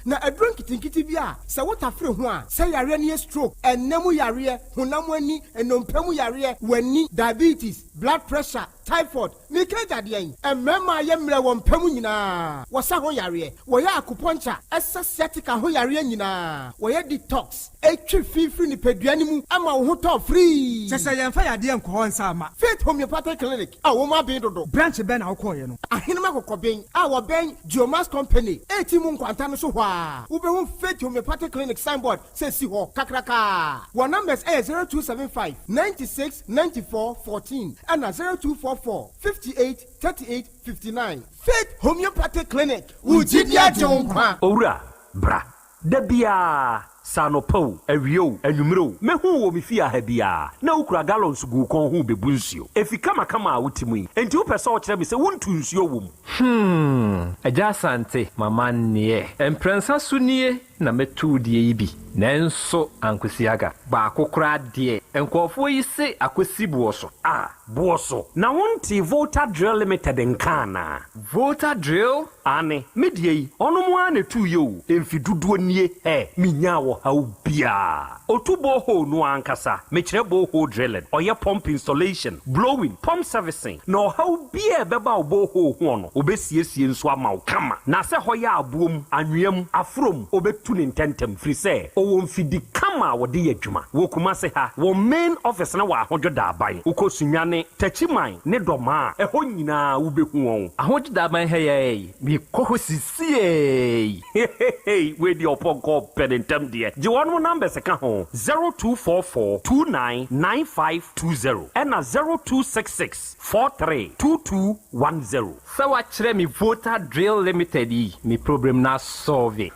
Na aduro nketenkete bi a sɛ wotafere ho a, sɛ yareɛ no yɛ stroke, ɛnna mu yareɛ, honam ani, nnompe mu yareɛ, w'ani, diabetes, blood pressure, typhoid, meka agya deɛn? Mmarima a yɛ mmerɛ wɔ mpa mu nyinaa, wɔsa ho yareɛ, wɔyɛ acupuncture, ɛsa sciatica ho yareɛ nyinaa, wɔyɛ detox, ɛtwe fi firi nipadua no mu ma wo ho tɔ firii. Kyɛ sɛ yɛmfa yadeɛ nkɔ hɔ nsa mma. Faith Homeopathic Clinic a wɔn aben dodo. Branch bɛn na wokɔeɛ no? Ahenem Akokɔben a wɔbɛn Geomax Company reti mu nkwanta no so hɔ ara, wobɛhu Faith Homeopathic Clinic signboard sɛ si hɔ kakrakaa. Wɔn numbers yɛ 0275 96 94 14 ɛna 0244 58 38 59. Faith Homeopathic Clinic, wo gyidi agye wo nkwa. Owura, bra. Da biara, sɛ anɔpa o, awia o, anwummere o, mɛhu wo wɔ me fie ha biara, na wokura gallons gu wo kɔn ho rebebu nsuo. Efi kamakama a wote mu yi, enti wopɛ sɛ wokyerɛ me sɛ wontu nsuo wɔ mu? Hmm, Agya Asante, m'amanneɛ. Mprɛnsa so nie na mɛtu wo deɛ yi bi, nanso ankosi aga. Baako koraa deɛ, nkurɔfoɔ yi se akɔsi boɔ so. Ah, boɔ so. Na wontee Volta Drill Limited nka anaa? Volta Drill? Aane, me deɛ yi, ɔnom ara na ɛtuiɛ o, mfe dodoɔ nie, hɛ, menyaa ɔhaw biara. Ɔtu borehole no ara ankasa, mekyerɛ borehole drilling, ɔyɛ pump installation, blowing, pump servicing, na ɔhaw biara a ɛbɛba wo borehole hoɔ no, ɔbɛsiesie nso ama wo kama. Na sɛ hɔ yɛ aboɔ mu, anwea mu, aforɔ mu, ɔbɛtu no ntɛntɛm, firi sɛ ɔwɔ mfidi kama a wɔde yɛ adwuma. Wɔ Kumase ha, wɔn main office no wɔ Ahodwo Daaban. Wokɔ Sunyani, Techiman ne Dɔmaa a, ɛhɔ nyinaa wobɛhu wɔn. Ahodwo Daaban ha yi ara yi, mekɔ hɔ sisiei. Hehehe wei deɛ ɔpɔnkɔ ɔpɛ ne ntɛm deɛ. Gye wɔnom numbers ka ho, 0244 29 9520 ɛna 0266 43 2210. Sɛ wakyerɛ me Volta Drill Limited yi, me problem no asɔlve.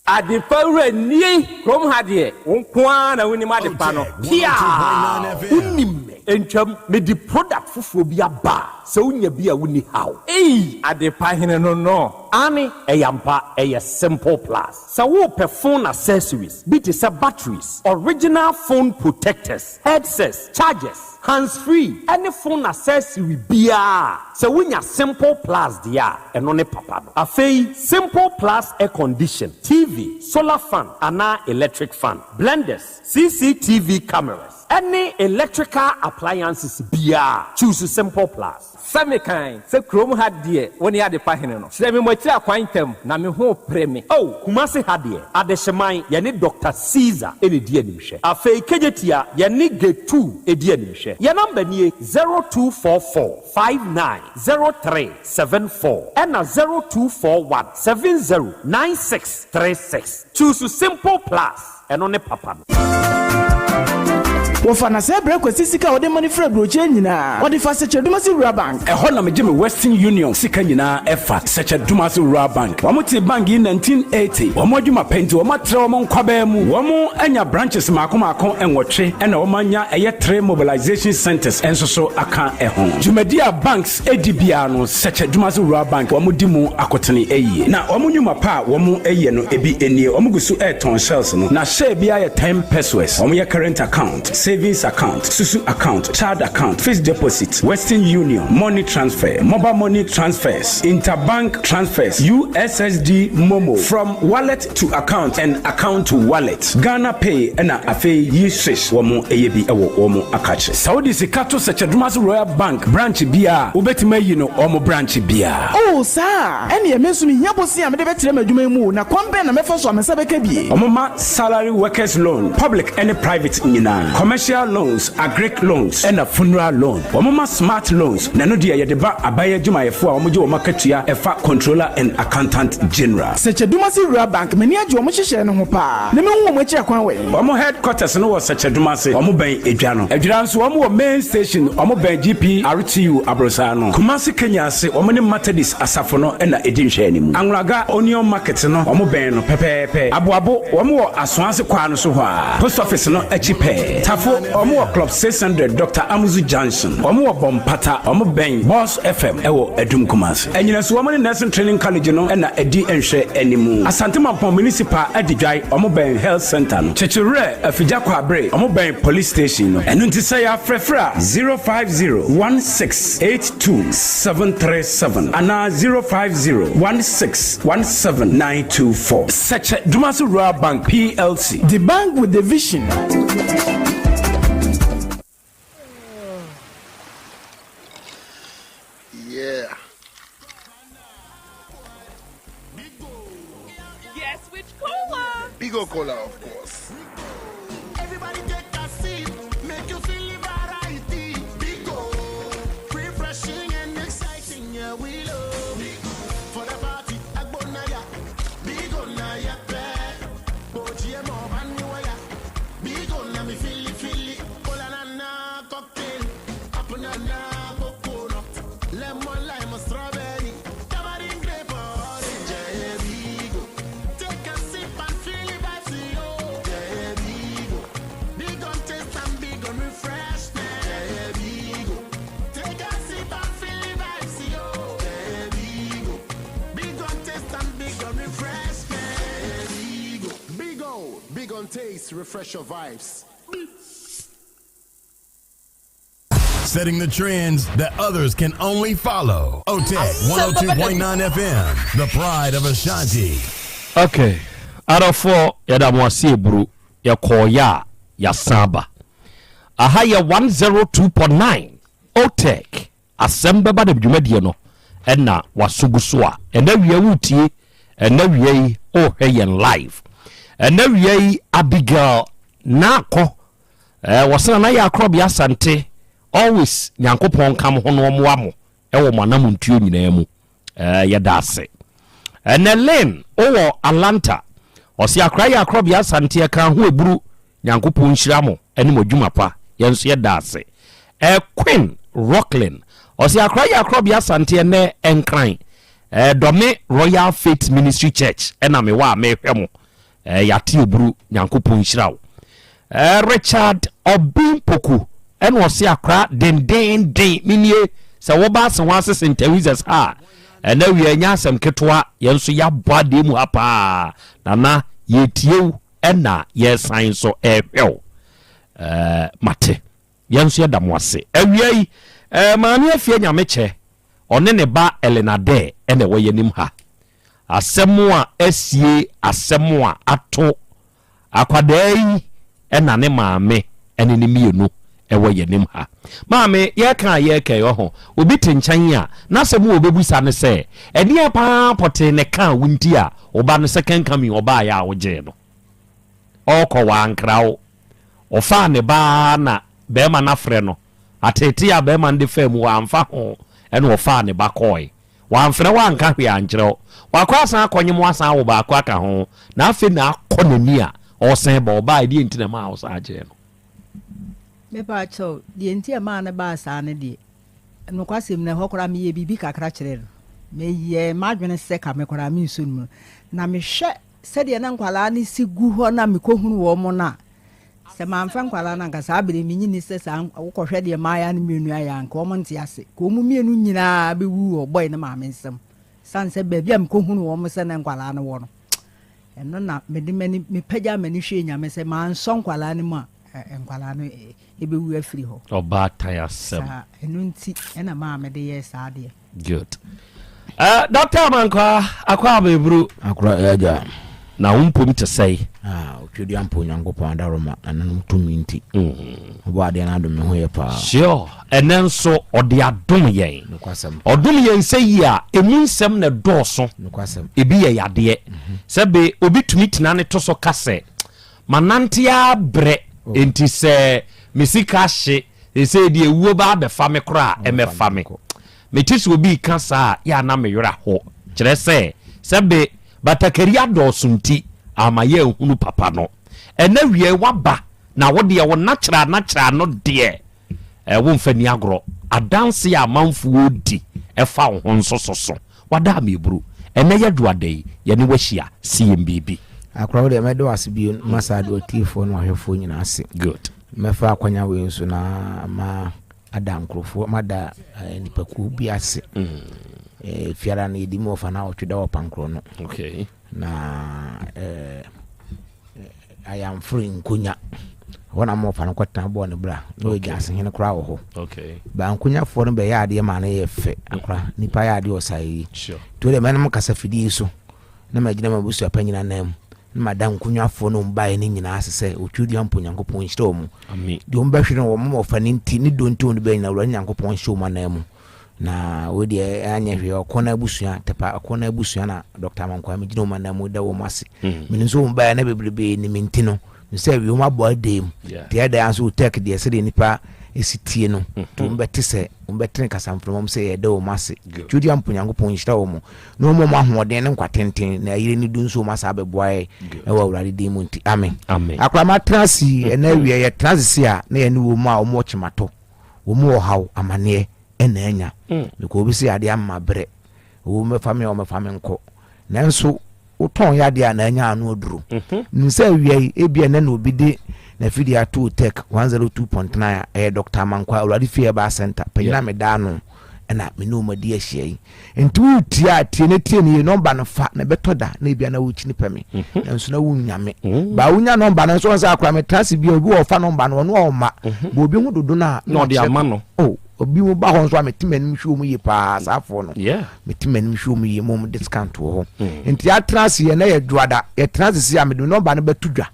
Adepa wura nie! Kurom ha deɛ, wo nko ara na wonim adepa no. Piaa! Wonim me. Ntwam, mede product foforɔ bi aba a, sɛ wonya bi a wonni haw. Ei! Adepa hene no no. Aane, ɛyɛ ampa, ɛyɛ Simple Plus. Sɛ worepɛ phone accessories bi te sɛ batteries, original phone protectors, headsets, chargers, hands free ne phone accessory biara a, sɛ wonya Simple Plus deɛ a, ɛno ne papa no. Afei, Simple Plus air condition, TV, solar fan anaa electric fan, blenders, CCTV cameras, ne electrical appliances biara a, choose Simple Plus. Sɛ mekan sɛ kurom ha deɛ wo ne adepa hene no, kyerɛ me mo akyiri akwan ntɛm na me ho repere me. Oh, Kumasi ha deɛ, Adehyeman, yɛne Doctor Caesar na ɛdi animhwɛ. Afei Kejetia, yɛne Getu di animhwɛ. Yɛn number nie, 0244 59 03 74 ɛna 0241 70 96 36. Choose Simple Plus, ɛno ne papa no. Wɔfa na sɛ brɛ Kwasi sika a ɔde ma no firi aburokyire nyinaa, ɔde fa Sɛkyɛ-Dumasi Rural Bank. Ɛhɔ na megye me Western Union sika nyinaa ɛfa, Sɛkyɛ-Dumasi Rural Bank. Wɔn tee bank yi 1980. Wɔn adwuma pɛ nti wɔn atrɛ wɔn nkwabaa mu. Wɔn anya branches mmaako mmaako nwɔtwe ɛna wɔn anya ɛyɛ three mobilization centers nso so aka ɛho. Dwumadi a banks di biara no, Sɛkyɛ-Dumasi Rural Bank wɔn di mu akotene yie. Na wɔn nnwuma pa a wɔn yɛ no ebi nie, wɔn gu so retɔn shells no, na share biara yɛ ten pesewas. Wɔn yɛ current account, savings account, susu account, child account, fixed deposit, Western Union, money transfer, mobile money transfers, interbank transfers, USSD MoMo, from wallet to account and account to wallet, Ghana Pay ɛna afei yi swish wɔn yɛ bi wɔ wɔn akakye. Sɛ wode sika to Sɛkyɛ-Dumasi Royal Bank branch biara a, wobɛtumi ayi no wɔn branch biara. Oh, saa a? Ɛnneɛ me nso mehia bosea a mede bɛtrɛ m'adwuma yi mu o, na kwan bɛn na mɛfa so a me nsa bɛka bi? Wɔma salary workers loan, public ne private nyinaa, commercial. Commercial loans, agric loans ɛna funeral loan. Wɔn ma smart loans na ɛno deɛ yɛde ba aban adwumayɛfoɔ a wɔgye wɔn akatua ɛfa Controller and Accountant General. Sɛkyɛ-Dumasi Rural Bank, m'ani agye wɔn nhyehyɛɛ no ho paa, na mehu wɔn akyiri akwan wɔ he? Wɔn headquarters no wɔ Sɛkyɛ-Dumase, wɔn bɛn Edwa no. Adwira nso wɔn wɔ main station, wɔn bɛn GPRTU aborosaa no. Kumasi Kenya ase, wɔn ne Methodist asafo no na ɛdi nhwɛanimu. Anwraga Onion Market no, wɔn bɛn no pɛpɛɛpɛ. Aboabo, wɔn wɔ Asoase kwaa no so hɔ ara, Post Office no akyi pɛɛ. Tafo, wɔn wɔ Club 600, Doctor Amuzu Junction. Wɔn wɔ Bompata, wɔn bɛn Boss FM wɔ Adum Kumasi. Anyinaso, wɔn ne Nursing Training College no na ɛdi nhwɛanimu. Asante Mampong Municipal Adidwae, wɔn bɛn Health Centre no. Kyekyewerɛ, Afigya Kwabre, wɔn bɛn Police Station no. Ɛno nti sɛ yɛafrɛfrɛ a, 050 1682 737 anaa 050 16 17 924. Sɛkyɛ Dumasi Rural Bank PLC. The bank with the vision. Yeah. Guess which cola? Bigo Cola, of course. Everybody take a seat, make you feel the variety. Bigo, refreshing and exciting, yeah we love. Bigo for the party, Agbonaya. Bigo na ya pe, Boji mo baniwaya. Bigo na mi fili fili, cola na na cocktail, apple na na coconut, lemon lime strawberry, tamarind grape orange, yeah Bigo. Take a sip and feel the vibes, yo. Yeah, Bigo. Big on taste and big on refreshment. Yeah, Bigo. Take a sip and feel the vibes, yo. Yeah, Bigo. Big on taste and big on refreshment. Yeah, Bigo. Big O, big on taste, refresh your vibes. Setting the trends that others can only follow. OTEC 102.9 FM, the pride of Ashanti. Okay, adɔfoɔ yɛda mo ase eburu yɛkɔɔyɛ a yɛasan aba. Aha yɛ 102.9 OTEC asɛm bɛba dɛm dwumadie no ɛna waso gu so a ɛnɛ wia wotie ɛnɛ wia yi wohwɛ yɛn live ɛnɛ wia yi Abigail Naakɔ Eh, wɔsena na yɛ akorɔbea asante always nyankopɔn nka mo ho na ɔmoa mo ɛwɔ mo anamontuo nyinaa mu eh, yɛda ase ɛnɛ Lynn wowɔ Atlanta ɔse akora yɛ akorɔbea asante ɛka ho eburu nyankopɔn nhyira mo ɛne mo adwuma pa yɛn nso yɛda ase eh, Queen Rocklin ɔse akora yɛ akorɔbea asante ɛnɛ ɛnkran eh, Dɔme Royal Faith Ministry Church ɛna mewɔ a mehwɛ mo Eh, yɛate oburu, Nyankopɔn nhyira wo. Eh, Richard Obin Poku, ɛna ɔse akora dendenden, menie, sɛ woba ase ho ase St. Teresa's ha a, ɛna wia ɛnyɛ asɛm ketewa, yɛn nso yɛabɔ adeɛ mu ha paa, nana yɛtie wo, ɛna yɛsan nso ɛhwɛ wo. Eh, mate. Yɛn nso yɛda mo ase. Awia yi, eh, Maame Afia Nyamekyɛ, ɔne ne ba Elena Dare ɛna ɛwɔ yɛn anim ha. Asɛm a asie, asɛm a ato akwadaa yi ɛna ne maame ɛne ne mmienu ɛwɔ yɛn anim ha. Maame, yɛreka a yɛreka yi, ɔho, obi te nkyɛn a, n'asɛm a ɔbɛbusa ne sɛ, ɛdeɛn paa pɔtee na ɛkaa wo nti a wo ba no second coming ɔbaeɛ a wogyee no? Ɔrekɔ, wankra wo. Ɔfaa ne ba ara na barima no afrɛ no. Ateetee a barima no de faa mu, wamfa ho, ɛna ɔfaa ne ba kɔɔe. Wamfrɛ wo anka hwee ankyerɛ wo. Wakɔ asan akɔnyem wo asan awo baako aka ho, na afei na akɔ n'ani a ɔresan ba. Ɔbaa ɛdeɛn nti na ɛmaa wo saa gyee no? Mepa kyɛw, deɛ nti a ɛmaa no baa saa no deɛ, nokwasɛm no ɛhɔ koraa meyɛɛ biribi kakra kyerɛɛ no. Meyɛɛ m'adwene sɛ ka me koraa mensɔ no mu. Na mehwɛ Sɛdeɛ na nkwadaa no si gu hɔ na mekɔhunu wɔn no a, sɛ mamfa nkwadaa no anka saa berɛ yi, mennye nni sɛ saa wokɔhwɛ deɛ mmaayewa no mmienu ayɛ a, anka wɔn nte ase. Ka wɔn mmienu nyinaa bɛwu wɔ bɔe no maame nsam. Sane sɛ baabi a mekɔhunu wɔn sɛ na nkwadaa no wɔ no, ɛno na mede m'ani mepagya m'ani hwɛɛ Nyame sɛ mansɔ nkwadaa no mu a, nkwadaa no ɛbɛwu afiri hɔ. Ɔbaatan asɛm. Saa, ɛno nti ɛna maa mede yɛɛ saa adeɛ. Good. Uh, Dr. Amankwa, akɔ abɛburu. Akora ɛagya. Na wo mpom te sɛe. Ah, otwedua mpo Onyankopɔn adaworoma nananom tumi nti. Ɔbɔ adeɛ no adom me ho yɛ paa. Sure, ɛnɛ nso ɔde adom yɛn. Nokwasɛm. Ɔdom yɛn sɛ yi a, emu nsɛm na ɛdɔɔso. Nokwasɛm. Ebi yɛ yadeɛ. Sɛ be obi tumi tena ne to so ka sɛ, manante ara brɛ, enti sɛ Me sika ahye, seesei deɛ ewuo ba abɛfa me koraa a, ɛmmɛfa me. Mete sɛ obi reka saa a, yɛ a na me werɛ aho. Kyerɛ sɛ, sɛbe batakari adɔɔso nti, amma yɛanhunu papa no. Ɛnnɛ awia yi woaba, na wo deɛ wo nakyerɛ anakyerɛ ano deɛ, eh, womfa nni agorɔ. Adanse a amanfoɔ di fa wo ho nso soso. Wada ameburu. Ɛnnɛ yɛ Dwoada yi, yɛne wo ahyia, si yɛn biribi. Akora wo deɛ mɛda wo ase bio na masa de atiefoɔ ne wahwɛfoɔ nyinaa ase. Good. Mɛfa akwanya wei nso na ma ada nkurɔfoɔ mada eh, nipakuo bi ase. Mm. Eh, fiara no yɛdi mu ɔfa na ɔtwe da wɔ pankorɔ no. Okay. Na eh, Ayamforo Nkonya. Ɛhɔ na ma ɔfa no kɔtena bɔɔ ne bra. Na ɔyɛ gyaasehene koraa wɔ hɔ. Ba Nkonyafoɔ no bɛyɛ adeɛ maa no yɛ fɛ akora. Nipa yɛ adeɛ ɔsa yi. Nti wode mɛnom kasa fidie so na magyina m'abusua panyin anan mu na mada Nkonyafoɔ no wɔn baeɛ no nyinaa ase sɛ Otwudua mpo Nyankopɔn nhyira wɔn. Deɛ wɔn bɛhwere no wɔn ɔfa no nti ne dɔ nti wɔn de bɛyɛ nyinaa Awurade Nyankopɔn nhyɛ wɔn anan mu. Na wei deɛ anyɛ hwee ɔko no abusua tɛpa ɔko no abusua na Dr. Amankwaa megyina wɔn anan mu da wɔn ase mm. menim sɛ wɔn baeɛ na bebrebe nim nti no sɛ awie wɔn abɔ adan mu deɛ ɛda nso tɛk deɛ sɛdeɛ nipa esi tie no mm-hmm. nti wɔn bɛte sɛ wɔn bɛtene kasamframa mu sɛ yɛda wɔn ase twɛdi ampo Nyankopɔn nhyira wɔn na wɔn wɔn ahoɔden ne nkwa tenten na ayire ne du nso wɔn asa abɛboa yɛ ɛwɔ Awurade din mu nti amen akora ma tena ase ɛna awie yɛ tena ase si a na yɛne wɔn mu a wɔn wɔ kyematɔ Wɔn mu ɔhaw, amaneɛ na anya. Mekɔ obi sɛ yadeɛ ama mabrɛ. Wɔn bɛfa me a wɔbɛfa me nkɔ. Nanso wotɔn yadeɛ a na anya ano aduro. Nim sɛ awia yi ebia ɛnɛ na obi de n'afidie ato Tech 102.9 a ɛyɛ Dr. Amankwa Awurade Fie Herbal Center panyin a meda ano ɛna me ne wɔn adi ahyia yi. Nti woretie a, tie na tie no yie. Nɔmba no fa na ɛbɛtɔ da na ebia na wokyini pɛ me mhm. nanso na wonnya me. Mhm. Ba wonya nɔmba no nso wɔn sɛ akora metra ase bia obi wɔ ɔfa nɔmba no ɔno a ɔma. Mhm. Ba obi ho dodo no a na ɔde ama no. Oh, obi mu ba hɔ nso a mete m'anim hwɛ wɔn yie paa saafoɔ no. Mete m'anim hwɛ wɔn yie ma wɔn discount wɔ hɔ. Mm. Nti atena ase yɛ na yɛ dwoada yɛtena ase si a mede nɔmba no bɛto dwa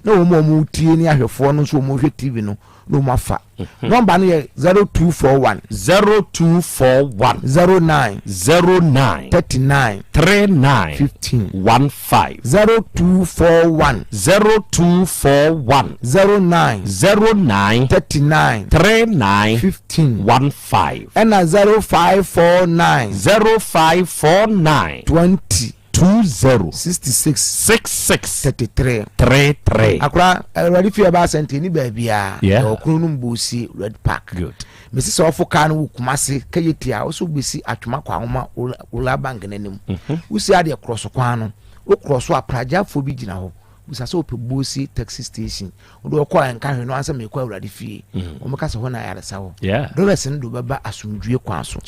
na wɔn a wɔtie ne ahwɛfoɔ no nso wɔn hwɛ tv no na wɔn afa mhm. nɔmba no yɛ 0241 0241 09 09 39 39 15 15 0241 0241 09 09 39 39 15 15 ɛna 0549 0549 20 20 66 66 33 33. Akora awurade fie ɛba asɛnte ni baabiara. Yeah. Ɛwɔ kunu no mboosi red park. Good. Mesi sɛ ɔfo kaa no wɔ Kumase kɛyɛ tia ɔsɛ wobɛsi atwoma kɔ ahoma Royal Bank n'anim. Mhm. Wosi adeɛ korɔso kwan no wokorɔ so a pragyafoɔ bi gyina hɔ bisa sɛ wopɛ Bosi taxi station wode ɔkɔ a nka hwee no ansɛ mekɔ awurade fie mm. wɔn ka sɛ hɔ na ayaresa wɔ dɔwɛs no de wobɛba asomdwie kwan so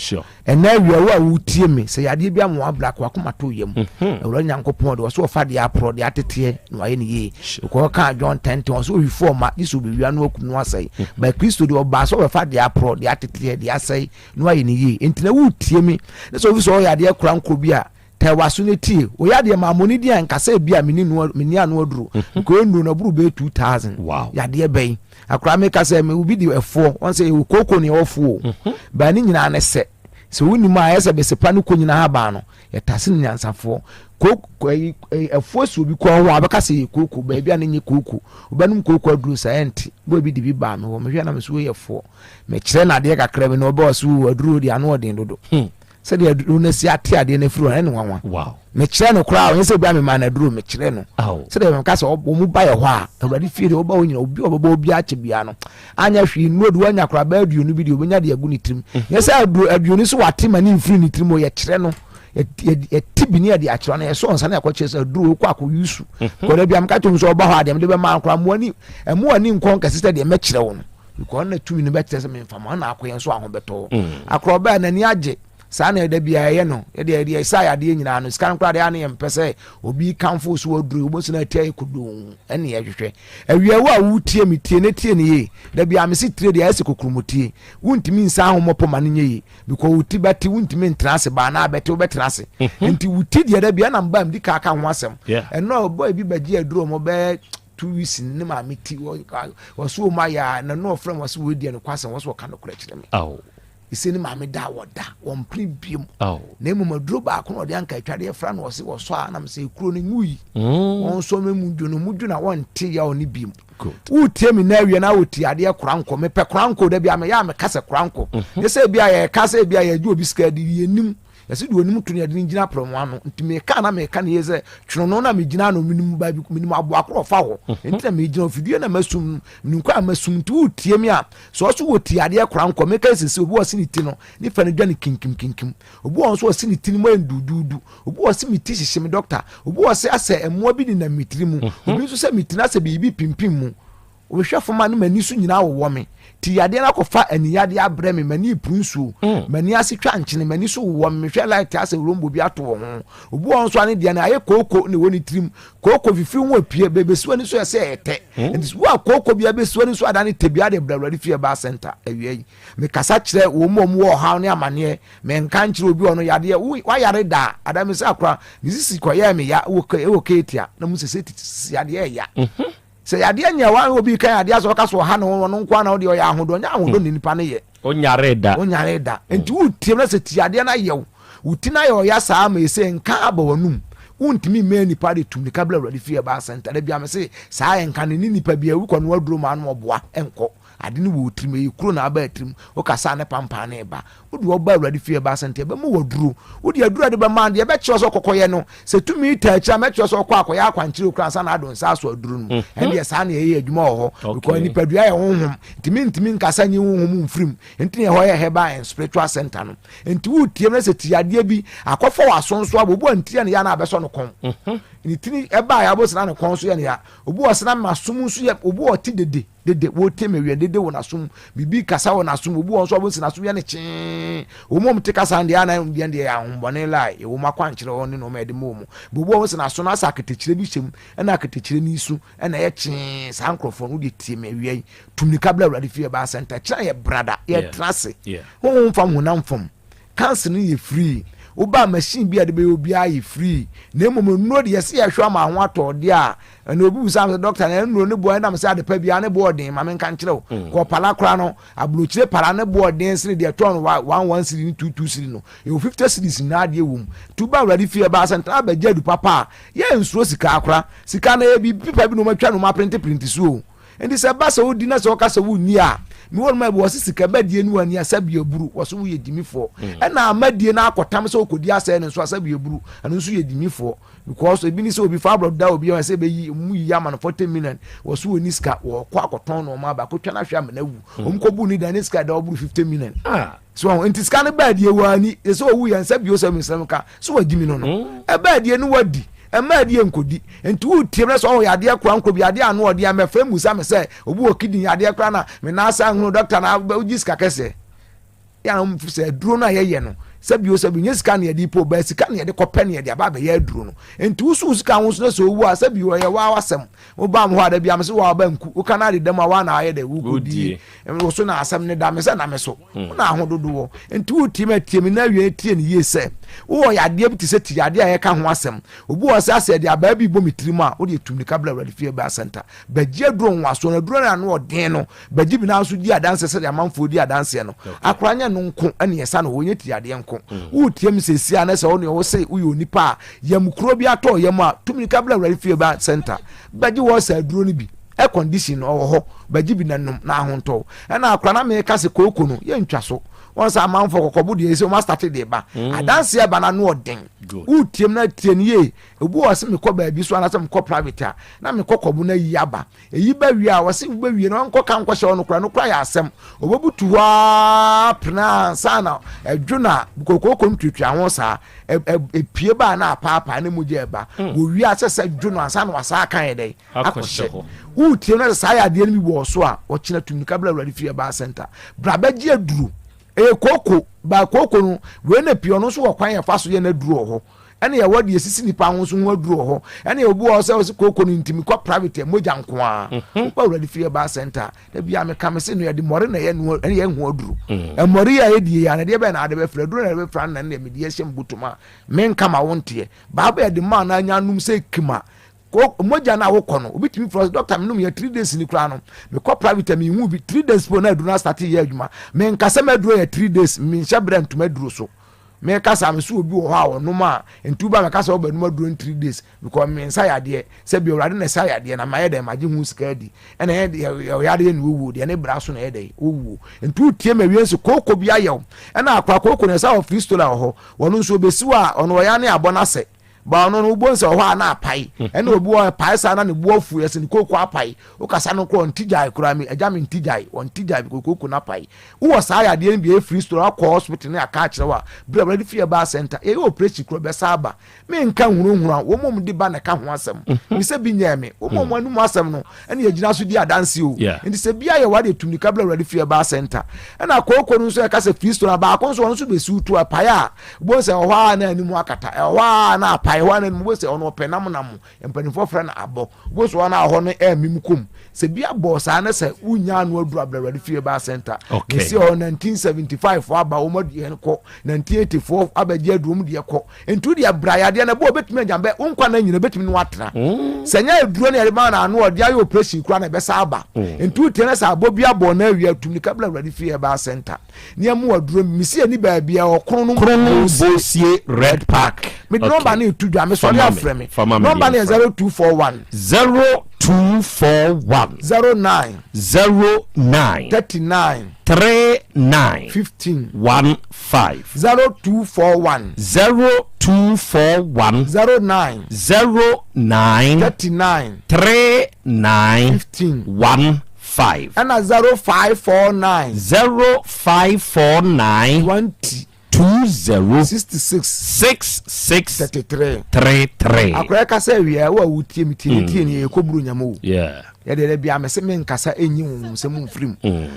ɛnɛ awia wo a wotie me sɛ yadeɛ bi ama wabra kɔ akoma to yam mhm. awurade nyankopɔn de ɔsɛ ɔfa deɛ aporɔ deɛ ateteɛ na wayɛ ne yie because ɔka John 10:10 ɔsɛ ohwifo ɔma gye sɛ obɛwia no akum no asɛe mhm. but Kristo deɛ ɔbaa sɛ ɔbɛfa deɛ aporɔ deɛ ateteɛ deɛ asɛe na wayɛ ne yie nti na wotie me ne sɛ ofi sɛ ɔyɛ adeɛ kora nkorɔ bi a Tɛ w'aso na tie. Oyɛ adeɛ maa mo ne din a nka sɛ ebi a meni no meni ano aduro. Mhm. Nka nnuro no aburu bɛyɛ 2000. Wow. Yadeɛ bɛyi. Akora meka sɛ me obi di ɛfoɔ. Wɔn sɛ ɛwɔ kooko ne ɛwɔ foɔ. Mhm. Baa ne nyinaa ne sɛ sɛ wonim a ɛyɛ sɛ besepa ne ko nyinaa aban no yɛtase no nyansafoɔ. Kooko ɛyi ɛfoɔ si obi kɔn ho a bɛka sɛ yɛ kooko baabi a ne nyɛ kooko. Wobɛnom kooko aduro saa ɛnte. Bɔ ebi de bi baa me hɔ mehwɛ na me so yɛ foɔ. Mekyerɛ no adeɛ kakra bi na ɔbɛ ɔso aduro deɛ ano ɔden dodo. Hmm. Sɛdeɛ aduro no asi ate adeɛ no afiri hɔ no, ɛne nwanwa. Wow. Mekyerɛ no koraa, ɔnyɛ sɛ obi a memaa no aduro, mekyerɛ no. Sɛdeɛ meka sɛ wɔn ba yɛ hɔ a, Awurade fie deɛ wɔba hɔ nyina, obi a ɔbɛba obi akyɛ biara no, anyɛ hwee nnuro de wanya koraa bɛyɛ aduonu bi deɛ obɛnya de agu ne tirim. Mhm. Nyɛ sɛ aduro aduonu so wate ma ne mfiri ne tirim, yɛkyerɛ no yɛte bi ne yɛde akyerɛ no yɛsɔ nsa ne akɔkyerɛ sɛ aduro wokɔ akɔ yusu. Mhm. Kɔda bi a meka kyerɛ sɛ ɔba hɔ a deɛ mede bɛma no koraa mmoa ni mmoa ni nkɔ nkɛse sɛ deɛ mɛkyerɛ wo no. Because na tumi no bɛkyerɛ sɛ memfa ma na akɔyɛ nso ahobɛtɔ. Mm. Akorɔ bɛɛ n'ani agye saa na ɛda biara ɛyɛ no yɛde yɛde ɛsa yadeɛ nyinaa no sika no koraa deɛ ano yɛ mpɛ sɛ obi kanfo so aduro obi nso na atia yɛ kodoo ɛne yɛhwehwɛ awia wo a wotie me tie ne tie ne yie da biara mese tire deɛ ayɛ sɛ kokurumutie wontumi nsa ahomɔpɔ ma no nyɛ yie because wo ti bɛte wontumi ntena ase baa na abɛte wobɛtena ase mhm. nti wo ti deɛ da biara na mba mdi kaa ka ho asɛm ɛno a ɔbɔ ebi bɛgye aduro ɔmo bɛɛ 2 weeks ne maame ti wɔso wɔn ayɛ a na no ɔfrɛ wɔn sɛ wɔadi no kwasɛm wɔso wɔka nokorɛ kyerɛ me. Ɛsɛ ne maame da a wɔda, wɔmpene biom. Na mmom aduro baako na ɔde anka atwadeɛ fra na ɔse wɔsɔ a nam sɛ ekuro no nwui. Wɔnsɔ me mu dwo no mu dwo na wɔnte yaw no biom. Wotie me na awie na wotie adeɛ korankɔ. Mepɛ korankɔ da bi a meyɛ a meka sɛ korankɔ. Ne sɛ ebi a yɛka sɛ ebi a yɛgye obi sika di yɛnim. Yɛse deɛ onim to no yɛde no gyina prɛmo ano. Nti meka na meka ne yie sɛ twono na megyina ano menim baabi menim aboa korɔ ɔfa hɔ. Nti na megyina ofidie na masum no menim kwan a masum nti wotie me a Sɛ ɔso wɔ ti adeɛ kora nkɔ meka sese obi wɔ se ne ti no ne fa no dwa no kinkim kinkim obi wɔ nso ɔse ne ti no mu ayɛ nduduudu obi wɔ se me ti hyehye me dɔkta obi wɔ se asɛ mmoa bi nenam me tiri mu obi nso sɛ me ti no asɛ biribi pimpim mu mehwɛ fam a ne m'ani so nyinaa wowɔ me ti yadeɛ no akɔfa ani yadeɛ abrɛ me m'ani repuru nsuo m'ani ase twa nkyene m'ani so wowɔ me mehwɛ light asɛ rombo bi ato wɔ ho obi wɔ nso a ne deɛ no ayɛ kooko na ɛwɔ ne tirim Kooko fifiri ho apue, bebesi w'ani so ɛsɛ ɛyɛ tɛ. Hmm? Nti wo a kooko bi abesi w'ani so adane tɛ bi ade brɛ Awurade fie ɛbaa center awia yi. Mekasa kyerɛ wɔn mu a wɔn wɔ ɔhaw ne amaneɛ. Menka nkyerɛ obi ɔno yadeɛ. Wo wayare da. Ada me sɛ akora me sisi kɔyɛɛ me ya wɔ wɔ keetia na mu sɛ sɛ sisi yadeɛ ɛya. Mhm. Sɛ yadeɛ nyɛ wa obi kan yadeɛ asɛ ɔka so ɔha ne ho ɔno nko ara na ɔde ɔyɛ ahodɔ nyɛ ahodɔ ne nipa ne yɛ. Onyare da. Onyare da. Nti wotie na sɛ ti adeɛ no ayɛ wo, wo ti no ayɛ ɔya saa ma ɛsɛ nka aba w'anum. Wontumi mmɛn nipa de tu mirika bra Awurade fie ɛbaa center. Da bia me se saa nka no ne nipa bia wokɔ no aduro ma ano ɔboa nkɔ. Ade no wɔ wo tirim ɛyɛ kuro na aba tirim. Wokasa ne pampan ne ba. Wode ɔba Awurade fie ɛbaa center ɛbɛma wo aduro. Wode aduro a ɛde bɛma no deɛ ɛbɛkyerɛ sɛ ɔkɔkɔyɛ no Sɛ tumi taa akyiri a, mɛkyerɛ sɛ ɔkɔ akɔyɛ akwankyerɛ okura ansa na ado nsa aso aduro no mu. Mhm. Ɛndeɛ saa na yɛyɛ adwuma wɔ hɔ. Because nipadua yɛ honhom. Nti mentumi nkasa nyi honhom mfirim. Nti na ɛhɔ yɛ herbal and spiritual center no. Nti wotie na sɛ ti adeɛ bi akɔfa w'aso nso abɔ obi wɔ ntiri a ne ya na abɛsɔ no kɔn. Mhm. Ne tiri ɛbaa yɛ abɔ sena ne kɔn so yɛ ne ya. Obi wɔ sena ma som nso yɛ obi wɔ te dede. Dede, wote me wia, dede wɔ n'asom, biribi kasa wɔ n'asom, obi wɔ nso a wɔsi n'asom yɛ ne kyee. Wɔn a wɔte kasa no deɛ ana deɛ deɛ yɛ ahombɔne lie, ɛwɔ mu akwankyerɛ wɔn ne nneɛma yɛde ma wɔn. Bɛ obi wɔ wɔsi n'aso no asɛ aketekyerɛ bi hyɛ mu, ɛna aketekyerɛ no su, ɛna ɛyɛ kyee. Saa nkorɔfoɔ no wodeɛ tie me awia yi, tu mirika bra Awurade fie ɛbaa sɛnta, kyerɛ yɛ brada, yɛtena ase, honhom fam, honam fam. Council no yɛ free. Woba a machine bi a yɛde bɛyɛ obiara yɛ free. Na mmom nnuro deɛ yɛse yɛhwɛ ama ho atɔ deɛ a, ɛna obi bisa me sɛ doctor na nnuro ne boɔ ɛnam sɛ adepa biara ne boɔ ɔden ma menka nkyerɛ wo. Mm. Kɔ pala koraa no, aburokyire pala ne boɔ ɔden sene deɛ ɛtɔn no one one cedi ne two two cedi no. Ɛwɔ 50 cedis nyinaa adeɛ wɔ mu. Nti woba awurade fie ɛbaa sɛ ntena abɛgye adu papa a, yɛnsuro sika akora. Sika no ɛyɛ biribi pipa bi na wɔatwa no wɔaprente prente so o. Enti sɛ ɛba sɛ wodi na sɛ wɔka sɛ wonni a, me wɔnom a wɔse sika bɛdie ne wani a sɛbi aburu, wɔse woyɛ gyimifoɔ. Ɛna ama die no akɔtam sɛ wokɔdi asɛe no nso a sɛbi aburu, ɛno nso yɛ gyimifoɔ. Because ebi ne sɛ obi fa aborɔ da obi a sɛ ɛbɛyi, ɔmu yiyi ama no 40 million, wɔse wɔnni sika, wɔkɔ akɔtɔn na wɔn aba akɔtwa no ahwɛ ama no awu. Wɔn kɔbu ne dan ne sika da ɔboro 50 million. So wɔn nti sika no baa die wɔ ani sɛ owu yɛn nsa bio sɛ mesrɛ ka so wagyi mi no no mm. ɛbaa die no wadi ɛmaa die nkɔdi nti wotie mɛ sɛ ɔwɔ yadeɛ kora nkɔ bi adeɛ ano ɔdeɛ mɛfrɛ mu sa me sɛ obi wɔ kidney yadeɛ kora na me nan asa nhunu dɔkta na wogye sika kɛseɛ yɛ a wɔn sɛ aduro no a yɛyɛ no sɛ bio sɛ bi nye sika na yɛde po bɛɛ sika na yɛde kɔpɛ na yɛde aba abɛyɛ aduro no nti wosu sika ho so na sɛ owu a sɛ bio ɛyɛ waa wasɛm woba mo hɔ a da bi ame sɛ waa ba nku woka no ade dam a waa na ayɛ dɛ wokɔdie wo so na asɛm ne da me sɛ na me so wo na aho dodoɔ nti wotie me atie me na awie tie ne yie sɛ wowɔ yadeɛ bi te sɛ ti yadeɛ a yɛka ho asɛm obi wɔ sɛ asɛ de abaa bi bɔ me tirim a wode atum nika bla awurade fie baa center bɛgye aduro nwasoɔ no aduro no ano ɔden no bɛgye bi nanso di adanseɛ sɛdeɛ amanfoɔ di adanseɛ no akora nyɛ no nko ɛne ɛsa no wɔnyɛ ti yadeɛ nko mm. wotie me sɛsi a na sɛ wo ne wo se woyɛ onipa a yam kuro bi atɔ yam a tumi nika bla awurade fie baa center bɛgye wɔ sɛ aduro no bi air condition no ɔwɔ hɔ bɛgye bi na nom na ahontɔw ɛna akora na meka sɛ kooko no yɛntwa so wɔn sɛ amanfoɔ kɔkɔbo deɛ sɛ wɔn asate deɛ ba mm. adanseɛ ba na ano ɔden wotiem na tie no yie obi wɔ sɛ mekɔ baabi so anaasɛ mekɔ private a na mekɔ kɔbo no ayi aba eyi ba wie a wɔse wobɛwie na wɔnkɔ ka nkɔhyɛ hɔ no kora no kora yɛ asɛm wɔbɛbutu hɔ ara pena ansa na ɛdwo na kokooko no tuatua ho saa epie ba na apaapaa ne mogya ɛba mm. wɔwie a sɛ sɛ dwo no ansa na wasa aka yɛ dɛn akɔhyɛ hɔ. Woretie no na sɛ saa yadeɛ no bi wɔ so a, ɔkyena tu mmirika bra Awurade fie Herbal Center. Bra bɛgye aduro. Ɛyɛ kooko, ba kooko no, wei na pii ɔno nso wɔ kwan yɛfa so yɛ n'aduro wɔ hɔ. Ɛna yɛwɔ deɛ esisi nipa ho nso ho aduro wɔ hɔ. Ɛna obi wɔ hɔ sɛ ɔsi kooko no nti mekɔ private mogya nko ara. Mhm. Woba Awurade fie Herbal Center, da bi a meka me se no yɛde mmɔre na ɛyɛ no ɛna yɛ ho aduro. Mm. Mmɔre yi a yɛdie yi a na deɛ bɛn na ade bɛfra aduro na ɛbɛfra na ɛna mede ahyɛ me bɔtɔ mu a menka ma wo nteɛ. Baabo yɛde maa na anya anom sɛ kima. Mogya no a wokɔ no, obi tumi frɛ sɛ dɔkta menom yɛ 3 days ni koraa no, mekɔ private a menhu bi 3 days po na aduro no asate yɛ adwuma. Menka sɛ m'aduro yɛ 3 days, menhyɛ berɛ ntom aduro so. Meka saa me so obi wɔ hɔ a ɔnom a nti woba mɛka sɛ wobɛnom aduro no 3 days because mensa yadeɛ sɛ bi awurade na ɛsa yadeɛ na mayɛ dɛn magye ho sika adi ɛna ɛyɛ ɔyadeɛ na ɔwuo deɛ ne bra so na ɛyɛ dɛn ɔwuo nti wotie ma wie nso kooko bi ayɛ wo ɛna akora kooko na ɛsa wɔ fristola wɔ hɔ wɔno nso ɔbɛsiw a ɔno ɔya ne abɔ no asɛ Ba ɔno no wobɔ nsɛ wɔ hɔ a na apae. Ɛna obi wɔ hɔ ɛpae saa na ne bo afu yɛsɛ ne kooko apae. Wokasa no koraa ɔnte gyae koraa me agya me nte gyae ɔnte gyae because kooko no apae. Wowɔ saa yadeɛ no bi ɛyɛ free store wakɔ hospital ne aka akyerɛ wo a brɛ awurade fie ɛbaa center yɛyɛ operation koraa bɛsa aba. Menka nhunahuna wɔn a wɔde ba na ɛka ho asɛm. Me sɛ bi nyɛɛ me wɔn a wɔn anum asɛm no ɛna yɛgyina so di adanse o. Nti sɛ bi ayɛ wade tum nika brɛ awurade fie ɛbaa center. Ɛna kooko no nso ɛka sɛ free store na baako nso ɔno nso bɛsiw to ɛpae a Wobɛhu sɛ ɛwɔ hɔ ara na anim akata, ɛwɔ hɔ ara na apae, ɛwɔ hɔ ara na anim, wobɛhu sɛ ɔno ɔpɛ nam nam, mpanimfoɔ frɛ no abɔ. Wobɛhu sɛ ɔno a hɔ no ɛmem kom. Sɛ bi abɔ saa na sɛ wonya ano aduru abrɛ Awurade fie baa center. Okay. Mesi hɔ 1975 fo aba wɔn aduɛ kɔ, 1980 fo abɛgye aduru wɔn deɛ kɔ. Nti wodeɛ bra yadeɛ no ɛbɔ obɛtumi anya bɛ wo nkwa na nyina obɛtumi no atena. Sɛ nyɛ aduro no yɛde ma na ano ɔde ayɛ operation koraa na ɛbɛsa aba. Nti wotie na sɛ abɔ bi abɔ na awia tum nika bra Awurade fie baa center. Nea mu aduro mesi ani baabi a ɔkono no Krono Bosie Red Park. Mede nɔmba no etu dwa mesɔre afrɛ me. Nɔmba no yɛ 0241. 0241. 09. 09. 39. 39. 15. 15. 0241. 0241. 09. 09. 39. 39. 15. 15. 5. Ɛna 0549. 0549. 20. 20. 66. 66. 33. 33. Akora kasa awia wo a wotie me tie ne tie ne yɛkɔ buru nyama o. Yeah. Yɛde yɛde bia mese me nkasa enyi wo nsɛm mfiri mu.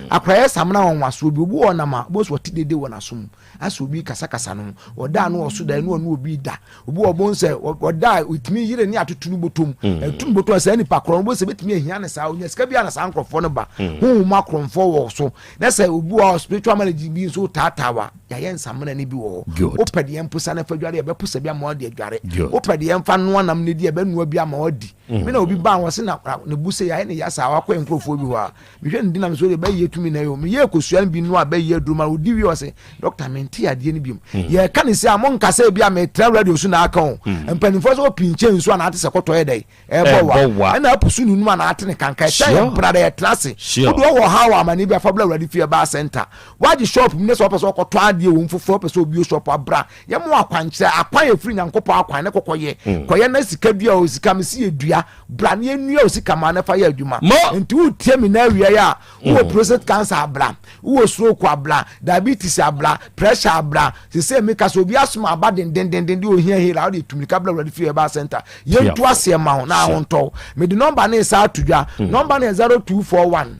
Akora yɛ samena wɔn wasoɔ bi obi wɔ nam a bosu ɔte dede wɔ n'aso mu. Asɛ obi kasakasa no ɔda ano ɔso da ɛne ɔne obi da. Obi wɔ bon sɛ ɔda a ɔtumi yere ne atoto no bɔtɔm. Ɛtu no bɔtɔm saa nipa korɔ no bo sɛ bɛtumi ahia ne saa ɔnya sika bi a na saa nkorɔfoɔ no ba. Honhom akorɔmfoɔ wɔ so. Na sɛ obi wɔ spiritual marriage bi nso taataa wa yɛayɛ nsamena no bi wɔ hɔ. Wopɛ deɛ mposa no fa dware yɛbɛposa bi ama wadi adware. Wopɛ deɛ mfa noa nam no di yɛbɛnoa bi ama wadi. Me na obi baa wɔ se na ne bu sɛ yɛayɛ ne ya saa wakɔ nkurɔfoɔ bi hɔ a mehwɛ ne di nam so deɛ bɛyɛ tumi na yɛ meyɛ kosua no bi no a bɛyɛ aduro ma ɔdi wie ɔse dɔkta mente adeɛ no biom hmm. yɛka ne sɛ a monka sɛ bi a metra radio so na aka o hmm. mpanimfoɔ sɛ ɔpinkyɛ nsu a naate sɛ kɔtɔ yɛ dɛn ɛbɔ wa ɛna apu so nunum a naate ne kanka ɛkyɛ yɛ bra dɛ yɛtena ase wode ɔwɔ ha wɔ amane bi afa bla awurade fie baa center wagye shop mu ne sɛ ɔpɛ sɛ ɔkɔtɔ adeɛ wɔ mu foforɔ ɔpɛ sɛ obio shop abra yɛmo akwankyerɛ akwan ɛfiri nyankopɔn akwan ne kɔkɔyɛ hmm. kɔyɛ na sika dua o sika mesi yɛ dua Bra na yɛnnua wo sika ma na fa yɛ adwuma. Nti wotie me na awia yi a, wowɔ mm. prostate cancer abra, wowɔ stroke abra, diabetes abra, pressure abra. Sese mi ka sɛ obi asoma aba dendendenden de ohia hela wode tumirika bra Awurade fie ɛba center. Yɛntu aseɛ ma wo na ahontɔ. Mede nɔmba ne nsa ato dwa. Mm. Nɔmba no yɛ 0241.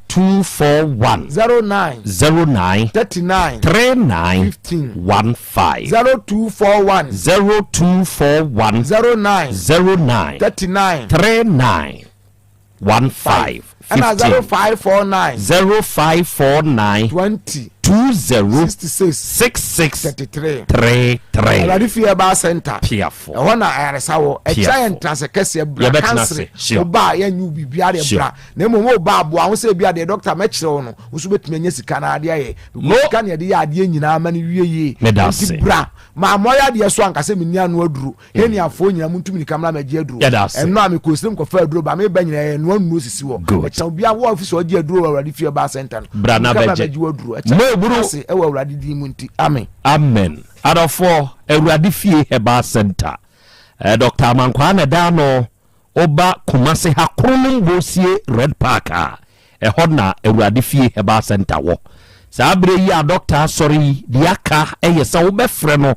0241. 09. 09. 39. 39. 15. 15. 5. 0241. 0241. 09. 09. 39. 39. 15. Ɛna 0549. 0549. 20. 20. 66. 66. 33. 33. Awurade fie ɛbaa center. Piafo. Ɛhɔ na ayaresa wɔ. Ɛkyerɛ yɛn ntenase kɛseɛ bra kansere. Woba a yɛnyɛ wo biribiara deɛ bra. Na mmom woba aboa ho sɛ ebi adeɛ dɔkta mɛkyerɛ wo no. Wo nso bɛtumi anya sika na adeɛ ayɛ. Because sika na yɛde yɛ adeɛ nyinaa ma no wie yie. Nti bra ma mɔyɛ adeɛ so anka sɛ menni ano aduro. Heniafoɔ nyinaa montu mirika mmra mɛgye aduro. Ɛno a mekɔɔ sirim kɔfaa aduro ba meba nyinaa yɛnoa nnuro sisi hɔ. Ɛkyɛ obiara wɔ ɔfisi ɔgye aduro wɔ Awurade fie ɛbaa center no. Bra na bɛgye. Bɛgye aduro. Ɛkyɛ ase ɛwɔ Awurade din mu nti. Amen. Amen. Adɔfoɔ, Awurade fie herbal center. Eh, Dr. Amankwaa na ɛda ano. Woba Kumase ha Kronom Bosie Red Park a, ɛhɔ na Awurade Fie Herbal Center wɔ. Saa berɛ yi a dɔkta asɔre yi, deɛ aka yɛ sɛ wobɛfrɛ no.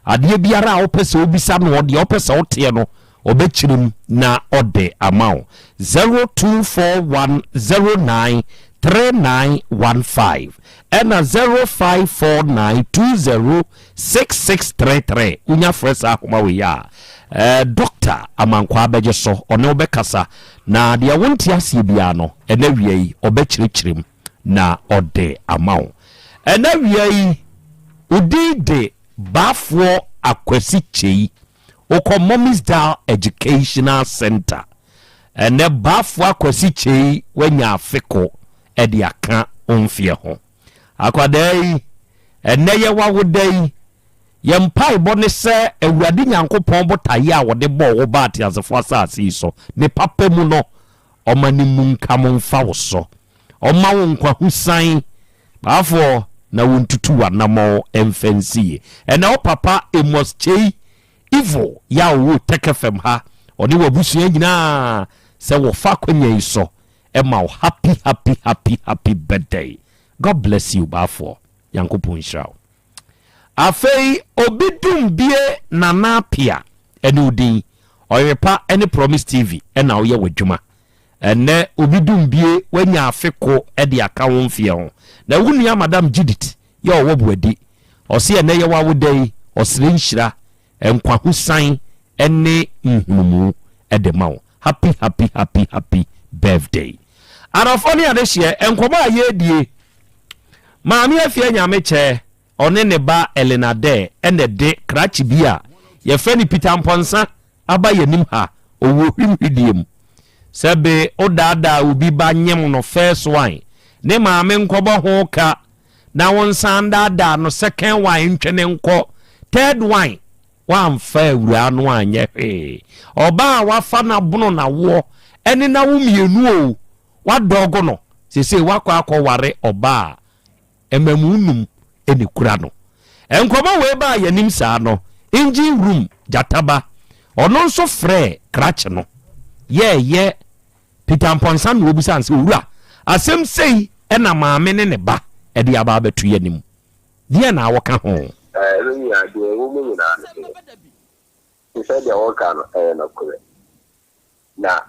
Adeɛ biara a wopɛ sɛ wobisa noɔ, deɛ wopɛ sɛ woteɛ no, ɔbɛkyerɛ mu na ɔde ama wo. 0241 09 3915 ɛna 0549 20 6633 wonya frɛ saa ahoma wei a eh, Dɔkta Amankwaa bɛgye so, ɔne wo bɛkasa na deɛ wonte aseɛ biara no ɛnɛ wia yi ɔbɛkyerɛkyerɛ mu na ɔde ama wo. Ɛnɛ wia yi wo din de Baafoɔ Akwasi Kyei. Wokɔ Mommy's Dial Educational Centre. Ɛnnɛ Bafo Akwasi Kyei wanya afe ko de aka wo mfeɛ ho. Akwadaa yi, ɛnnɛ yɛ w'awoda yi, yɛn mpaebɔ ne sɛ Awurade Nyankopɔn botaeɛ a ɔde bɔɔ wo baa ateasefoɔ asase yi so, ne papa mu no, ɔma ne mmunkam mfa wo so. Ɔmma wo nkwahosan, Baafoɔ, na wontutu w'anammɔn mfa nsi yie. Ɛnnɛ wo papa Amos Kyei Evil yɛ a ɔwɔ Tech FM ha, ɔne w'abusua nyinaa sɛ wɔfa akwanya yi so ma wo happy happy happy happy birthday. God bless you Baafoɔ. Nyankopɔn nhyira wo. Afei obi dum bie Nana Apia ɛne wo din, Ɔyerepa ɛne Promise TV ɛna woyɛ w'adwuma. Ɛnnɛ obi dum bie wanya afe ko de aka wo mfeɛ ho. Na wo nua Madam Judith yɛ ɔwɔ Boadi. Ɔse ɛnnɛ yɛ w'awoda yi ɔsrɛ nhyira, nkwahosan ne nhunumu de ma wo. Happy happy happy happy birthday. Adɔfoɔ ne adehyeɛ, nkɔmmɔ a yɛredie, Maame Afia Nyamekyɛ Ɔne ne ba Ellen Adair na ɛde krakye bi a yɛfrɛ no Peter Mpɔnsa aba yɛn anim ha, ɔwɔ hwimhwidie mu. Sɛ be wodaadaa obi ba nyem no first one, ne maame nkɔbɔ ho ka na wonsan ndaadaa no second one ntwe no nkɔ third one, woamfa awuraa no anyɛ hwee. Ɔbaa a wafa no abono n'awoɔ ne n'awo mmienu o, wadɔgo no, seesei woakɔ akɔware ɔbaa a mmamu num na ekura no. Nkɔmmɔ wei baa yɛn anim saa no, engine room gyata ba, ɔno nso frɛɛ krakye no yɛɛyɛ Peter Mpɔnsa na ɔbisaa no sɛ, Owura, asɛm sei na maame ne ne ba de aba abɛto yɛn anim, deɛn na woka ho? Me nua, deɛ ɛwɔ mu nyinaa ne sɛ, te sɛ deɛ woka no, ɛyɛ nokorɛ. Na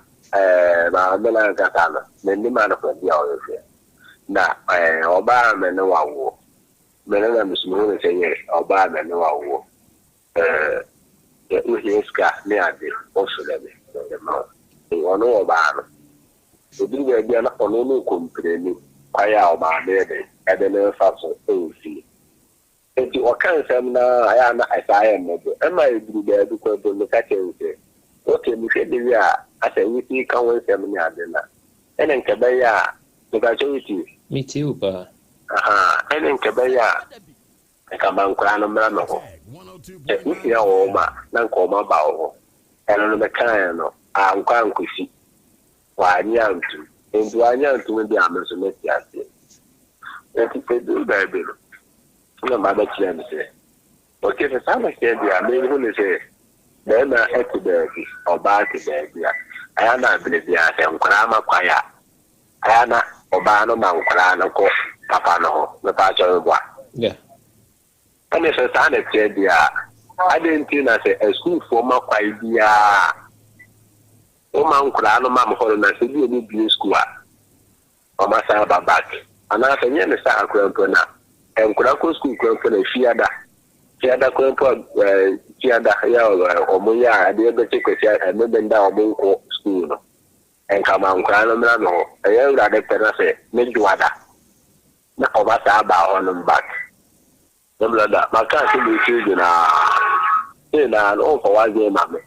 maame no ankasa no, mennim adekorɔdeɛ a ɔhwehwɛ. Na ɔbaa a me ne wo awoɔ, me no na mesu mehu no sɛ yes, ɔbaa a me ne wo awoɔ. Sɛ wohia sika ne ade, wofrɛ me, mede ma wo. Ɔno ɔbaa no, ɛduru baabi a na ɔno no rekɔmpleni kwan a ɔmaame yɛ dɛn, ɛde no refa so wɔ fie. Enti ɔka nsɛm no ara a, ɛyɛ a na ɛtaa yɛ mmɔbɔ. Ɛma ɛduru baabi koraa mpo no, meka kyerɛ no sɛ, Ok, mehwɛ the way a asɛ wosi ka wo nsɛm ne ade no a, ɛne nka ɛbɛyɛ a, mepakyɛ wotie? Metie wo paa. Ahaa, ɛne nka ɛbɛyɛ a, nka ma nkwadaa no mmra me hɔ. Sɛ wohia wɔn a, na nka wɔn aba wo hɔ. Ɛno no mekaeɛ no, ankɔ ankɔsi. Wannye antom. Enti wannye antom deɛ a, me nso mɛte aseɛ. Enti ɛduru baabi no, ɛna mma bɛkyerɛɛ me sɛ, ok, sɛ saa na ɛteɛ deɛ a, menhu no sɛ barima te baabi, ɔbaa te baabi a, ɛyɛ a na berɛ biara sɛ nkwadaa ma kwan a, ɛyɛ a na ɔbaa no ma nkwadaa no kɔ papa no hɔ. Mepaakyɛw meboa? Yeah. Ɛne sɛ saa na ɛteɛ deɛ a, adɛn nti na sɛ asukuufoɔ ma kwan biara a, woma nkwadaa no ma me hɔ no na sɛ bi ɔmo bue sukuu a, Wɔasan aba back. Anaasɛ nyɛ ne saa koraa mpo na nkwadaa kɔ sukuu koraa mpo na fiada fiada koraa mpo a ɛɛ fiada yɛ a wɔn yɛ a adeɛ bɛkye kwasi a ɛmebenda a wɔn nkɔ sukuu no nka ma nkwadaa no mmra me hɔ ɛyɛ awurade pɛ na sɛ ne dwoada na wɔn asan aba hɔ nom back. Me brother, maka asɛm yi tiri nyinaa. Sei naa no, womfa w'adwene ma me.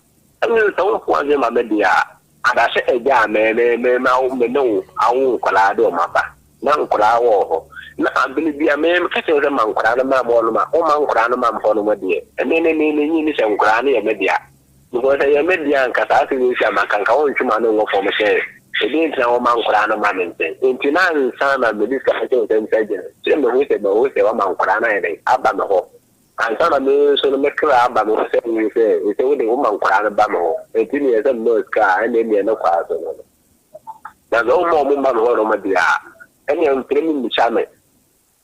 Ɛnne sɛ womfa w'adwene ma me deɛ a, adasɛ agya a me me me ma wo me ne wo awo nkwadaa de wɔn aba. Na nkwadaa wɔ hɔ. Na abere bi a me meka kyerɛ wo sɛ ma nkwadaa no ma me hɔnom a, womma nkwadaa no ma me hɔnom deɛ, ɛnne ne me menyi nni sɛ nkwadaa no yɛ me dea. Because ɛyɛ me dea anka saa asɛm yi si a maka nka wontwe m'ano nwɔ fam sɛ ɛdeɛn nti na woma nkwadaa no ma me nkyɛn. Enti na ansa na mede sika bɛhyɛ wo nsam sɛ gye no, kyerɛ mehu sɛ mahu sɛ woama nkwadaa no ayɛ dɛn aba me hɔ. Ansa na me nso no me kra aba me hɔ sɛ mehu sɛ sɛ wode woma nkwadaa no ba me hɔ. Enti neɛ sɛ mema wo sika a ɛnneɛ neɛ ne kwaa so no no. Na sɛ womma wɔn mma me hɔ nom deɛ a, ɛnneɛ mfrɛ me mmisa me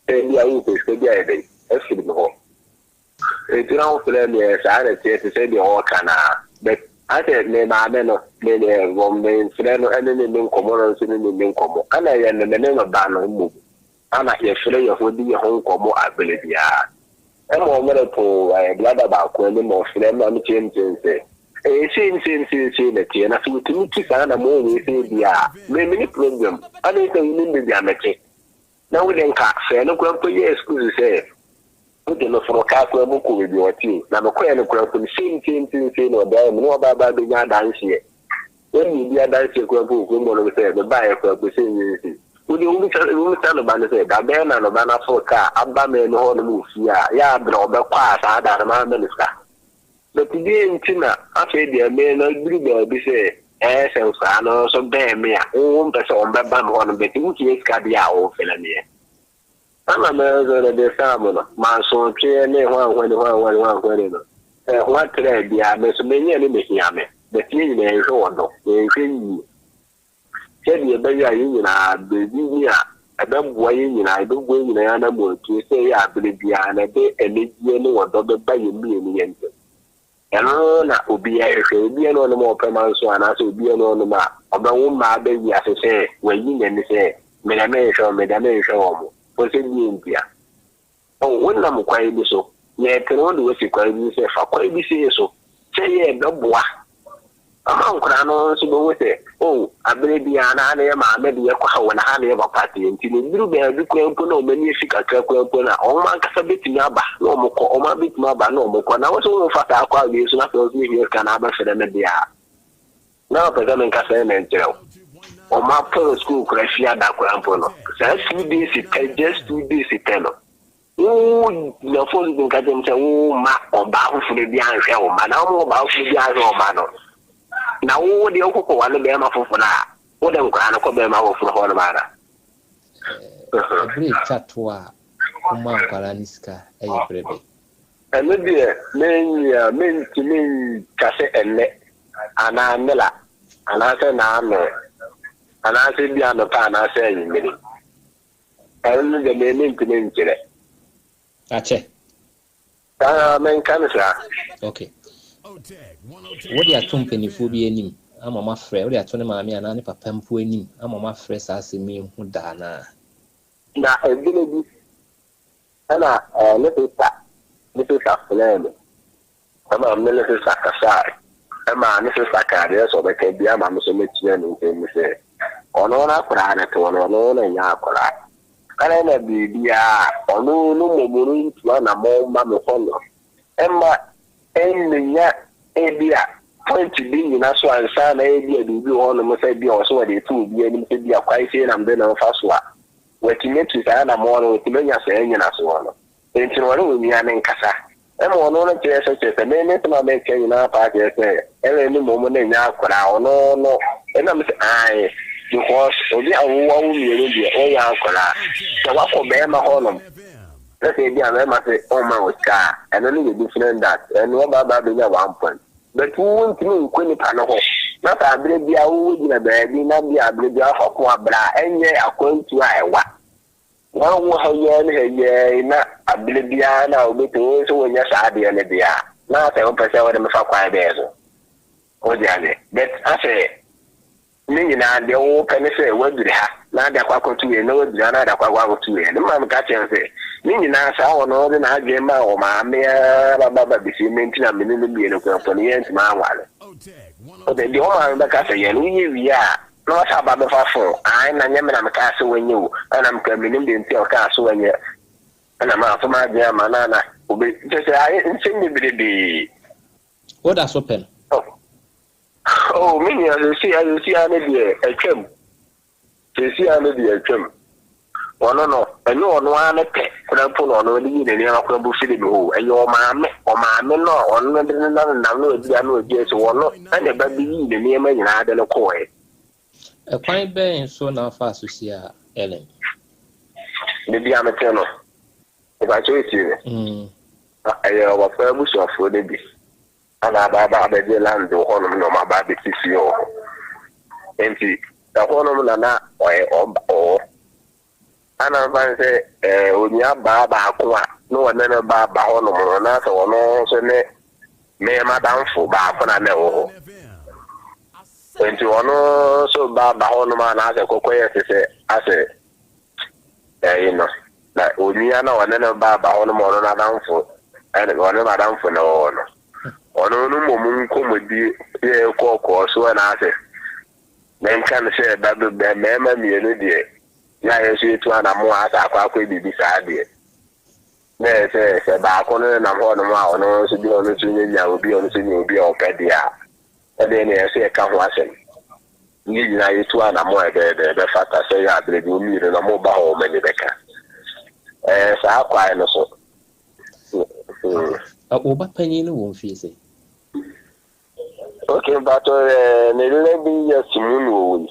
sɛ ebia worepɛ sika bi ayɛ dɛn afiri me hɔ. Enti na wofrɛ me ɛ, saa na ɛteɛ te sɛ deɛ ɔreka no ara. But asɛ me maame no, me deɛ wɔ memfrɛ no ɛne ne nni nkɔmmɔ na ɔno nso ne me nni nkɔmmɔ. Ɛna ɛyɛ no me ne me ba no mmom ana yɛfrɛ yɛn ho di yɛn ho nkɔmmɔ aberɛ biara. Ɛma wɔn retoo ɛɛ brada baako anim ma ɔfrɛ me ma mekyerɛ no kyerɛ no sɛ ɛyɛ sei ne sei ne sei ne sei na ɛteɛ na sɛ wɔtumi tu saa anammɔn wei sei deɛ a, me menni problem. Adɛn nti na wonim baabi a mete? Na wo de nka sɛ ɛno koraa mpo yɛ excuse sɛ. nti meforo kaa koraa mu kɔɔ baabi a ɔte o. Na mekɔeɛ no koraa mpo no, same same thing sei na ɔdaeɛ mu na waba aba abɛnya adanseɛ. Wɔnni obi adanseɛ koraa mpo wɔ kurom hɔnom sɛ mebaeɛ koraa mpo sɛ nyɛ sei. Wo deɛ wobisa wobisa no ba no sɛ, da bɛn na ne ba no aforo kaa aba me ne hɔnom wɔ fie a, yɛ a berɛ a ɔbɛkɔ a saa da no mamma no sika. But deɛn nti na afei deɛ me no aduru baabi sɛ ɛyɛ sɛ nkwadaa no nso bɛn me a, wo wompɛ sɛ wɔbɛba me hɔnom but wohia sika deɛ a wofrɛ meɛ. Ɛna me nso no de saa mu no, mansotweɛ ne hwanhwani hwanhwani hwanhwani no, sɛ ho atrɛ biara me nso menyɛ ne na ɛhia me, but yɛn nyinaa yɛnhwɛ ɔdɔ, yɛnhwɛ yie sɛdeɛ ɛbɛyɛ a yɛn nyinaa baabi ni a ɛbɛboa yɛn nyinaa, ɛbɛboa yɛn nyinaa yɛn anammɔntuo sɛ ɛyɛ a berɛ biara no ɛde anigyeɛ ne ɔdɔ bɛba yɛn mmienu yɛn ntam. Ɛno na obiara hwehwɛ. Obiara nni hɔnom a ɔpɛ mma nso anaasɛ obiara nni hɔnom a ɔbɛwo mma aba wiase sɛ wayi n'ani sɛ, Me deɛ menhwɛ wɔn, me deɛ menhwɛ wɔn. Wo sɛ deɛn ntia? Oh, wonam kwan bi so. Yɛrepene wo de wo asi kwan bi so sɛ fa kwan bi sei so sɛ ɛyɛ ɛbɛboa Ama nkwadaa no nso bɛhu sɛ, oh, aberɛ biara na ha na yɛ maame de yɛkɔ ha o, na ha na yɛ papa teɛ. Nti no, ɛduru baabi koraa mpo na wɔn ani afi kakra koraa mpo no a, wɔn ankasa bɛtumi aba na wɔkɔ, wɔn bɛtumi aba na wɔkɔ. Na wo nso womfa saa kwan wei so na sɛ wo nso wohia sika na abɛfrɛ me deɛ a, na wopɛ sɛ menka sɛn na nkyerɛ wo. Wɔn apɔn sukuu koraa fiada koraa mpo no, saa 2 days pɛ, just 2 days pɛ no, Wo gyinafoɔ no nka kyerɛ me sɛ wo mma ɔbaa foforɔ bi anhwɛ wo mma na wo ɔbaa foforɔ bi anhwɛ wo mma no na wo deɛ wokɔkɔ wale bɛrima foforɔ a wode nkwadaa no kɔ bɛrima foforɔ hɔ nom ana? Ɛberɛ ɛtwa toɔ a womaa nkwadaa no sika yɛ berɛ bɛn? Ɛno deɛ mennya mentumi nka sɛ ɛnnɛ anaa nnela anaasɛ naano anaasɛ bi anɔpa anaasɛ anwummere. Ɛno no deɛ me mentumi nkyerɛ. Akyɛ. Ah, menka no saa. Ok. Wode ato mpanimfoɔ bi anim ama wɔafrɛ, wode ato ne maame anaa ne papa mpo anim ama wɔafrɛ saa asɛm yi ho da anaa? Na ɛberɛ bi, ɛna eh, ne sista, ne sista frɛɛ me. Ɛma me ne sista kasae. Ɛma ne sista kaa deɛ sɛ ɔbɛka biara ma me nso mekyerɛɛ ne nsɛm mu sɛ, ɔno n'akwadaa no te hɔ no, ɔno na ɛnyɛ akwadaa. Adɛn na biribiara a ɔno no mmom rentu anammɔn mma me hɔ no mma ɛmmenya ebia point bi nnyina so ansa na ebia biribi wɔ hɔnom sɛ ebia ɔwɔ sɛ wɔde reto obi anim sɛ ebia kwan sei na mede no refa so a, watumi atu saa anammɔn no, watumi anya saa nnyinasoɔ no. Enti no ɔne onua no nkasa. Ɛma ɔno no kyerɛ sɛ kyerɛ sɛ me me nsɛm a meka nyinaa paa kyerɛ sɛ ɛna ne mmom no nyɛ akwadaa ɔno no ɛna me sɛ ae because obi a wowɔ wo mmienu deɛ ɔnyɛ akwadaa sɛ wakɔ bɛrima hɔnom na sɛ ebi a bɛrima sɛ ɔmma wo sika a ɛno no yɛ different that ɛno ɔba aba abɛnya 1 point but wo ntumi nkɔ nipa no hɔ na sɛ aberɛ bi a wowɔ gyina baabi na bi a aberɛ bi afa ko abra ɛnyɛ akwantuo a ɛwa Na wo ha yi ara ne ha yi ara yi na abere biara na wobɛtumi wo nso wonya saa adeɛ no deɛ a, na asɛ wopɛ sɛ wode me fa kwan bɛn so? Wode aseɛ? But asɛ ne nyinaa deɛ wopɛ ne sɛ woaduru ha na ade akɔ akɔto wei na woaduru ha na ade akɔ akɔ akɔto wei. Ne maame ka kyerɛ no sɛ ne nyinaa saa ɔno ɔde n'adwene maa wɔ maame ara ba ba ba bɛsi nnɛ nti na me ne no mmienu koraa mpo no yɛntumi anware. Ɔsɛ deɛ wo maame bɛka sɛ yɛ no woyɛ wie a Na ɔsɛ aba bɛfa fon. Ae na nyɛ me na mekaa sɛ wanyɛ o, ɛna meka menim deɛ nti a ɔkaa sɛ wanyɛ, ɛna manso m'adwene amma no a na obe, kyerɛ sɛ ayɛ nsɛm bebrebee. Woda so pɛ no? Oh, me nua, seesei ara, seesei ara ne deɛ atwam. Seesei ara ne deɛ atwam. Ɔno no, ɛnyɛ ɔno ara ne pɛ koraa mpo na ɔno de yii ne nneɛma koraa mpo firii me hɔ o. Ɛyɛ ɔmaame, ɔmaame no a ɔno no de no nanenam na wadi ano adi akyi, ɔno na ne ba bi yii ne nneɛma nyinaa de no kɔeɛ. Ɛkwan bɛn so na wofaa so hyiaa Ellen? Baabi a mete no, mepakyɛ wotie me? Ɛyɛ ɔpapa abusuafoɔ no bi na aba aba abɛgye land wɔ hɔnom na wɔaba abɛsi fie wɔ hɔ. Enti ɛhɔnom na na ɔyɛ ɔba ɔwɔ. Ana mfa no sɛ ɛɛ onua baa baako a na ɔne no ba ba hɔnom no na sɛ ɔno nso ne me madamfo baako na na ɛwɔ hɔ. Enti ɔno nso ba ba hɔnom a na asɛ kɔkɔ yɛ te sɛ asɛ ɛyi no. Na onua na ɔne no ba ba hɔnom ɔno n'adamfo ɛne ɔne m'adamfo na ɛwɔ hɔ no. Ɔno no mmom nkɔmmɔdie yɛ kɔɔkɔɔ so na asɛ menka no sɛ ba mmarima mmienu deɛ na yɛn nso yɛtu anamo a asɛ akɔ akɔyɛ biribi saa deɛ. Na ɛyɛ sɛ, sɛ baako no nenam hɔnom a ɔno nso bi a ɔno nso nyanya obi a ɔno nso nya obi a ɔpɛ deɛ a, ɛdeɛ na ɛyɛ sɛ yɛka ho asɛm. Ne yɛn nyinaa yɛtu anammɔn a ɛbɛyɛ dɛ, ɛbɛfata sɛ yɛ a berɛ bi wɔn mmienu no wɔba hɔ a wɔn ani bɛka. Ɛɛ saa kwan no so. Hmm. Wo ba panyin no wɔ mfie sɛn? Ok, mpakyɛ ɛɛ ne 11 years mu na ɔwɔ yi.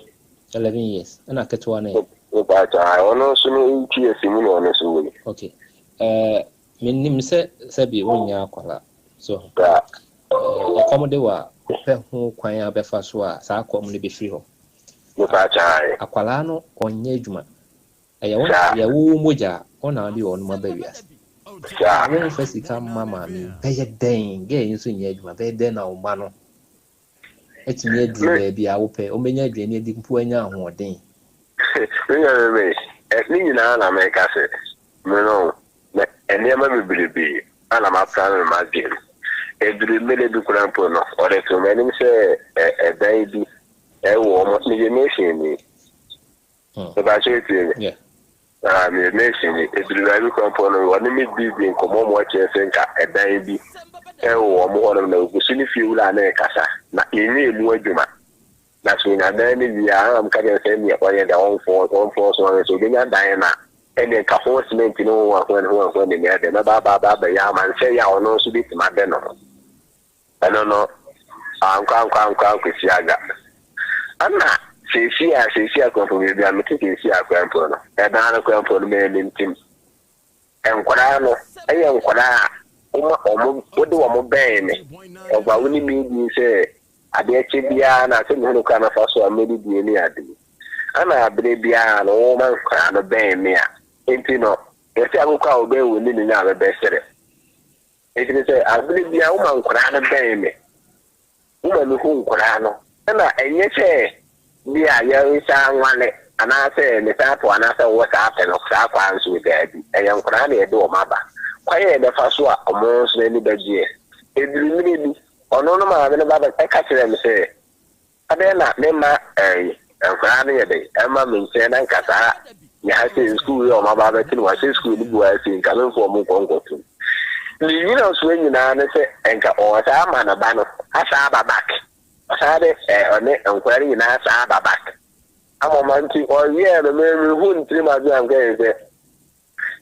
11 years, ɛna ketewa no ɛ? Mpakyɛ ae, ɔno nso no 8 years mu na ɔno nso wɔ yi. Ok, ɛɛ menim sɛ sɛbi wonyɛ akwadaa, so ho. Ɛɛ ɔkɔm de wo a, wopɛ ho kwan a wobɛfa so a saa kɔm no bɛfiri hɔ. Mpakyɛ ae. Akwadaa no ɔnyɛ adwuma, Ɛyɛ wo ɛyɛ wo wo mogya a wo na wode wɔnom aba wiase. A womfa sika mma maame yi bɛyɛ dɛn girl yi nso nyɛ adwuma bɛyɛ dɛn na wo mma no atumi aduru baabi a wopɛ wɔbɛnya aduane adi mpo anya ahoɔden. Me nua me ne nyinaa na meka sɛ me no me nneɛma bebrebe a na mapra no m'adwene mu. Ɛduru mmerɛ bi koraa mpo no ɔde too m'anim sɛ ɛdan bi ɛwɔ wɔn meyɛ mason ni. Mepakyɛ etie me. Yeah. Ah, meyɛ mason ni. Eduru baabi koraa mpo no, wɔne me dii nkɔmmɔ ma wɔkyerɛ sɛ nka ɛdan bi wɔ wɔn hɔnom na ogu so ne fiewura no rekasa, na yɛnyɛ emu adwuma. Na sɛ onya dan no wie a, ɛna meka kyerɛ no sɛ ɛnneɛ ɔyɛ dɛ ɔmfɔ ɔmfɔ so ɔno sɛ obenya dan no a, ɛnneɛ nka ho cement ne ho ahoa ne ho ahoa ne nea ɛdɛ mɛba aba aba abɛyɛ ama no sɛ ɛyɛ a ɔno nso betumi adɛ ne ho. Ɛno no, ankɔ ankɔ ankɔ ankɔsi aga. Ɛna seesei a seesei a koraa mpo baabi a mete seesei a koraa mpo no, ɛdan no koraa mpo no mentim. Nkwadaa no yɛ nkwadaa a woma wɔn wode wɔn bɛn me. Ɔba wo ne me di sɛ adeɛ kye biara na sɛ mehunu koraa mɛfa so a mɛdidie ne ade. Ɛna abere biara no woma nkwadaa no bɛn me a, nti no yɛsɛ akokɔ a wɔbɛn wɔn ni no a bɛbɛsere. Enti no sɛ abere biara woma nkwadaa no bɛn me, woma mehu nkwadaa no, ɛna ɛnyɛ sɛ bi a yɛnsan nwale anaasɛ mesan ato anaasɛ wowɔ saa pɛ no saa kwan nso daabi, ɛyɛ nkwadaa na yɛde wɔn aba. Kwan a yɛbɛfa so a wɔn nso ani bɛgyeɛ. Ɛduru mmerɛ bi, ɔno no maame no ba bɛka kyerɛɛ me sɛ, Adɛn na me mma ɛɛ nkwadaa no yɛ den ɛma me nkyɛn na nka saa yɛ ha sɛ sukuu yi a wɔn aba abɛte no wɔahyɛ sukuu no bu ha sei nka memfa wɔn nkɔ nkɔto mu. Ne nyinasoɔ nyinaa ne sɛ nka ɔsan ama ne ba no asan aba back ɔsan de ɛɛ ɔne nkwadaa no nyinaa asan aba back ama ɔma nti ɔyɛɛ no me mehu ne tirim adwene a nka yɛ sɛ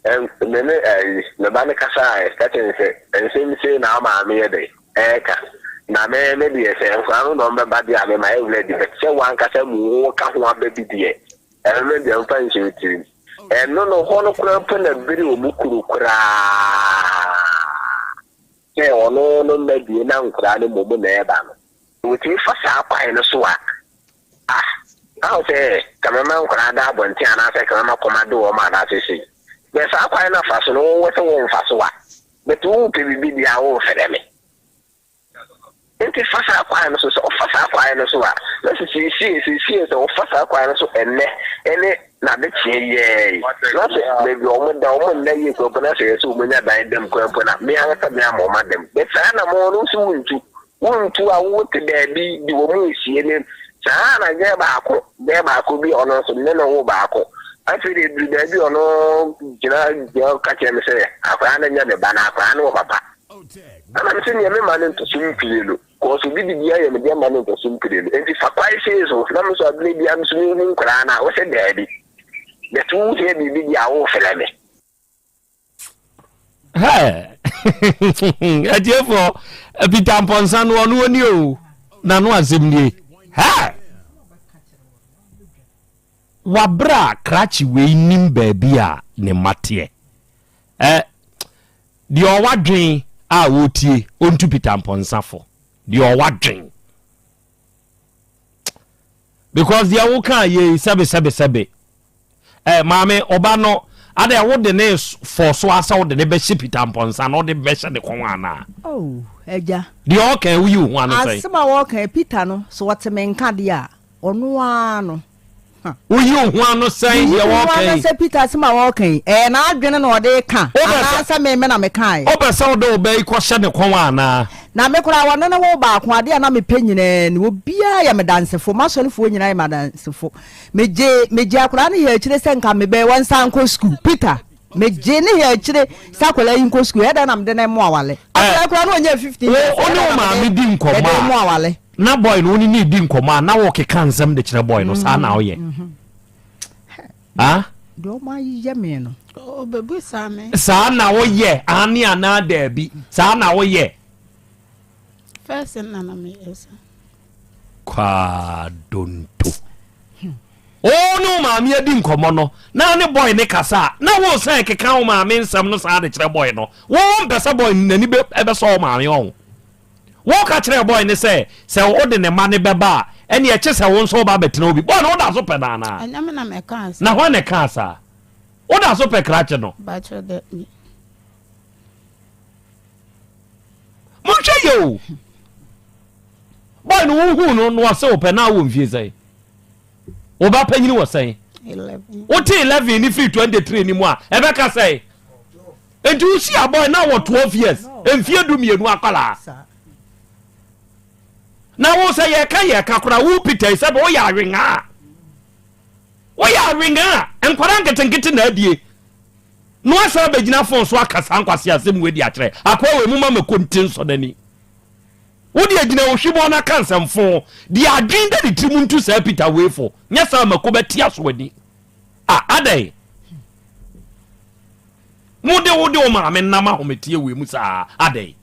Me ne ayi, me ba no kasaeɛ, ka kyerɛ no sɛ, nsɛm sei na wo maame yɛ dɛn, ɛreka. Na me, me deɛ, sɛ nkwadaa no na wɔbɛba deɛ a, me mayɛ ready, but sɛ w'ankasa mu woka ho aba bi deɛ, ɛno no deɛ mfa nhyɛ wo tirim. Ɛno no, hɔ no koraa mpo na bere wɔn kuru koraa sɛ ɔno no mma bie na nkwadaa no mmom na ɛreba no. Wɔtumi fa saa kwan no so a, Ah, ahu sɛ ka mɛma nkwadaa ada abɔnten anaasɛ ka mɛma kɔm ade wɔn anaasɛ sei. Bɛ saa kwan no afa so no, wowɔ sɛ womfa so a, but worepɛ biribi deɛ a worefrɛ me. Nti fa saa kwan no so, sɛ wofa saa kwan no so a, na sɛ seesei, seesei sɛ wofa saa kwan no so ɛnnɛ ɛne n'adekyeɛ yɛɛ yi, na sɛ baabi a wɔn da, wɔn nna yie koraa mpo na sɛ yɛ sɛ wɔn nya dan da mu koraa mpo na me ankasa me ama wɔn ada mu. But saa na mo no nso wontu. Wontu a wote baabi de wɔn resie ne saa ara na gɛɛ baako gɛɛ baako bi a ɔno nso me ne no wo baako afei de eduru baabi a ɔno gyina gyina ka kyerɛ me sɛ akwadaa no nyɛ me ba na akwadaa no wɔ papa ɛna me sɛ nea me ma no nto so mpire no kɔɔso bi de bi ayɛ me deɛ ma no nto so mpire no nti fa kwae sei so na me nso abere bi a me nso mehu nkwadaa no a wɔsɛ daabi bɛto wo hia biribi deɛ a wofrɛ me. Atiefoɔ, Peter Mpɔnsa no ɔno ɔni o, n'ano asɛm nie. Hɛ! Wabrɛ a krakye wei nim baabi a ne mma teɛ. Ɛ deɛ ɔwɔ adwen a ɔretie ɔntu Peter Mpɔnsa fo. Deɛ ɔwɔ adwen. Because deɛ wokaa yei sɛbe sɛbe sɛbe. Eh, maame, ɔba no, adɛ wode ne fɔ so asɛ wode ne bɛhyɛ Peter Mpɔnsa na wode bɛhyɛ ne kɔn anaa? Oh, agya. Deɛ ɔka woyi wo ho ano sɛn? Asɛm a wɔka Peter no, sɛ ɔte me nka deɛ a, ɔno ara no. Woyi wo ho ano sɛn deɛ wɔka yi? Meyi me ho ano sɛ Peter asɛm a wɔka yi, ɛyɛ n'adwene na ɔde reka anaasɛ me me na mekaeɛ? Wopɛ sɛ wode wo ba yi kɔhyɛ ne kɔn anaa? Na me koraa wɔne no woo baako, adeɛ a na mepɛ nyinaa ni, obiara yɛ me dansefo, m'asɔrefoɔ nyinaa yɛ me adansefo. Megyee megyee akwadaa no yɛɛ akyire sɛ nka mebɛyɛ wɔnsan nkɔ sukuu. Peter. Megye ne hɛ akyire sɛ akwadaa yi nkɔ sukuu ɛdɛn na mede no mo awale. Akwadaa koraa na ɔnyɛ 15 years. Wo ne wo maame di nkɔmmɔ a na boy no wo ne ne di nkɔmmɔ a na wɔkeka nsɛm de kyerɛ boy no saa na ɔyɛ. Ah? Deɛ ɔmo ayeyɛ me no. Ɔbɛbu me. Saa na woyɛ aane anaa daabi saa na woyɛ. First na na meyɛ saa. Kwadonto. Wo ne wo maame adi nkɔmmɔ no na ne boy ne kasa a na wo san keka wo maame nsɛm no saa de kyerɛ boy no. Wo mpɛ sɛ boy no n'ani bɛsɔ wo maame ɔho. Wo ka kyerɛ boy no sɛ sɛ wode ne mma no bɛba a ɛne ɛkye sɛ wo nso woba abɛtena obi. Boy no woda so pɛ no anaa? Ɛnyɛ me na mɛkaa saa. Na hwan na ɛkaa saa? Woda so pɛ krakye no? Bakyɛ dɛ. Monhwɛ yɛ o. Boy no wohuu no no ɔse wopɛ na wɔ mfie sɛn? Wo ba panyini wɔ sɛn? Wote 11 ne firi 23 ne mu a ɛbɛka sɛn? Nti wohyia boy na wɔ 12 years mfie du mmienu akwadaa. Na wo sɛ yɛka yɛka koraa wo Peter sɛ woyɛ awengaa. Woyɛ awengaa nkwadaa nketenkete na adie. Na wasan abɛgyina fon so aka saa nkwaseasɛm wei de akyerɛ akoa wei, Momma mako nte nsɔ n'ani. Wo deɛ gyina ohwibɔ na ka nsɛmfo deɛ adwene da ne tirim ntu saa Peter wei fo, nyɛ saa mako bɛte aso ani. Ah, adɛn? Mo de wo de wo maame nam ahometeɛ wei mu saa, adɛn?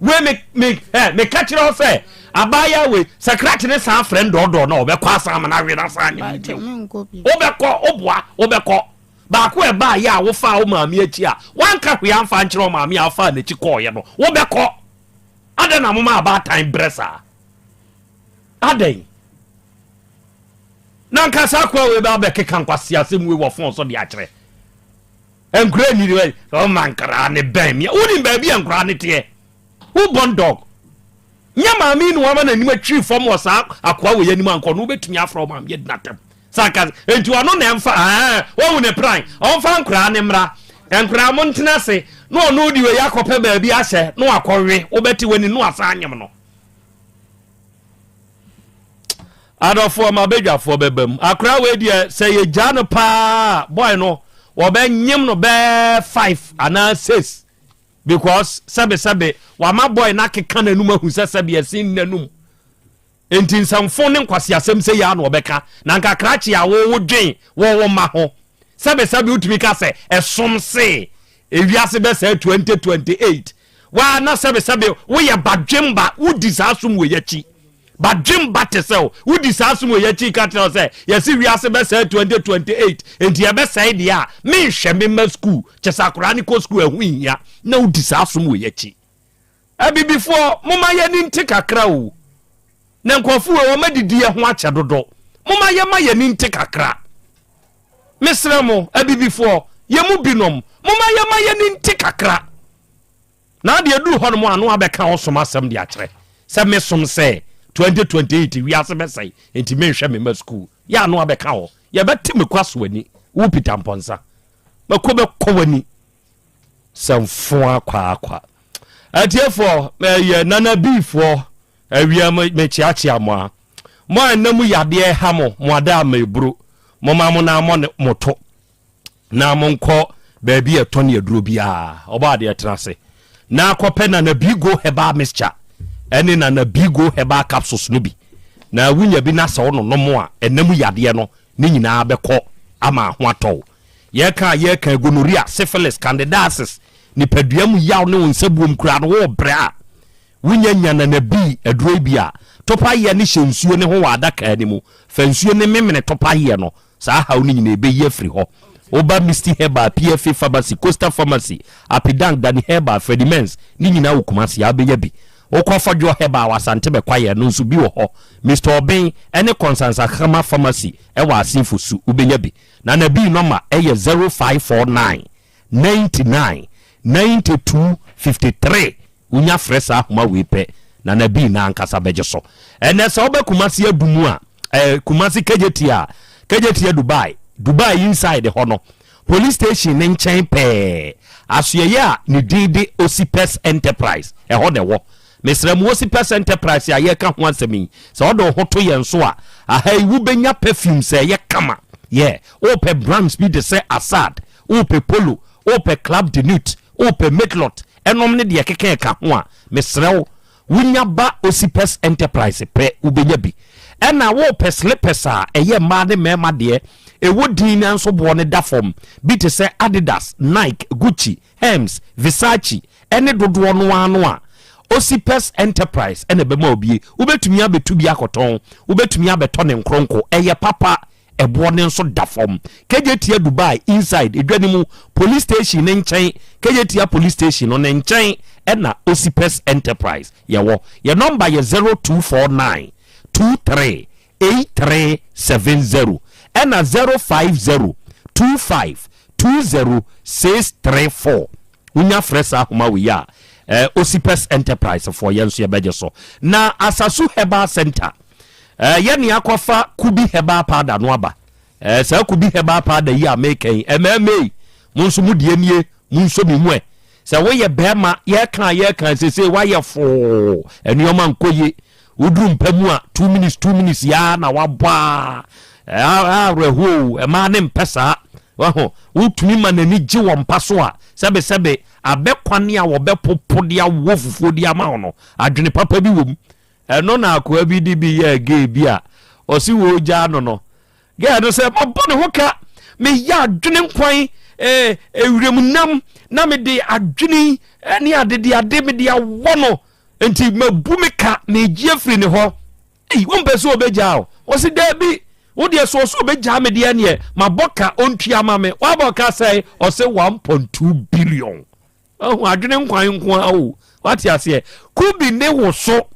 Wei me me ɛ meka kyerɛ wo sɛ abaayewa wei sɛ krakye ne san frɛ ndɔɔdɔɔ na ɔbɛkɔ asan ama no awe no asan anyem no bio. Wobɛkɔ, woboa, wobɛkɔ. Baako a ɛbaeɛ a wofaa wo maame akyi a woanka hwee amfa ankyerɛ wo maame a wofaa n'akyi kɔeɛ no, wobɛkɔ. Adɛn na moma abaatan brɛ saa? Adɛn? Na nka saa akoa wei bɛ abɛkeka nkwaseasɛm wei wɔ fon so de akyerɛ. Nkura ni de ɔma nkraa ne bɛn mea. Wonim baabi a nkraa ne teɛ. Who born dog? Nyɛ maame yi na wama n'anim atwiri fam wɔ saa akoa wei anim anka ɔno wobɛtumi afrɛ wo maame adi n'atɛm. Sɛ anka enti ɔno na ɛmfa ɛɛ wahu ne pran ɔmfa nkoraa ne mmra nkoraa mo ntena ase na ɔno de wei akɔpɛ baabi ahyɛ na wakɔwe wobɛte w'ani na wasan anyem no. Adɔfoɔ mabadwafoɔ bɛba mu akoraa wei deɛ sɛ yɛgyaa no paa boy no wɔbɛnyem no bɛɛ 5 anaa 6 because sɛbe sɛbe wama boy no akeka n'anum ahu sɛ sɛbe ɛsen n'anum Enti nsɛmfo ne nkwaseasɛm sei ara na wɔbɛka, na anka krakye a wo wodwen wɔ wo mma ho. Sɛbesɛbe wotumi ka sɛ ɛsom se ewiase bɛsɛe 2028. Waa na sɛbesɛbe woyɛ badwemba, wodi saa som wei akyi. Badwemba te sɛ wo, wodi saa som wei akyi ka kyerɛ wo sɛ yɛse wiase bɛsɛe 2028, enti ɛbɛsɛe deɛ a, menhwɛ me mma sukuu, kyɛ sɛ akwadaa no kɔ sukuu ɛho nhia, na wodi saa som wei akyi. Abibifoɔ momma yɛni nte kakra o na nkurɔfo wei wɔn adidi yɛ ho akyɛ dodo momma yɛma yɛni nte kakra mesrɛ mo abibifoɔ yɛ mu binom momma yɛma yɛni nte kakra na adeɛ duru hɔ nom ano abɛka ɔsom asɛm de akyerɛ sɛ mesom sɛ 2028 wiase bɛsɛe nti menhwɛ me ma sukuu yɛ ano abɛka hɔ yɛbɛte mekɔ aso ani wo Peter Mpɔnsa mako bɛkɔ w'ani sɛ mfoa kwaakwa. Atiefoɔ, ɛyɛ Nana Biifoɔ, awia mekyeakyea mo a. Mo a nna mu yadeɛ ha mo, mo ada ama eburo. Moma mo nan mɔ mo to na monkɔ baabi a ɛtɔn aduro biara. Ɔbɔ adeɛ tena ase na kɔpɛ Nana Bigo Herbal Mixture ɛne Nana Bigo Herbal Capsules no bi. Na wonya bi na sɛ wononom a, ɛnna mu yadeɛ no ne nyinaa bɛkɔ ama ho atɔ wo. Yɛka a yɛka gonorrhea, syphilis, candidiasis, nipadua mu yaw ne wo nsabuom koraa no worebrɛ a, wonya nyananabii aduro yi bi a, topaeɛ no hyɛ nsuo no ho wɔ adaka no mu. Fa nsuo no memene topaeɛ no, saa haw no nyinaa ɛbɛyi afiri hɔ. Woba Misty Herbal, PFA Pharmacy, Coastal Pharmacy, Apidang, Danny Herbal, Freddie Mens, ne nyinaa wɔ Kumasi a wobɛnya bi. Wokɔ Fɔdwoɔ Herbal wɔ Asante Bɛkwaeɛ no nso bi wɔ hɔ. Mister Obeng ne Kɔnsansakrama Pharmacy wɔ Asenfo Su, wobɛnya bi. Na na bii nɔma yɛ 0549 99 92 53 wonya frɛ saa ahoma wei pɛ na na bii no ankasa bɛgye so. Ɛnɛ sɛ wobɛ Kumasi adu mu a, eh, Kumasi Kejetia a, Kejetia Dubai, Dubai inside hɔ no, police station ne nkyɛn pɛɛ, asoɛeɛ a ne din de Osipes Enterprise, ɛhɔ na ɛwɔ. Mesrɛ mo Osipes Enterprise a yɛreka ho asɛm yi, sɛ wode wo ho to yɛn so a, aha yi wobɛnya perfumes a ɛyɛ kama. Yeah, wopɛ brands bi te sɛ Assad, wopɛ Polo, Wopɛ Club de Nut, wopɛ Matelot nom ne deɛ ɛkeka ɛka ho a, mesrɛ wo, wonya ba Osipes Enterprise pɛ, wobɛnya bi. Ɛna wopɛ slippers a ɛyɛ mmaa ne mmarima deɛ, ɛwɔ din nanso boɔ no da fam, bi te sɛ Adidas, Nike, Gucci, Hermes, Versace, ne dodoɔ no ara no a, Osipes Enterprise na ɛbɛma wo bie. Wobɛtumi abɛtu bi akɔtɔn, wobɛtumi abɛtɔ ne nkronko, ɛyɛ papa. Ɛboɔ no nso da fam. Kejetia Dubai inside edwa no mu police station no nkyɛn Kejetia police station no ne nkyɛn ɛna Osipes Enterprise yɛwɔ. Yɛ nɔmba yɛ 0249 23 8370 ɛna 050 25 20 634. Wonya frɛ saa ahoma wei a, eh, Osipes Enterprise foɔ yɛn nso yɛbɛgye so. Na Asasu Herbal Center, eh, yɛne akɔfa Kubi Herbal Powder no aba. Eh, saa Kubi Herbal Powder yi a meka yi, mmarima yi, mo nso mo deɛ nie, mo nso me mu ɛ. Sɛ woyɛ bɛrima, yɛka yɛka sese woayɛ foo, nneɛma nkɔ yie. Woduru mpa mu a, 2 minutes 2 minutes yaa na wabɔ a, awerɛhoɔ o, ɛmaa ne mpɛ saa. Wahu, wotumi ma n'ani gye wɔ mpa so a, sɛbesɛbe abɛ kwane a wɔbɛpopo de awɔ fufuo de ama wo no, adwene papa bi wɔ mu. Ɛno na akoa bi de bi yɛɛ gay bi a ɔse wɔregyaa no no. Gay no sɛ, mabɔ ne ho ka, meyɛ adwene nkwan, eh, ewuram nam, na mede adwene ne adedeade mede awɔ no, nti mabu me ka, megye afiri ne hɔ. Ei, wompɛ sɛ ɔbɛgyaa wo? Ɔse daabi, wo deɛ sɛ ɔsɛ ɔbɛgyaa me deɛ neɛ mabɔ ka ɔntua ma me. Woabɔ ka sɛe? Ɔse 1.2 billion. Ahu adwene nkwan nko ara o. Wate aseɛ? Kubi ne wo so,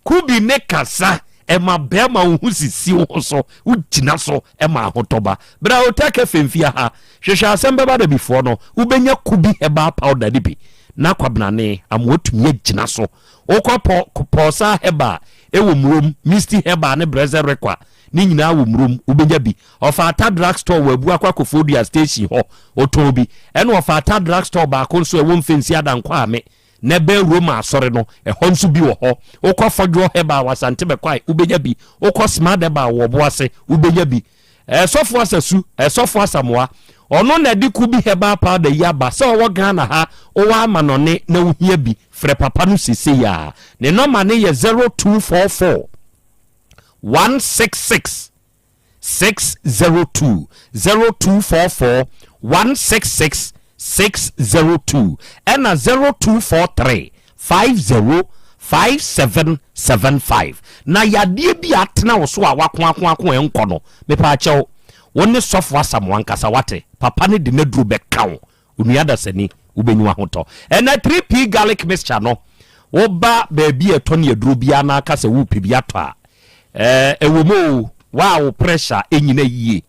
kubi ne kasa, ɛma bɛrima wo ho sisi wo ho so, wogyina so ɛma ahotɔ ba. Bra Hotel Cafe mfia ha, hwehwɛ asɛm bɛba da bifoɔ no, wobɛnya kubi herbal powder no bi na kwabenane ama watumi agyina so. Wokɔ pɔ Pɔɔsaa Herbal wɔ Murom, Misty Herbal ne Brɛsɛ Rekwa ne nyinaa wɔ Murom, wobɛnya bi. Ɔfaata Drug Store wɔ Abuakwa Kofoɔdua Station hɔ, wɔtɔn bi. Ɛna Ɔfaata Drug Store baako nso a ɛwɔ Mfensi Adankwaame na ɛbɛn Roma Asɔre no, ɛhɔ nso bi wɔ hɔ. Wokɔ Fɔdwoɔ Herbal wɔ Asante Bɛkwae, wobɛnya bi. Wokɔ Smart Herbal wɔ Ɔboase, wobɛnya bi. Sɔfo Asasu, Sɔfo Asamoah, ɔno na ɛde Kubi Herbal Powder yi aba. Sɛ ɔwɔ Ghana ha, wowɔ amanɔne na wohia bi, frɛ papa no seesei ara. Ne nɔma no yɛ 0244 166 602, 0244 166 602, ɛna 0243 50 5775. Na yadeɛ bi a atena wo so a wakoakoako ɛnkɔ no, mepaakyɛw, wo ne Sɔfo Asamoah nkasa wate, papa no de n'aduro bɛka wo, onua dasani, wobɛnya w'ahotɔ. Ɛnɛ 3P garlic mixture no, woba baabi a ɛtɔ ne aduro biara na aka sɛ worepɛ bi atɔ a, ɛɛ, ɛwɔ mu o, wo a wo pressure ɛnyina yie,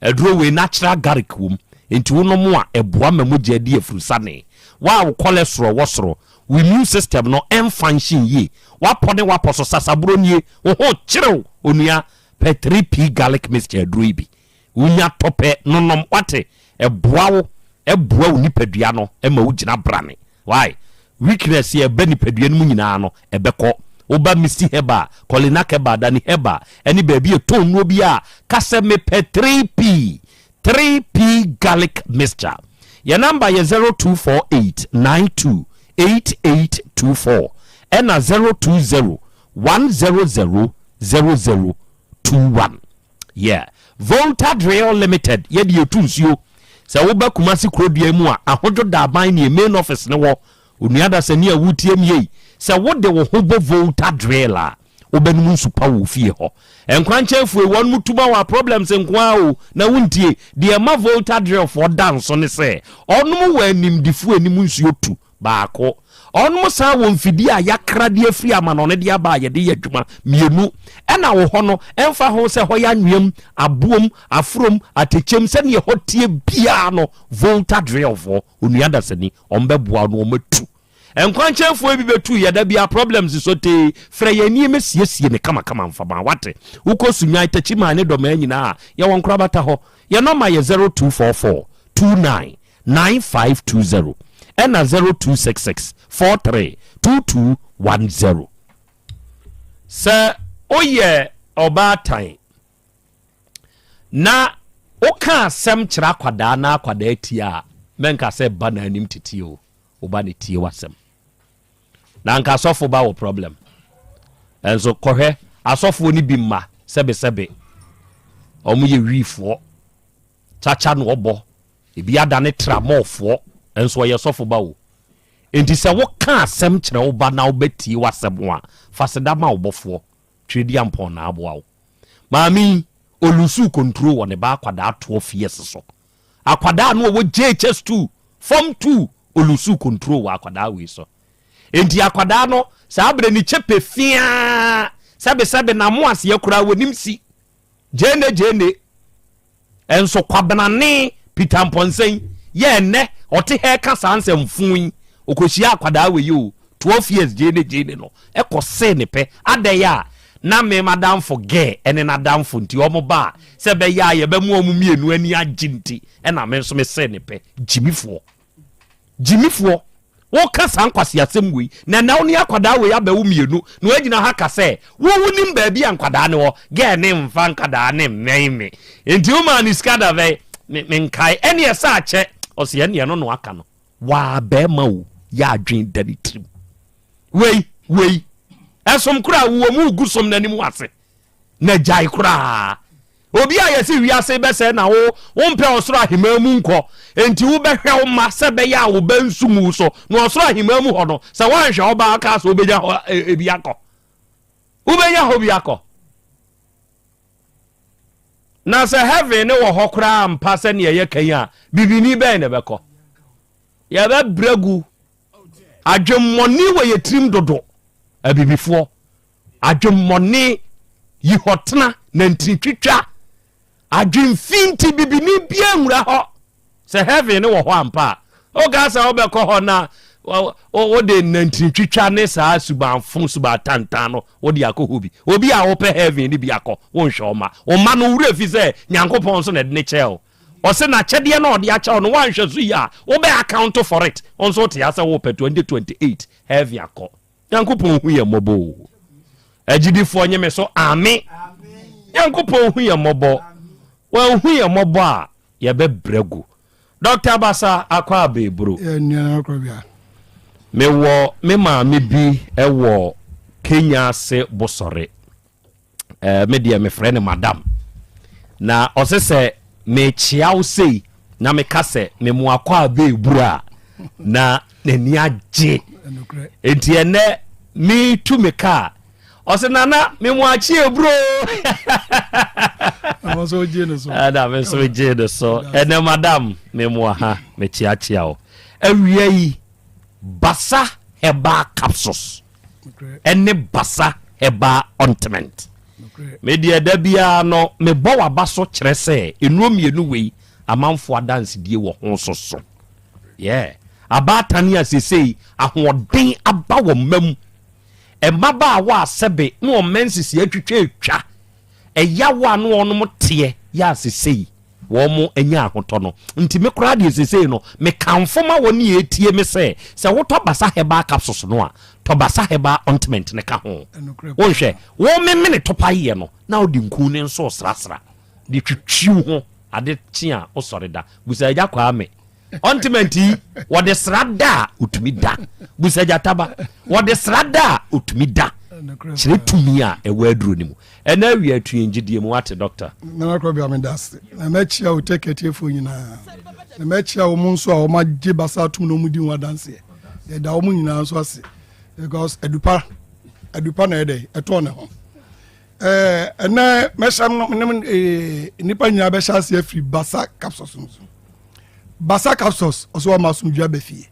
Aduro wei natural garlic wom nti wonom a ɛboa ma mogya di afurusane. Wo a wo cholesterol wɔ soro, wo immune system no ɛnfunction yie, w'apɔ ne w'apɔ so sasaburo nie, wo ho kyere wo, onua pɛ 3P garlic mixture aduro yi bi. Wonya tɔ pɛ no nom, wate? Ɛboa wo, ɛboa wo nipadua no ma wogyina brane. Why? Weakness a ɛba nipadua no mu nyinaa no, ɛbɛkɔ. Woba Misty Herbal, Kolinak Herbal, Dani Herbal, ɛne baabi a ɛtɔn nnuro bi a, ka sɛ mepɛ 3P, 3P garlic mixture. Yɛn namba yɛ 0248 92 8824 ɛna 020 100 0021. Yeah. Volta Drill Limited, yɛde yɛtu nsuo. Sɛ woba Kumasi kurodua mu a, Ahodwo Daban ne main office ne wɔ. Onua dasani a wotie me ei, sɛ wode wo ho bɔ Volta Drill a, wobɛnom nsu pa wɔ wo fie hɔ. Nkwankyɛnfoɔ yi, wɔnom tu ma wo a, problems nko ara o, na wontie. Deɛ ɛma Volta Drill foɔ da nso ne sɛ, wɔnom wɔ animdefoɔ a ɛnim nsuo tu. Baako. Ɔnom san wɔ mfidie a yɛakra de afiri amanɔne de aba a yɛde yɛ adwuma. Mmienu. Ɛna wɔ hɔ no, ɛmfa ho sɛ hɔ yɛ anweam, aboom, aforom, atɛkyɛm, sɛdeɛ ɛhɔ teɛ biara no, Volta Drillfoɔ, onua dasani, wɔn bɛboa wo na wɔn atu. Nkwankyɛnfoɔ bi bɛtu yɛ da biara problems sotee, frɛ yɛn nie mɛsiesie no kamakama mfa ma, wate? Wokɔ Sunyani, Takyiman ne Dɔmaa nyinaa a, yɛwɔ nkorabata hɔ. Yɛn nɔma yɛ 0244 29 9520 ɛna 0266 43 2210. Sɛ woyɛ ɔbaatan na woka asɛm kyerɛ akwadaa na akwadaa tie a, Mɛnka sɛ ba na anim tete o, wo ba na tie w'asɛm. Na anka asɔfo ba wɔ problem. Ɛnso kɔhwɛ asɔfoɔ no bi mma sɛbesɛbe. Wɔn yɛ wiifoɔ. Kyakya na ɔbɔ. Ebi adane tramɔɔfoɔ. Ɛnso ɔyɛ sɔfo ba o. Enti sɛ woka asɛm kyerɛ wo ba na wobɛtie w'asɛm a, fa seda ma wo bɔfoɔ. Twereduampɔn na aboa wo. Maame yi, ɔlusuu control wɔ ne ba akwadaa 12 years so. Akwadaa no ɔwɔ JHS 2, form 2, ɔlusuu control wɔ akwadaa wei so. Enti akwadaa no, saa berɛ ne kyɛpɛ fiaa, sɛbesɛbe n'amoaseɛ koraa wɔnim si. Gyeene gyeene. Nso Kwabenane Peter Mpɔnsɛn yɛ ɛnnɛ ɔte ha ɛka saa nsɛm fuu yi, ɔkɔhyia akwadaa wei o, 12 years gyeene gyeene no, ɛkɔ see ne pɛ. Adɛn a na me m'adamfo gɛɛ ɛne n'adamfo nti wɔn ba a, sɛ ɛbɛyɛ a yɛbɛma wɔn mmienu ani agye nti ɛna me nso me see ne pɛ. Gyimifoɔ. Gyimifoɔ, woka saa nkwaseasɛm wei, na ɛnɛ wo ne akwadaa wei abɛwo mmienu, na woagyina ha ka sɛ wo wonim baabi a nkwadaa no wɔ, gɛɛ ne mfa nkwadaa ne mmɛn me, nti womaa ne sika da bɛn, me menkae, ɛneɛ sɛ akyɛ, ɔse ɛneɛ no na waka no, waa bɛɛma o, yɛ adwen da ne tirim, wei, wei, ɛsom koraa wowɔ mu gu som n'anim ase, na gyae koraa. Obi a yɛse wiase bɛsɛe na wo wompɛ ɔsoro aheman mu nkɔ, enti wobɛhwɛ wo mma sɛ ɛbɛyɛ a wo ba nsu ngu wo so, na ɔsoro aheman mu hɔ no, sɛ woanhwɛ wo ba a kaa sɛ wobɛnya hɔ bi akɔ. Wobɛnya hɔ bi akɔ. Na sɛ heaven ne wɔ hɔ koraa ampa sɛnea ɛyɛ kan a, bibini bɛn na ɛbɛkɔ? Yɛbɛbrɛ gu. Adwemmɔne wɔ yɛ tirim dodo, abibifoɔ. Adwemmɔne, yihɔtena, nantinitwitwa, adwemfi nti bibini biara nwura hɔ. Sɛ heaven no wɔ hɔ ampa a, woka sɛ wobɛkɔ hɔ na wode nantinitwitwa ne saa subanfo subantantan no wode akɔ hɔ bi. Obi a wopɛ heaven no bi akɔ, wonhwɛ wo mma. Wo mma no werɛ fi sɛ Nyankopɔn nso na ɛde ne kyɛɛ wo. Ɔse n'akyɛdeɛ no a ɔde akyɛ wo no woanhwɛ so yie a wobɛ account for it. Wo nso wote ha sɛ wopɛ 2028 heaven akɔ. Nyankopɔn hu yɛn mmɔbɔ o. Agyidifoɔ nye me so ame. Nyankopɔn hu yɛn mmɔbɔ. Wanhu yɛn mmɔbɔ a yɛbɛbrɛ gu. Dr. Basa akɔ abɛɛburo. Mewɔ me maame bi wɔ Kenya ase Bosɔre. Eh, me deɛ mefrɛ no madam. Na ɔse sɛ mekyea wo sei na meka sɛ memoakɔ a bɛɛburu a na n'ani agye. Enti ɛnɛ metu me kaa ɔse nana memoakye eburo. Ɛna me nso megyee no so. Ɛnɛ madam memoa ha mekyeakyea wo. Awia yi Basa herbal capsules. ɛne basa herbal ointment. Me deɛ da biara no mebɔ w'aba so kyerɛ sɛ nnuro mmienu wei amanfoɔ adansedie wɔ ho so so. Yeah. Abaatan a sesei ahoɔden aba wɔn mma mu. Mmabaawa a sɛbe na wɔn mma nsisi atwitwa atwa. Ɛyaw a na wɔnom teɛ yɛ a sesei wɔn anya ahotɔ no. Nti me koraa deɛ sesei no, me kamfo ma wɔn a ɛtie me sɛ, sɛ wotɔ Basa Herbal Capsules no a, tɔ Basa Herbal Ointment no ka ho. Wonhwɛ, wo memene topaeɛ no, na wode nku no nso resrasra de twitwi wo ho, ade kye a wosɔre da. Busa Agya Kwame. Ointment yi, wɔde sra da a, otumi da. Busa Gyataba, wɔde sra da a, otumi da. Kyerɛ tumi a ɛwɔ aduro no mu. Ɛna awia atu yɛn gyidie mu wate doctor. Nana Krɔbea meda ase na mɛkyia wo tɛk atiefoɔ nyinaa na mɛkyia wɔn nso a wɔn agye basa atum na wɔn di ho adanseɛ yɛda wɔn nyinaa nso ase because adupa adupa na ɛdɛ ɛtɔɔ ne ho ɛɛ ɛnɛ mɛhyɛ no ne ee nipa nyinaa bɛhyɛ ase afiri basa capsules no so basa capsules ɔso wɔn asomdwa bɛ fie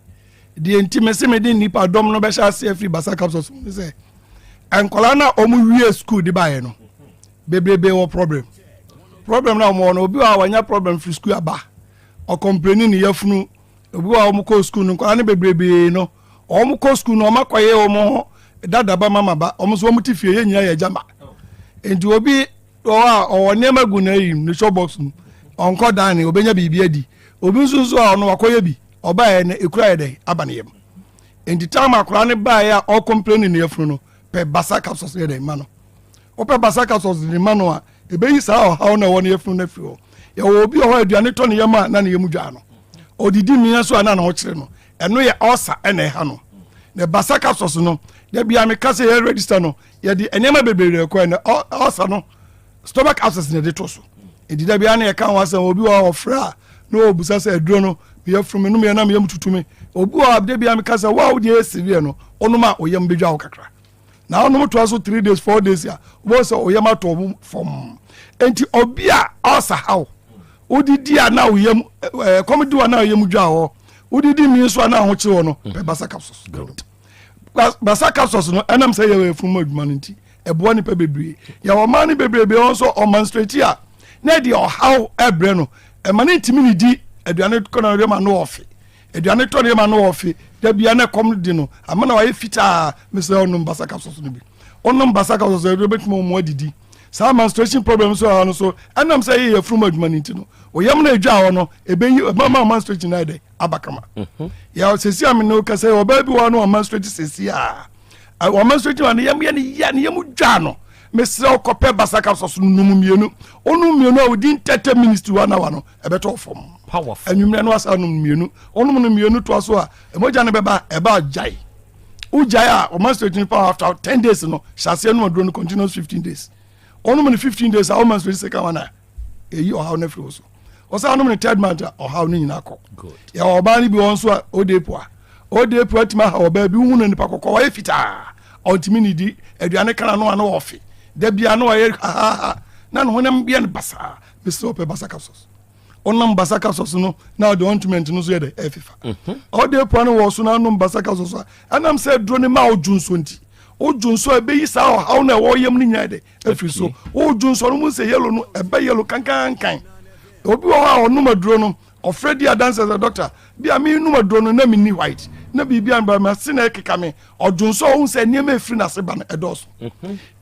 deɛ nti mɛsɛ mɛ de nipa dɔm no bɛhyɛ ase afiri basa capsules no sɛ. Nkwadaa no a wɔn wie school de baeɛ no bebrebe wɔ problem problem na wɔn wɔ no obi wɔ a wɔanya problem firi school aba ɔkɔmpleni ne yafunu obi wɔ a wɔn kɔ school no nkwadaa no bebrebe no wɔn kɔ school no wɔn akɔyɛ wɔn ho dada ba mama ba wɔn nso wɔn ti fie yɛ nyinaa yɛ agya ma nti obi wɔ hɔ a ɔwɔ nneɛma gu n'ayi ne shop box mu ɔnkɔ dan ne obenya biribi adi obi nso nso a ɔno wakɔyɛ bi ɔbaeɛ no ekura yɛ dɛ aba ne yam. Nti time akwadaa no baeɛ a ɔcomplaini ne yafunu no, pɛ basa capsules yɛ dɛn ma no. Wopɛ basa capsules de ma no a, ɛbɛyi saa ɔhaw no a ɛwɔ ne yafunu no afiri hɔ. Yɛwɔ obi wɔ hɔ a aduane tɔ ne yam a na ne yam dwaa no. Ɔdidi mmea so a na ne ho kyere no. Ɛno yɛ ulcer ɛna ɛha no. Na basa capsules no, da bia meka sɛ yɛ register no, yɛde nneɛma bebree na ɛkɔɛ na ulcer no, stomach ulcers na yɛde to so. Enti da bia na yɛka ho asɛm, obi wɔ hɔ a ɔfrɛ a na ɔbusa sɛ aduro no meyɛ funu me nom yɛ na meyɛ mu tutu me. Obi wɔ hɔ a da bia meka sɛ wo a wodeɛ yɛ severe no, wonom a wo yam bɛdwa wo kakra. Na wonom toa so 3 days 4 days a, wobɛhu sɛ wo yam atɔ wo fam. Enti obi a ulcer haw, wodidi a na wo yam ɛkɔm di wa na wo yam dwa hɔ, wodidi mi nso a na ahokyere wɔ no, pɛ basa capsules. Basa capsules no ɛnam sɛ yɛwɔ efunu mu adwuma no nti ɛboa nipa bebree. Yɛwɔ ɔman no bebree bi wɔn nso ɔmanstrate a na ɛde ɔhaw ɛbrɛ no, ɛma ne ntumi ne di aduane kɔ na ɛma no ɔfe, aduane tɔ ne ɛma no ɔfe, da bia na ɛkɔm di no ama na wayɛ fitaa. Mesrɛ ɔnom basa capsules no bi, ɔnom basa capsules no ɛbɛtumi ɔmo adidi. Saa menstruation problem nso ɛha no so ɛnam sɛ ɛyɛ yɛfunu mu adwuma no nti no, oyam no edwa hɔ no ebeyi ɛma menstruation na ɛdɛ aba kama. Yɛ sisi a mene kasa yɛ ɔbaa bi wɔ no menstruate sisi a wɔ menstruate ma ne yam yɛ ne ya ne yam dwa no, mesrɛ ɔkɔpɛ basa capsules no num mmienu, ɔnum mmienu a within 30 minutes to one hour no ɛbɛtɔ fam. Anwummerɛ no asa nom mmienu, ɔnom no mmienu toa so a mogya no bɛba ɛba gyae. Wogyae a ɔ menstruate no pa after 10 days no hyɛ aseɛ nom aduro no continuous 15 days. Ɔnom no 15 days a ɔ menstruate second one a ɛyi ɔhaw no afiri wo so. Ɔsɛ anom no third month a ɔhaw no nyinaa kɔ. Yɛwɔ ɔbaa no bi wɔ nso a ɔde po a ɔde po atumi aha ɔbaa bi, wohu no nipa kɔkɔɔ wayɛ fitaa, ɔntumi ne di aduane kana no a na ɔfe da bia na ɔyɛ hahaha na ne honam yɛ no basaa. Mesrɛ ɔpɛ basa capsules, ɔnam basa capsules no na ɔde ointment no nso yɛ dɛ ɛfifa. Ɔde po no wɔ so na anom basa capsules a ɛnam sɛ aduro no ma ɔdwo nso nti wodwo nso a ɛbɛyi saa ɔhaw no a ɛwɔ yam no nyinaa dɛ afiri so. Wodwo nso no mu sɛ yellow no ɛbɛ yellow kankankan. Obi wɔ hɔ a ɔnom aduro no ɔfrɛ di adanse sɛ doctor bi a menom aduro no na menni white na biribi a ma se na ɛkeka me. Ɔdwo nso a ɔhu sɛ nneɛma ɛfiri n'ase ba no ɛdɔɔso.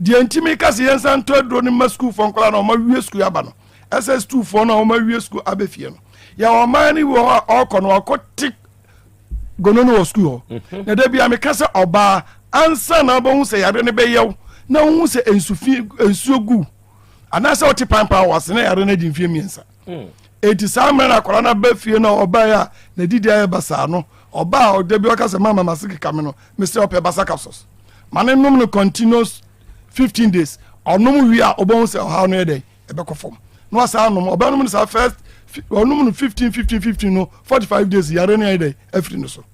Deɛ nti meka sɛ yɛnsa ntɔ aduro no ma sukuufoɔ nkɔla na ɔma wie sukuu aba no, ɛsɛ sukuufoɔ no a ɔma wie sukuu abɛ fie no, yɛwɔ ɔman no bi wɔ hɔ a ɔkɔ no ɔkɔ te gono no wɔ sukuu hɔ. Na da bia meka sɛ ɔbaa ansa na wobɛhu sɛ yareɛ no bɛyɛw na wohu sɛ nsufi nsuo gu anaasɛ wote pampan wɔ ase na yareɛ no adi mfeɛ 3. Enti saa mmerɛ no akwadaa no aba fie no ɔbaeɛ a n'adidi ayɛ basaa no, ɔbaa a ɔda bi ɔka sɛ mama mase keka me no, mesrɛ ɔpɛ basa capsules ma ne nom no continuous 15 days. Ɔnom wie a ɔbɛhu sɛ ɔhaw no yɛ dɛn ɛbɛkɔ fam na wasa anom. Ɔbɛnom no saa first ɔnom no 15 15 15 no 45 days yare no ayɛ dɛn afiri no so.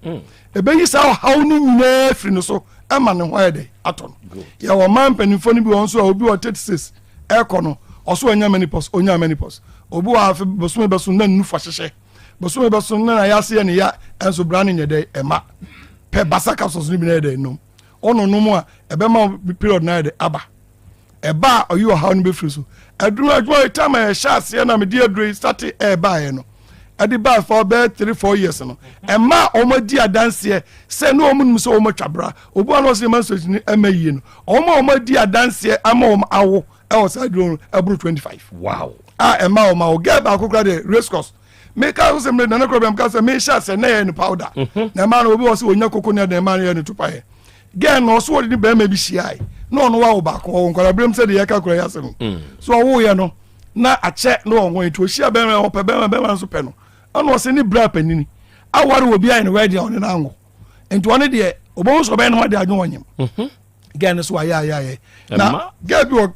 Ɛbɛyi saa ɔhaw no nyinaa afiri no so ɛma ne ho ayɛ dɛn atɔ no. Yɛwɔ ɔman mpanimfoɔ no bi wɔn nso a obi wɔ 36 ɛkɔ no ɔso ɔnya menopause, ɔnya menopause. Obi wɔ afe bosome bɛso na nufu ahyehyɛ, bosome bɛso na n'ayɛ ase yɛ ne ya, ɛnso bra no nyɛ dɛn ɛma pɛ basa capsules no bi na yɛ dɛn nom. Ɔno nom a ɛbɛma period na ayɛ dɛn aba. Ɛba a ɔyi ɔhaw no bɛfiri so. Aduro adwuma yi time a yɛhyɛ aseɛ na mede aduro yi starte ɛɛbaeɛ no, ɛde baa fa bɛyɛ 3 4 years no, ɛma a wɔn adi adanseɛ sɛ ne wɔn nim sɛ wɔn atwa bra. Obi a na ɔsɛ ma nsɔsi no ɛma yie no, wɔn a wɔn adi adanseɛ ama wɔn awo ɛwɔ saa aduro no ɛboro 25. Wow. A ɛma wɔn awo. Girl baako kora deɛ race course. Meka so sɛ mmerɛ nana kora bɛm ka sɛ mehyɛ aseɛ na yɛ no powder. Na ɛma no obi wɔ sɛ onya koko ne ɛna ɛma no yɛ no tupa yɛ. Girl no ɔso wɔde ne bɛrima bi hyiae na ɔno wawo baako ɔwɔ nkwadaa berɛm sɛ deɛ yɛka kora yɛ asɛm. So ɔwoeɛ no na akyɛ na ɔwɔ nti ɔhyia bɛrima ɔpɛ bɛrima bɛrima nso pɛ no ɛna ɔsɛ ne bra panini aware wɔ bi ayɛ no wɛdi a ɔne no anwo nti ɔne deɛ ɔbɛhu sɛ ɔbɛyɛ no ho ade adwo ɔnyem. Girl no so ayɛ ayɛ ayɛ na girl bi wɔ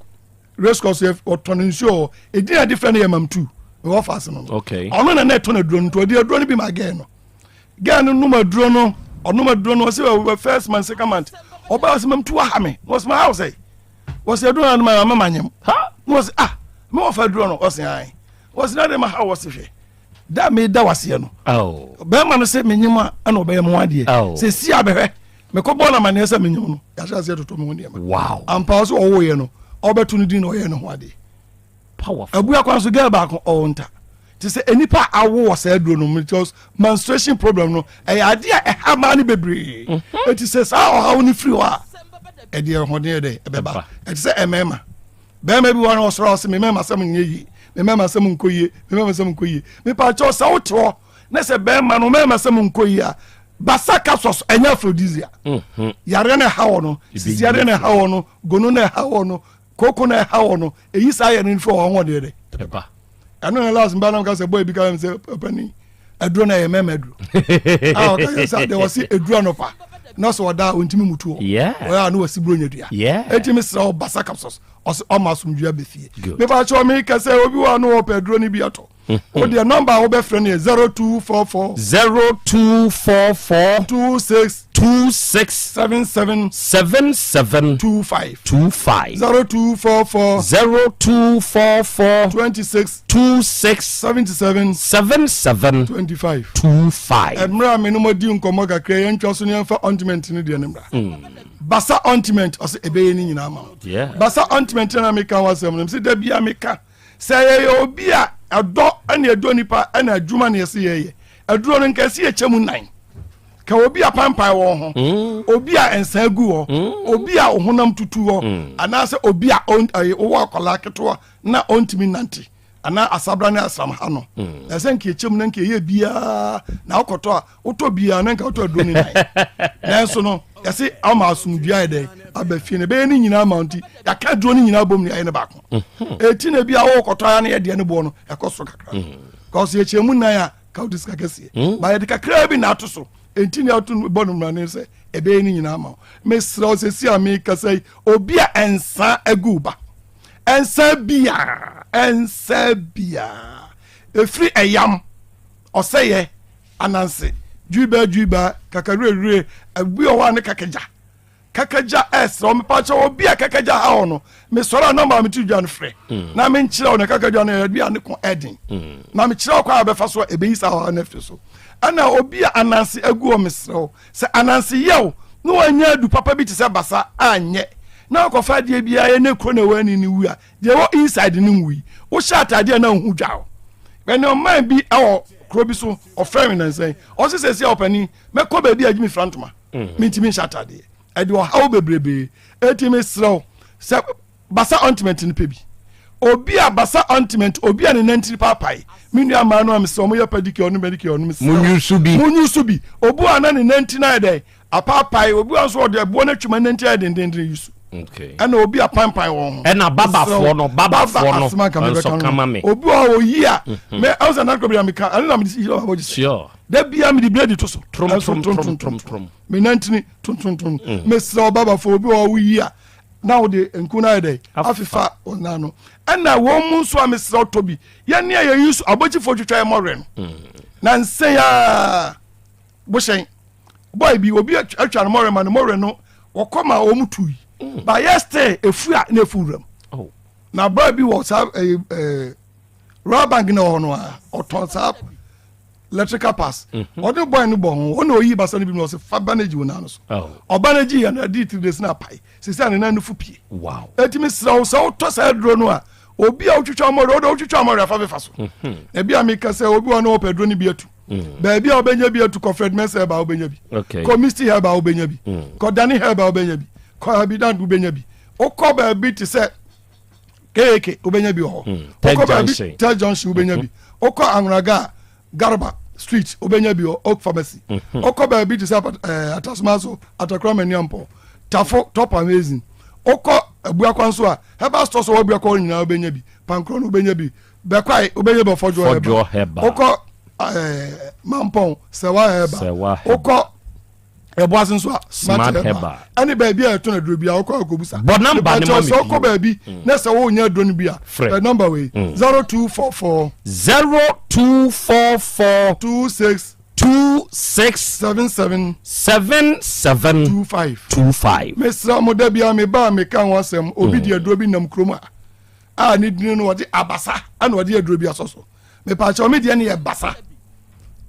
race course ɔtɔn nsuo hɔ edin a yɛde frɛ no yɛ mamtu mewɔ faase no. Ɔno na na ɛtɔn aduro no nti ɔde aduro no bi ma girl no. Girl no nom aduro no, ɔnom aduro no ɔsɛ ɔbɛ first month second month ɔbaa ɔsɛ mamtu aha me na ɔsɛ ma ha ɔsɛ wɔsɛ aduro no ma ma nyem ha na ɔsɛ ah me wɔfa aduro no ɔsɛ ayi ɔsɛ na de ma ha ɔsɛ hwɛ da me da waseɛ no bɛrima no sɛ menyem a ɛna ɔbɛyɛ mo adeɛ sɛ si abɛhwɛ mekɔ bɔɔl amaneɛ sɛ menyem no yɛahyɛ aseɛ toto me ho nneɛma. Wow. Ampa ɔsɛ ɔwoeɛ no ɔbɛto no din na ɔyɛ ne ho adeɛ. Powerful. Abua kwan so girl baako ɔwɔ nta te sɛ nipa awo wɔ saa aduro no mu because menstruation problem no ɛyɛ adeɛ a ɛha maa no bebree. Eti sɛ saa ɔhaw no firi hɔ a ɛde ɛhoɔden yɛ dɛ ɛbɛba. Ɛte sɛ ɛmɛɛma bɛrima bi wɔ no ɔsoro a ɔsɛ me mɛɛma sɛm nyɛ yie, me mɛɛma sɛm nkɔ yie, me mɛɛma sɛm nkɔ yie. Mepa kyɛw sɛ wote hɔ na sɛ bɛrima no mɛɛma sɛm nkɔ yie a basa capsules ɛnyɛ aphrodisiac. Yareɛ no ɛha wɔ no, sisi yareɛ no ɛha wɔ no, gono no ɛha wɔ no, koko no ɛha wɔ no, ɛyi saa yɛ no mfiri ɔhɔ deɛ dɛ. Ɛba. Ɛno na last mba na mka sɛ boy bi ka sɛ papa ni. Aduro no ɛyɛ mɛma aduro. A ɔka yɛ sɛ deɛ wɔsi aduro anɔpa na sɛ ɔda a ɔntumi mutu hɔ. Ɔyɛ a na wɔsi buro nya dua. Eti mi srɛ ɔbasa capsules ɔsi ɔma asomdua bɛ fie. Mepa kyɛw mi kɛsɛ obi wɔ ano ɔpɛ aduro no bi atɔ. O deɛ nɔmba a wobɛfrɛ no yɛ 0244. 0244. 26. 26. 77. 77. 25. 25. 0244. 0244. 26. 26. 77. 77. 25. 25. Mmerɛ a me ne mo adi nkɔmmɔ kakra yɛntwa so ne yɛmfa ointment no deɛ no mmra. Basa ointment ɔsɛ ɛbɛyɛ ne nyinaa ma wo. Basa ointment na meka ho asɛm no mesɛ da bia meka Sɛ yɛyɛ obi a ɛdɔ ne ɛdɔ nipa na adwuma na yɛsɛ yɛyɛ aduro no nka ɛsɛ yɛkyɛ mu nan ka obi a pampan wɔn ho mm. obi a nsa gu hɔ mm. obi a ɔhonam tutu hɔ mm. anaasɛ obi a ɔwɔ akwadaa ketewa na ɔntumi nante anaa asabra ne asram ha no ɛsɛ nka yɛkyɛ mu na nka yɛyɛ biara na wokɔtɔ a wotɔ biara na nka wotɔ aduro no nan nanso no yɛse ama asomdua yɛ dɛn aba fie no ɛbɛyɛ ne nyinaa ma nti yɛaka aduro no nyinaa bom ne ayɛ no baako ɛti na bi a wokɔtɔ aya no yɛdeɛ no boɔ no ɛkɔ soro kakra kɔso yɛkyɛ mu nan a ka wode sika kɛseɛ mm. ba yɛde kakraa bi na ato so ɛnti ne ato bɔ no mmara ne sɛ ɛbɛyɛ ne nyinaa ma wo mesrɛ wo sɛsi a mekasa yi obi a ɛnsa agu ba ɛnsa biaa ɛnsa biaa ɛfiri ɛyam ɔsɛyɛ Ananse, dwibaa dwibaa, kakawirewire, ebi wɔ hɔ a ne kakagya. Kakagya ɛsrɛ wo mepakyɛ obi a kakagya ha wɔ no mesɔre a nɔmba a mete dwa no frɛ mm. na menkyerɛ wo na kakagya no ɛbi a ne ko ɛden mm. na mekyerɛ wo kwan a bɛfa so a ɛbɛyi saa ɔhaw no afiri so ɛna obi a ananse agu wɔ mesrɛ wo sɛ ananse yɛ wo na wanya adu papa bi te sɛ basa anyɛ na akɔfa adeɛ biara yɛ ne kuro na ɛwɔ ani ne wu a Deɛ ɛwɔ inside no nwui. Wohyɛ ataadeɛ a na wohu dwa o. Ɛnna ɔman bi wɔ kuro bi so ɔfrɛ me nansa yi. Ɔse sɛsi a ɔpanin mɛkɔ baabi a gye me fira ntoma. Mm. Mentumi nhyɛ ataadeɛ. Ɛde ɔhaw bebrebe. Eti mesrɛ wo sɛ basa ointment no pɛ bi. Obi a basa ointment obi a ne nantiri paapae. Me nua mmaa no a mesrɛ wɔn yɛ pedicure ne manicure no mesrɛ. Munyusu bi. Munyusu bi. Obi a na ne nantiri no ayɛ dɛn Apaapae, obi wa nso ɔde ɛboɔ no atwam ɛnɛ nti ayɛ dendenden yi so. Ɛna obi apampan wɔn ho. Ɛna babafoɔ no babafoɔ no nso kama me. Obi wa oyi a mhm. mɛ ɛwɔ sɛ nanko bi a meka ɛno na mede yi ɔbɔ gye sɛ. Da bia mede biredi to so. Trom trom trom trom trom. Me nantini trom trom trom. Mm. Mesrɛ ɔbabafoɔ obi wa oyi a na wode nku no ayɛ dɛ afefa wɔn nan no. Ɛna wɔn mu nso a mesrɛ ɔtɔ bi yɛn ne a yɛyi so abɔkyifoɔ twitwa yɛn mɔwerɛ no. Mm. Na nsɛn aa bohyɛn boy bi obi atwa no mɔrɛ ma no mɔrɛ no wɔkɔ ma wɔn tu yi mm. ba yɛ still efu a na efu wuram oh. na boy bi wɔ saa ɛɛ eh, ɛɛ eh, royal bank na wɔ hɔ no a ɔtɔn saa electrical pass mhm. ɔde boy no bɔ ho ɔna oyi basa no bi na ɔsɛ fa bandage wɔ n'ano so oh. ɔbandage yɛ na di three days na apae sisi a ne nan no fu pie etimi srɛ wo sɛ wotɔ saa aduro no a obi a wotwitwa mɔrɛ ɔde wotwitwa mɔrɛ afa fefa so mhm. ebi a meka sɛ obi wɔ no ɔpɛ aduro no bi atu Mm. Baabi a wobɛnya bi atu kɔ Fred Mensah Herbal wobɛnya bi. Okay. Kɔ Misty Herbal wobɛnya bi. Mm. Kɔ Danny Herbal wobɛnya bi. Kɔ Habidan wobɛnya bi. Wokɔ baabi te sɛ KK wobɛnya bi wɔ hɔ. Mm. Wokɔ baabi Tech Junction wobɛnya bi. Mm-hmm. Wokɔ Anwunaga Garba Street wobɛnya bi wɔ Oak Pharmacy. Mm-hmm. Wokɔ baabi te sɛ eh, Atasoma so Atakora Maniampɔ Tafo Top Amazing. Wokɔ Abuakwa nso a herbal stores wɔ Abuakwa nyinaa wobɛnya bi. Pankoro no wobɛnya bi. Bɛkwae wobɛnya bi Fɔdwoɔ Herbal. Wokɔ ɛɛ Mampɔn Sɛwa Herbal. Wokɔ Ɛboase nso a Smart Herbal. Ɛne baabi a yɛtɔn aduro bi a wokɔ akɔbusa. Bɔ namba ne ma mi bio. Sɛ wokɔ baabi mm. na sɛ wonya aduro no bi a. Frɛ. Namba wei. 0244. 0244. 26. 26. 77. 77. 25. 25. Mesrɛ mo da bia meba a meka ho asɛm obi di mm. aduro bi nam kurom a a ne dini no wɔde abasa ɛna wɔde aduro bi asɔ so mepaakyɛw me deɛ no yɛ basa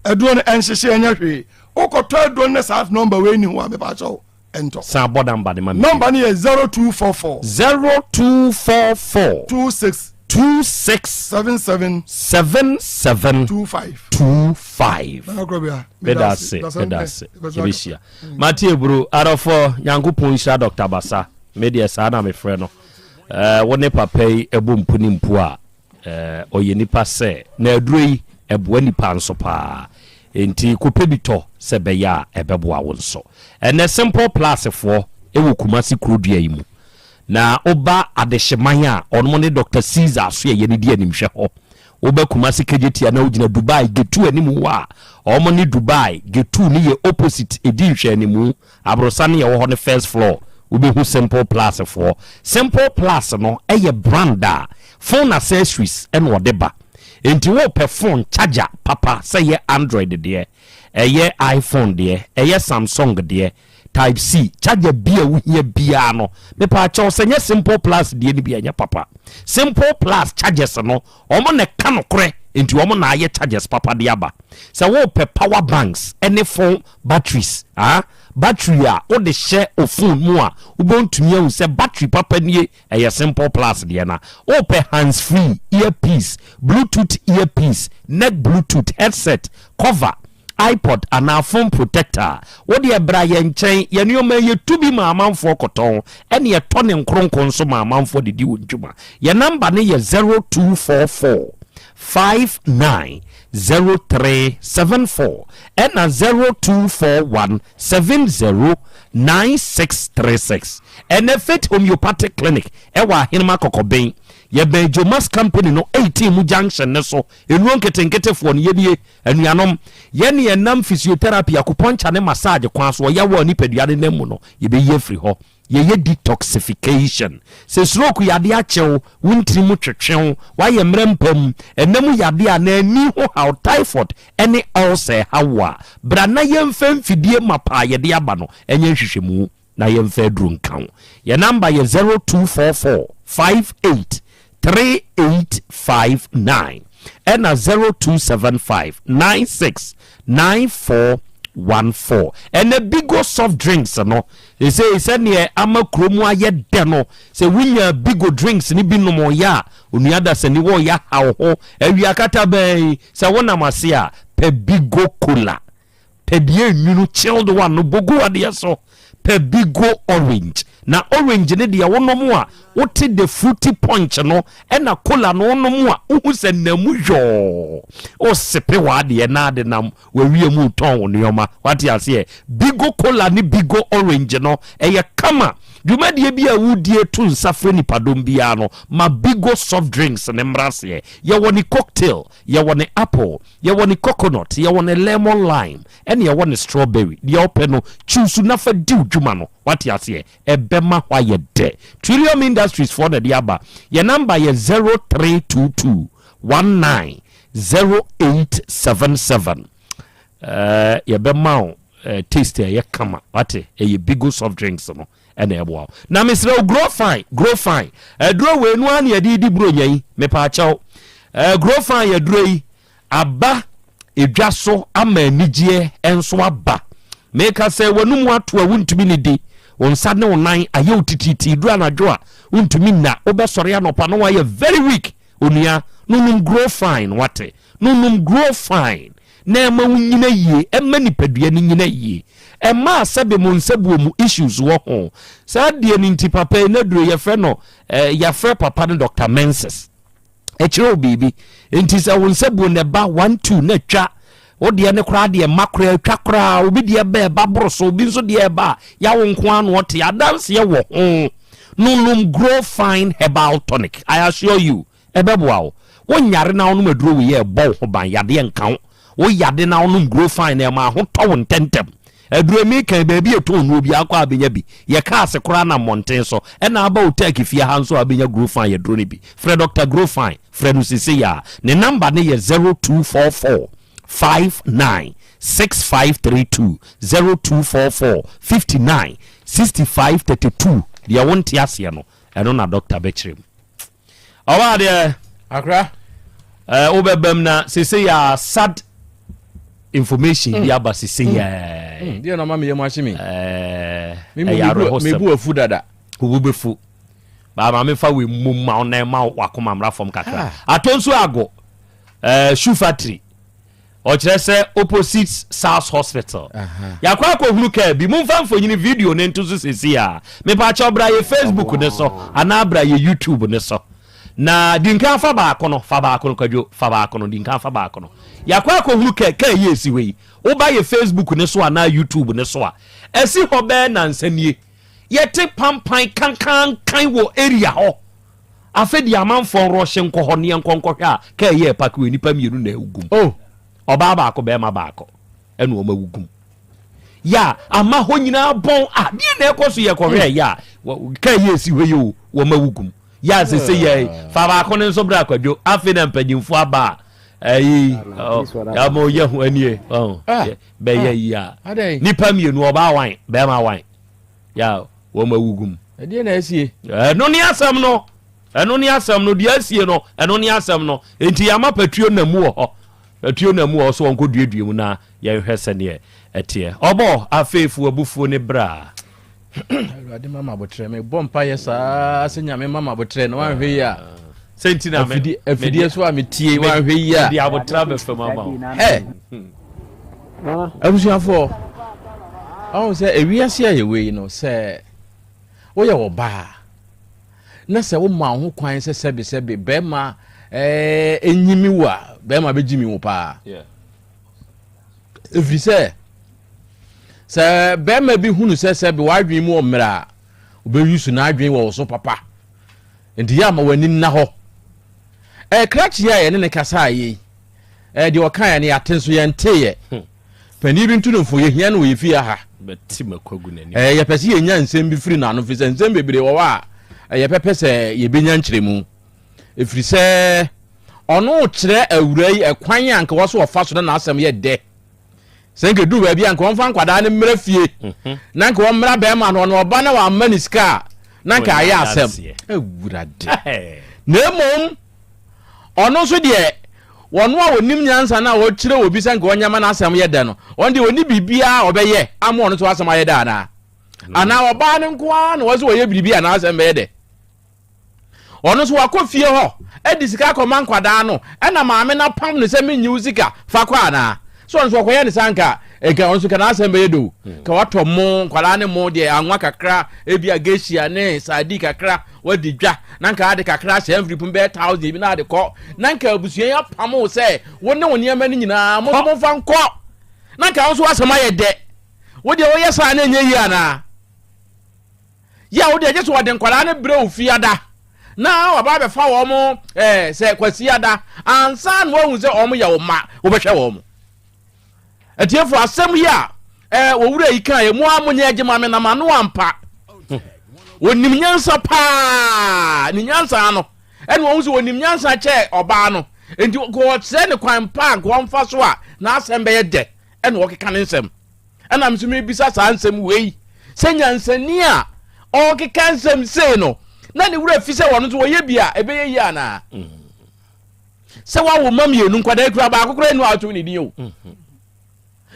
aduro no ɛnhyehye ɛnyɛ hwee wokɔtɔ aduro no ne saa nɔmba wei ni ho a mepaakyɛw ɛntɔ san bɔ nɔmba no ma me nɔmba no yɛ 0244 0244 26 26 77 77 25 25 meda ase meda ase yɛbɛhyia mate aburo adɔfoɔ nyankopɔn nhyira Dr. Basa me deɛ saa na mefrɛ no Eh, wo ne papa yi bɔ mpu ne mpu a, eh, ɔyɛ nipa sɛ, na aduro yi, ɛboa nipa nso paa. Enti kɔpɛ bi tɔ sɛ ɛbɛyɛ a ɛbɛboa wo nso. Ɛnnɛ Simple Plus foɔ wɔ Kumasi kurodua yi mu. Na woba Adehyeman a, ɔnom ne Doctor Caesar Asoɛeɛ no di animhwɛ hɔ. Woba Kumasi Kejetia na wogyina Dubai Getu anim hɔ a, wɔn ne Dubai Getu no yɛ opposite, ɛdi nhwɛanimu. Aborosan no yɛwɔ hɔ no first floor, wobɛhu Simple Plus foɔ. Simple Plus no yɛ brand a phone accessories na ɔde ba. Enti wopɛ phone charger papa sɛ ɛyɛ Android deɛ, ɛyɛ iPhone deɛ, ɛyɛ Samsung deɛ, Type C charger bi a wohia biara no, mepaakyɛw sɛ nyɛ Simple Plus deɛ no bi a ɛnyɛ papa. Simple Plus chargers no, wɔn na ɛka nokorɛ, nti wɔn na ayɛ chargers papa de aba. Sɛ wopɛ power banks ne phone batteries, ah, battery a wode hyɛ wo phone mu a wobɛtumi ahu sɛ battery papa nie, ɛyɛ Simple Plus deɛ na. Wopɛ hands free, earpiece, Bluetooth earpiece, neck Bluetooth, headset, cover, iPod anaa phone protector a, wo deɛ bra yɛn nkyɛn, yɛn nneɛma yi yɛtu bi ma amanfoɔ kɔtɔn, ɛne yɛtɔ ne nkronko nso ma amanfoɔ de di wɔn dwuma. Yɛn namba no yɛ 0244 59 0374 ɛna 0241 70 9636. Ɛnɛ Faith Homeopathic Clinic ɛwɔ Ahenema Kɔkɔben, yɛbɛn Jomas Company no 18 mu junction no so, nnuro nketenketefoɔ no yɛnie. Anuanom, yɛn ne yɛnam physiotherapy, acupuncture ne massage kwan so, ɔyaw a nipadua no nam mu no, yɛbɛyi afiri hɔ. Yɛyɛ detoxification. Sɛ stroke yadeɛ akye wo, wo ntini mu twetwe wo, woayɛ mmerɛ mpa mu, ɛna mu yadeɛ anaa ani ho haw, typhoid ne ulcer ɛha wo a, bra na yɛmfa mfidie mapa a yɛde aba no nyɛ nhwehwɛmu na yɛmfa aduro nka wo. Yɛn namba yɛ 0244 58 3859 ɛna 0275 96 9414. Ɛnɛ Bigo soft drinks no sesei sɛdeɛ ama kuro mu ayɛ dɛ no, sɛ wonya Bigo drinks no bi nom yɛ a, onua dasani wɔ yɛ haw ho awia kata bɛn sɛ wonam ase a, pɛ Bigo cola. Pɛ deɛ enwunu chilled one no bɔ gu adeɛ so. Pɛ Bigo orange. Na orange no deɛ wonom a wote the fruity punch no ɛna cola no wonom a wohu sɛ nam mu yɔɔ. Wosepe w'adeɛ na ade nam w'awia mu retɔn wo nneɛma. Wate aseɛ? Bigo cola ne Bigo orange no ɛyɛ kama. Dwumadie bi a wodie to nsa frɛ nipadɔm biara no ma Bigo soft drinks no mmra aseɛ. Yɛwɔ ne cocktail, yɛwɔ ne apple, Yɛwɔ ne coconut, yɛwɔ ne lemon lime, ɛna yɛwɔ ne strawberry. Deɛ wopɛ no, choose na fa di wo dwuma no. Wate aseɛ? Ɛbɛma hɔ ayɛ dɛ. Trillium Industries foɔ na ɛde aba. Yɛn number yɛ 0322 19 0877. Ɛɛ, yɛbɛma wo eh, taste a ɛyɛ kama. Wate? Ɛyɛ Bigo soft drinks no ɛna ɛboa wo. Na mesrɛ wo, grow fine, grow fine. Aduro wei no ara na yɛde di buronya yi. Mepaakyɛw. Eh, grow fine aduro yi, aba edwa so ama anigyeɛ nso aba. Meka sɛ w'anum ato a wontumi nidi, wo nsa ne wo nan ayɛ wo tititi, duru anadwo a wontumi nna, wobɛsɔre anɔpa na woayɛ very weak. Onua, nonom Grow Fine, wate? Nonom Grow Fine na ɛma wo nyina yie, ɛma nipadua no nyina yie. Ɛma sɛbe mo nsabuo mu issues wɔ ho. Saa deɛ no nti papa yi n'aduro yɛfrɛ no, eh, yɛafrɛ papa no Dr. Menses. Ɛkyerɛ wo biribi. Nti sɛ wo nsa buo na ɛba one two na atwa wo deɛ ne koraa deɛ mma koraa atwa koraa obi deɛ ba ɛba boro so obi nso deɛ ɛba a yawo nko ara na ɔte adanseɛ wɔ ho nonom grow fine herbal tonic I assure you ɛbɛboa wo wonyare na wonom aduro wei ɛbɔ wo ho ban yadeɛ nka wo Wo yade na wonom grow fine na ɛma ho tɔ wo ntɛntɛm. Aduro mi kan baabi ɛtɔn nnuro biara kɔ a bɛnya bi. Yɛ cars koraa nam mmɔnten so. Ɛna aba wo Turkey fie ha nso a wobɛnya grow fine aduro no bi. Frɛ Doctor Grow Fine. Frɛ no sesei ara. Ne number no yɛ 0244 59 6532, 0244 59 65 32. Deɛ wonte aseɛ no, ɛno na doctor bɛkyerɛ mu. Ɔbaa deɛ. Akra. Ɛɛ eh, wobɛbam na sese yɛ sad information bi mm. aba sese mm. yɛ. Mm. Deɛ na ɔma mi yɛ mu ahye mi. Ɛɛ ɛyɛ awerɛhosɛm. Mebu afu dada. Obu bɛfu. Baa maame fa wei mmom ma ɔnan ma wakoma mmra fam kakra. Ah. Atɔ nso ago. Ɛɛ shoe factory. Ɔkyerɛ sɛ opposite SARS hospital. Yɛakɔ akɔhunu kaa bi. Momfa mfonyini video no nto so seesei ara. Mepaakyɛw bra yɛ Facebook no so anaa bra yɛ YouTube no so. Na di nkan fa baako no, fa baako no Kwadwo, fa baako no, di nkan fa baako no. Yɛakɔ akɔhunu kaa, kaa yi a ɛsi hɔ yi. Woba yɛ Facebook no so anaa YouTube no so a, ɛsi hɔ bɛyɛ nansa nie. Yɛte pampan kankankan wɔ area hɔ. Afei deɛ amanfoɔ nrɔhye nkɔ hɔ ne yɛnkɔ nkɔhwɛ a kaa yi a ɛpake wei nnipa mmienu na awu gum. Oh! Ɔbaa baako bɛrima baako ɛna wɔn awu gum. Yɛ a ama hɔ nyinaa bɔn a deɛ na ɛkɔ so yɛkɔhwɛ yɛ a kaa yi esi hɔ yi o wɔn awu gum. Yɛ a sese yɛ fa baako no nso bra kwadwo afei na mpanyinfoɔ aba a ɛyi ama oyɛ ho anie bɛyɛ yi a nipa mmienu ɔbaa wan bɛrima wan. Yɛ a wɔn awu gu mu. Ɛdeɛ na asie. Ɛno ne asɛm no. Ɛno ne asɛm no. Deɛ asie no, ɛno ne asɛm no. Enti yɛama patuo na mu wɔ hɔ. Patuo na mu wɔ hɔ so wɔnkɔ duadua mu na yɛnhwɛ sɛdeɛ ɛteɛ. Ɔbɔ afei fo abufuo ne bra. Awurade ma ma abotrɛ. Mebɔ mpaeɛ saa sɛ Nyame ma ma abotrɛ na wanhwɛ yi a. Sɛ nti na me afidie so a metie wanhwɛ yi a. Mede abotrɛ abɛfam ama wo. Ɛ Abusuafoɔ, ɔhu sɛ ewiase a yɛwɔ yi no, sɛ woyɛ ɔbaa na sɛ woma wo ho kwan sɛ sɛbesɛbe bɛrima ɛɛ enyimi wo a, bɛrima bɛgyimi wo paa. Ɛfiri sɛ, sɛ bɛrima bi hunu sɛ sɛbe w'adwene mu wɔ mmerɛ a, ɔbɛyi so n'adwene wɔ wo so papa. Nti yɛ ama w'ani nna hɔ. Ɛɛ krakye a yɛne ne kasaeɛ yi, Ɛɛ deɛ ɔkaeɛ no yɛate nso yɛnteeɛ. Hmm. Panin bi ntu no fo, yɛhia no wɔ yɛ fie ha. Ɛɛ yɛpɛ sɛ yɛnya nsɛm bi firi n'ano firi sɛ nsɛm bebree wɔ hɔ a yɛpɛpɛ sɛ yɛbɛnya nkyerɛmu. Ɛfiri sɛ ɔno kyerɛ awura yi ɛkwan a nka wɔ so ɔfa so na n'asɛm yɛ dɛ. Sɛ nka duru baabi a nka wɔmfa nkwadaa no mmra fie mhm. na nka wɔmmra bɛrima no ɔno ɔba na wamma ne sika a na nka ayɛ asɛm. Awurade. Na mmom Ɔno nso deɛ, ɔno a ɔnim nyansa no a ɔkyerɛ obi sɛ nka ɔnyɛ ma n'asɛm yɛ dɛ no, ɔno deɛ ɔni biribiara a ɔbɛyɛ ama ɔno nso asɛm ayɛ dɛ anaa? Anaa ɔbaa no nko ara na ɔsɛ ɔyɛ biribi a n'asɛm bɛyɛ dɛ? Ɔno nso wakɔ fie hɔ de sika akɔma nkwadaa no, ɛna maame no apam no sɛ mennye wo sika fa kɔ anaa? So ɔno nso ɔkɔyɛ ne saa nka nka ɔno nso ka n'asɛm bɛyɛ do hmm. ka watɔ mo nkwadaa ne mo deɛ anwa kakra ebi a geisha ne sadi kakra wadi dwa na nka ade kakra ahyɛ mfiri pum bɛyɛ thousand bi na ade kɔ na nka abusua yi apam wo sɛ wo ne wo nneɛma no nyinaa mo nso momfa nkɔ na nka wo nso asɛm ayɛ dɛ wo deɛ woyɛ saa na ɛnyɛ yie anaa Yɛ a wo deɛ gye sɛ wɔde nkwadaa no brɛ wo fiada na waba abɛfa wɔn ɛɛ sɛ kwasiada ansa na wɔahu sɛ wɔn yɛ wo mma wobɛhwɛ wɔn. Atiefo asɛm yi a ɛɛ wɔwura yi kan yɛ mo a mo nyɛ agye ma me na ma no ampa. Wɔnim nyansa paa ne nyansa no ɛna wɔn sɛ wɔnim nyansa kyɛ ɔbaa no nti wɔkyerɛ ne kwan pa a nka wɔmfa so a n'asɛm bɛyɛ dɛ ɛna wɔkeka ne nsɛm. Ɛna me nso mebisa saa nsɛm wei sɛ nyansani a ɔrekeka nsɛm sei no na ne werɛ fi sɛ wɔn nso wɔyɛ bi a ɛbɛyɛ yie anaa? Mm. Sɛ wawo ma mmienu nkwadaa kura baako koraa nu a ɔto ne din o. Mm-hmm.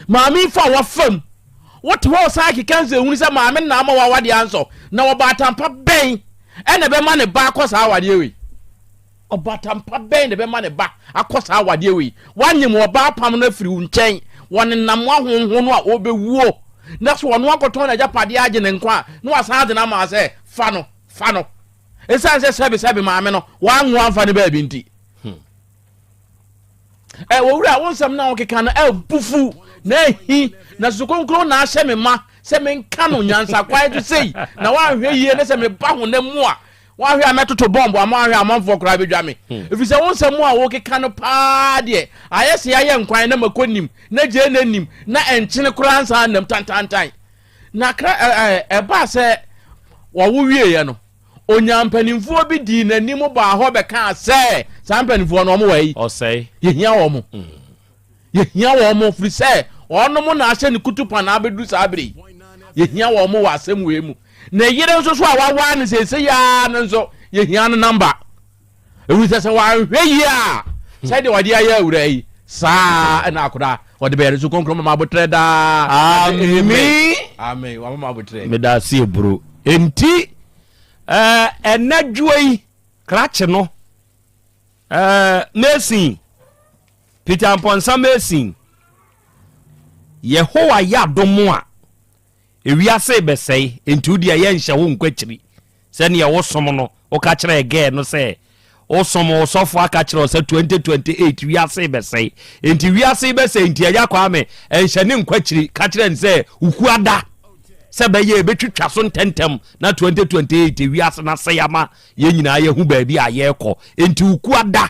Maame fa wafam wote hɔ san keka nsɛm hunu sɛ maame na ama wawadeɛ ansɔ na ɔbaatampa bɛn ɛna ɛbɛma ne ba akɔ saa awadeɛ wei. Ɔbatampa bɛn na ɛbɛma ne ba akɔ saa awadeɛ wei? Woanyem ɔbaa apam no afiri wo nkyɛn, wɔnenam w'ahonho no a ɔrebɛwuo, na so ɔno akɔtɔn n'agyapadeɛ agye ne nkwa a, na wasan ade no ama wo sɛ, fa no, fa no. Ɛsiane sɛ sɛbesɛbe maame no, wanwo amfa no baabi nti. Hmm. Ɛ, owura, wo nsɛm no a wokeka no abufu na ahi, na Susu Kronkron na ahyɛ me ma sɛ menka no nyansakwan so sei, na woanhwɛ yie ne sɛ meba honam mu a, Woahwɛ a mɛtoto bɔmb ama woahwɛ a amanfoɔ koraa bɛdwa me. Ɛfiri sɛ wo nsɛm a wokeka no paa deɛ, ayɛ sɛ yɛayɛ nkwan na mako nnim, na gyeene nnim, na nkyene koraa nsan nnam tantantan. Na kra ɛ ɛ ɛbaa sɛ wɔwo wieeɛ no, ɔnyaa mpanimfoɔ bi dii n'anim baa hɔ bɛkaa sɛ, saa mpanimfoɔ no, wɔn wɔ he? Ɔsɛe. Yɛhia wɔn. Yɛhia wɔn firi sɛ wɔnom na ahyɛ ne kutupa na abɛduru saa berɛ yi. Yɛhia wɔn wɔ asɛm wei mu. Ne yere nso so a wawaa no seesei ara no nso, yɛhia no namba. Ɛfiri sɛ sɛ wanhwɛ yie a, sɛdeɛ ɔde ayɛ awura yi, saa ɛna akora ɔde bɛyɛ no so kronkron mama abotrɛ daa. Amen. Amen. Wama abotrɛ. Meda ase eburo. Enti ɛnɛ dwoa yi krakye no Mason Peter Mpɔnsa Mason Yehowa yɛ adom a ewiase rebɛsɛe enti wo deɛ yɛnhyɛ wo nkɔ akyiri sɛdeɛ wosom no woka kyerɛɛ gɛɛ no sɛ wosom wo sɔfo aka kyerɛ wo sɛ 2028 wiase rebɛsɛe enti wiase rebɛsɛe nti ɛyɛ Kwame ɛnhyɛ ne nkɔ akyiri ka kyerɛ no sɛ woku ada. sɛ bɛyɛ ɛbɛtwitwa so ntɛntɛm na 2028 wiase no asɛe ama yɛn nyinaa yɛhu baabi a yɛrekɔ. Enti Wukuada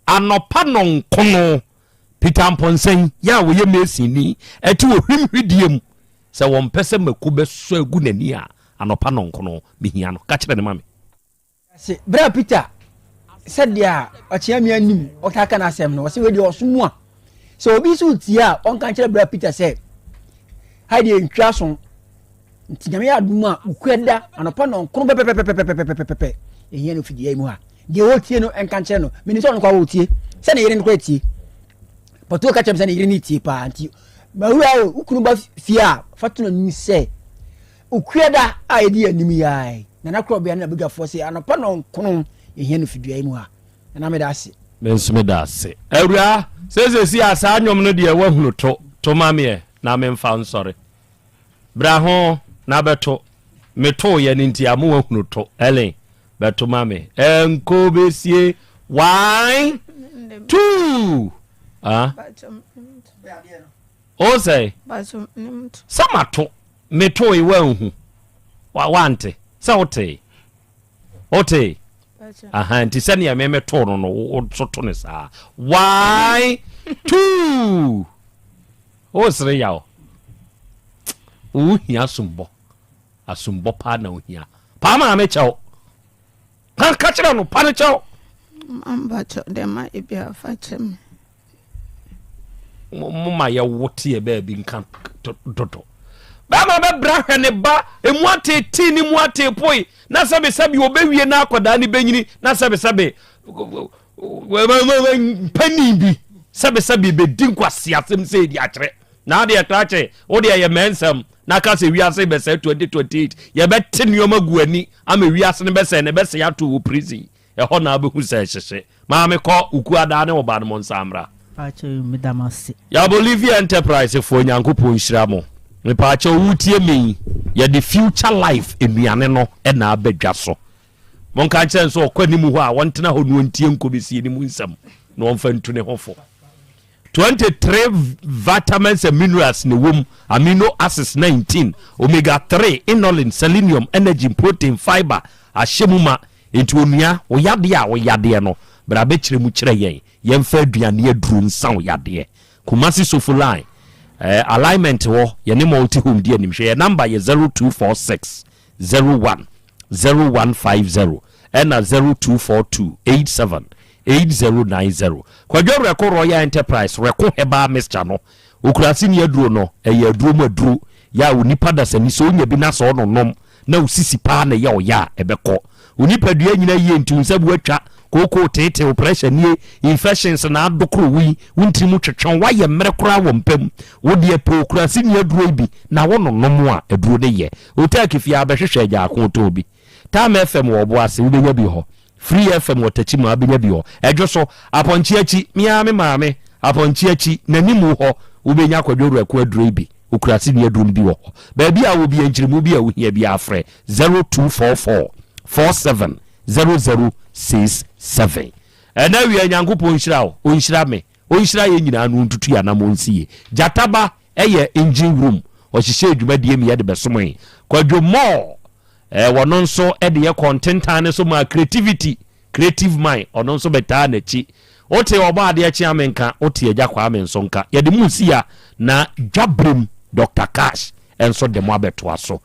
anɔpa nɔnkono, Peter Amponsah yi a ɔyɛ Masonni ɛte wɔ hwim hwidie mu sɛ wɔmpɛ sɛ mako bɛsɔ agu n'ani a, anɔpa nɔnkono mehia no. Ka kyerɛ no ma me. Ase berɛ a Peter sɛdeɛ ɔkyea me anim ɔtaa ka n'asɛm no, ɔsɛ wei deɛ ɔso mu a sɛ obi nso retie a ɔnka nkyerɛ berɛ a Peter sɛ ha deɛ ntwa so nti nyame yɛ adom a wokua da anɔpa nɔnkron pɛpɛpɛpɛpɛpɛpɛpɛ ɛhia no fidua yi mu ha deɛ ɔretie no nka nkyerɛ no menim sɛ ɔno koraa ɔretie sɛ ne yere no koraa tie pɔtuo ka kyerɛ me sɛ ne yere no tie paa nti mawura o wo kunu ba fie a fa to n'anim sɛ Okuada a edi anim yi ara yi, Nana Korɔbea ne n'abadwafoɔ se anɔpa nnɔnkron yɛhia no fidua yi mu ha. Nana meda ase. Me nso meda ase. Awuraa, sɛ seesei a saa nnwom no deɛ woahunu to, to ma me ɛ na memfa nsɔre. Bra ho na bɛto. Metooeɛ no nti ama woahunu to. Ellen, bɛto ma me. Ɛnkɔ bɛsie. One, two. Ah? O sɛ? Sɛ mato. Metoe woanhu wa wante sɛ wotee wotee aha nti sɛnea me metoo no no wo nso to no saa one two wosere yaw wohia asombɔ asombɔ paa na wohia paa maame kyɛw ka ka kyerɛ no pa no kyɛw Mamba kyɛw dɛ ma ebi afa kyɛ me. Mo ma yɛwo teɛ baabi nka dodo. Bɛrima bɛbra hwɛ ne ba emu atetee ne mu ateepoe na sɛbesɛbe ɔbɛwie na akwadaa ne bɛnyini na sɛbesɛbe mpanin bi sɛbesɛbe bɛdi nkwaseasɛm sɛ ɛdi akyerɛ na adeɛ krakye wo deɛ yɛ mɛnsɛm na ka sɛ wiase bɛsɛ 2028 yɛbɛte nneɛma gu ani ama wiase no bɛsɛ na ɛbɛsɛ ato wɔ prison Ɛhɔ na wobɛhu sɛ ɛhyehye. Maame kɔ, wo kuadaa ne wo ba no monsan mmra. Mpakyɛw meda mo ase. Ya Bolivia Enterprise foɔ Nyankopɔn nhyira mo. Mepaakyɛw wotie me yi yɛde future life nnuane no na aba dwa so. Monka nkyerɛ no sɛ ɔkɔ anim hɔ a ɔntena hɔ na ɔntie nkɔbɛsie no mu nsɛm na ɔmfa ntu ne ho fo. 23 vitamins and minerals na ɛwɔ mu, amino acids 19, omega 3, inulin, selenium, energy, protein, fiber ahyɛ mu ma. Enti onua, wo yadeɛ a wo yadeɛ no, bra bɛkyerɛ mu kyerɛ yɛn, yɛmfa aduane aduro nsa wo yadeɛ. Kumasi Sofo line, eh, alignment hɔ, yɛne Multi Home di anim. Hwɛ yɛn number yɛ 0246 01 0150 ɛna 0242 87 8090. Kwadwo Rɛko Royal Enterprise, Rɛko Herbal Mixture no, Okurase ni aduro no, ɛyɛ aduro mu aduro, yɛ a onipa dasani sɛ onya bi na sɛ ɔnonom na wo sisi paa na ɛyɛ ɔya a, ɛbɛkɔ. Wo nipadua nyina yie nti wo nsa bu atwa, kookoo teetee wo, pressure nie, infections na adokoro wo yi, wo ntiri mu twetwe wo, woayɛ mmerɛ koraa wɔ mpa mu. Wo deɛ pɛ okurase ni aduro yi bi na wo nonom a, aduro no yɛ. Otaaki fie a bɛhwehwɛ agyaako tɔn bi. Tam FM wɔ Ɔboase, wobɛnya bi hɔ. Free FM wɔ Techiman, wobɛnya bi hɔ. Ɛdwo so, Apɔnkye akyi, me ara me maame, Apɔnkye akyi, n'animu hɔ, wobɛnya Kwadwo Awuraku aduro yi bi. Okurase ni aduro no bi wɔ hɔ. Baabi a wɔ biara, nkyerɛmu bi a wohia biara, frɛ 0244 47 0067. Ɛnnɛ awia, Nyankopɔn nhyira wo, ɔnhyira me, ɔnhyira yɛn nyinaa na ɔntutu yɛn anammɔn nsi yie. Gyata Ba yɛ engine room, ɔhyehyɛɛ dwumadie ma yɛde bɛsomoe. Kwadwo Moore, eh, wɔno nso de yɛ kɔɔ ntentan no so maa creativity, creative mind, ɔno nso bɛtaa n'akyi. Wote ɔbɔ adeɛ kye ame nka, wote agya Kwame nso nka. Yɛde mo si ya na dwaberem Doctor Cash nso de mo abɛtoa so.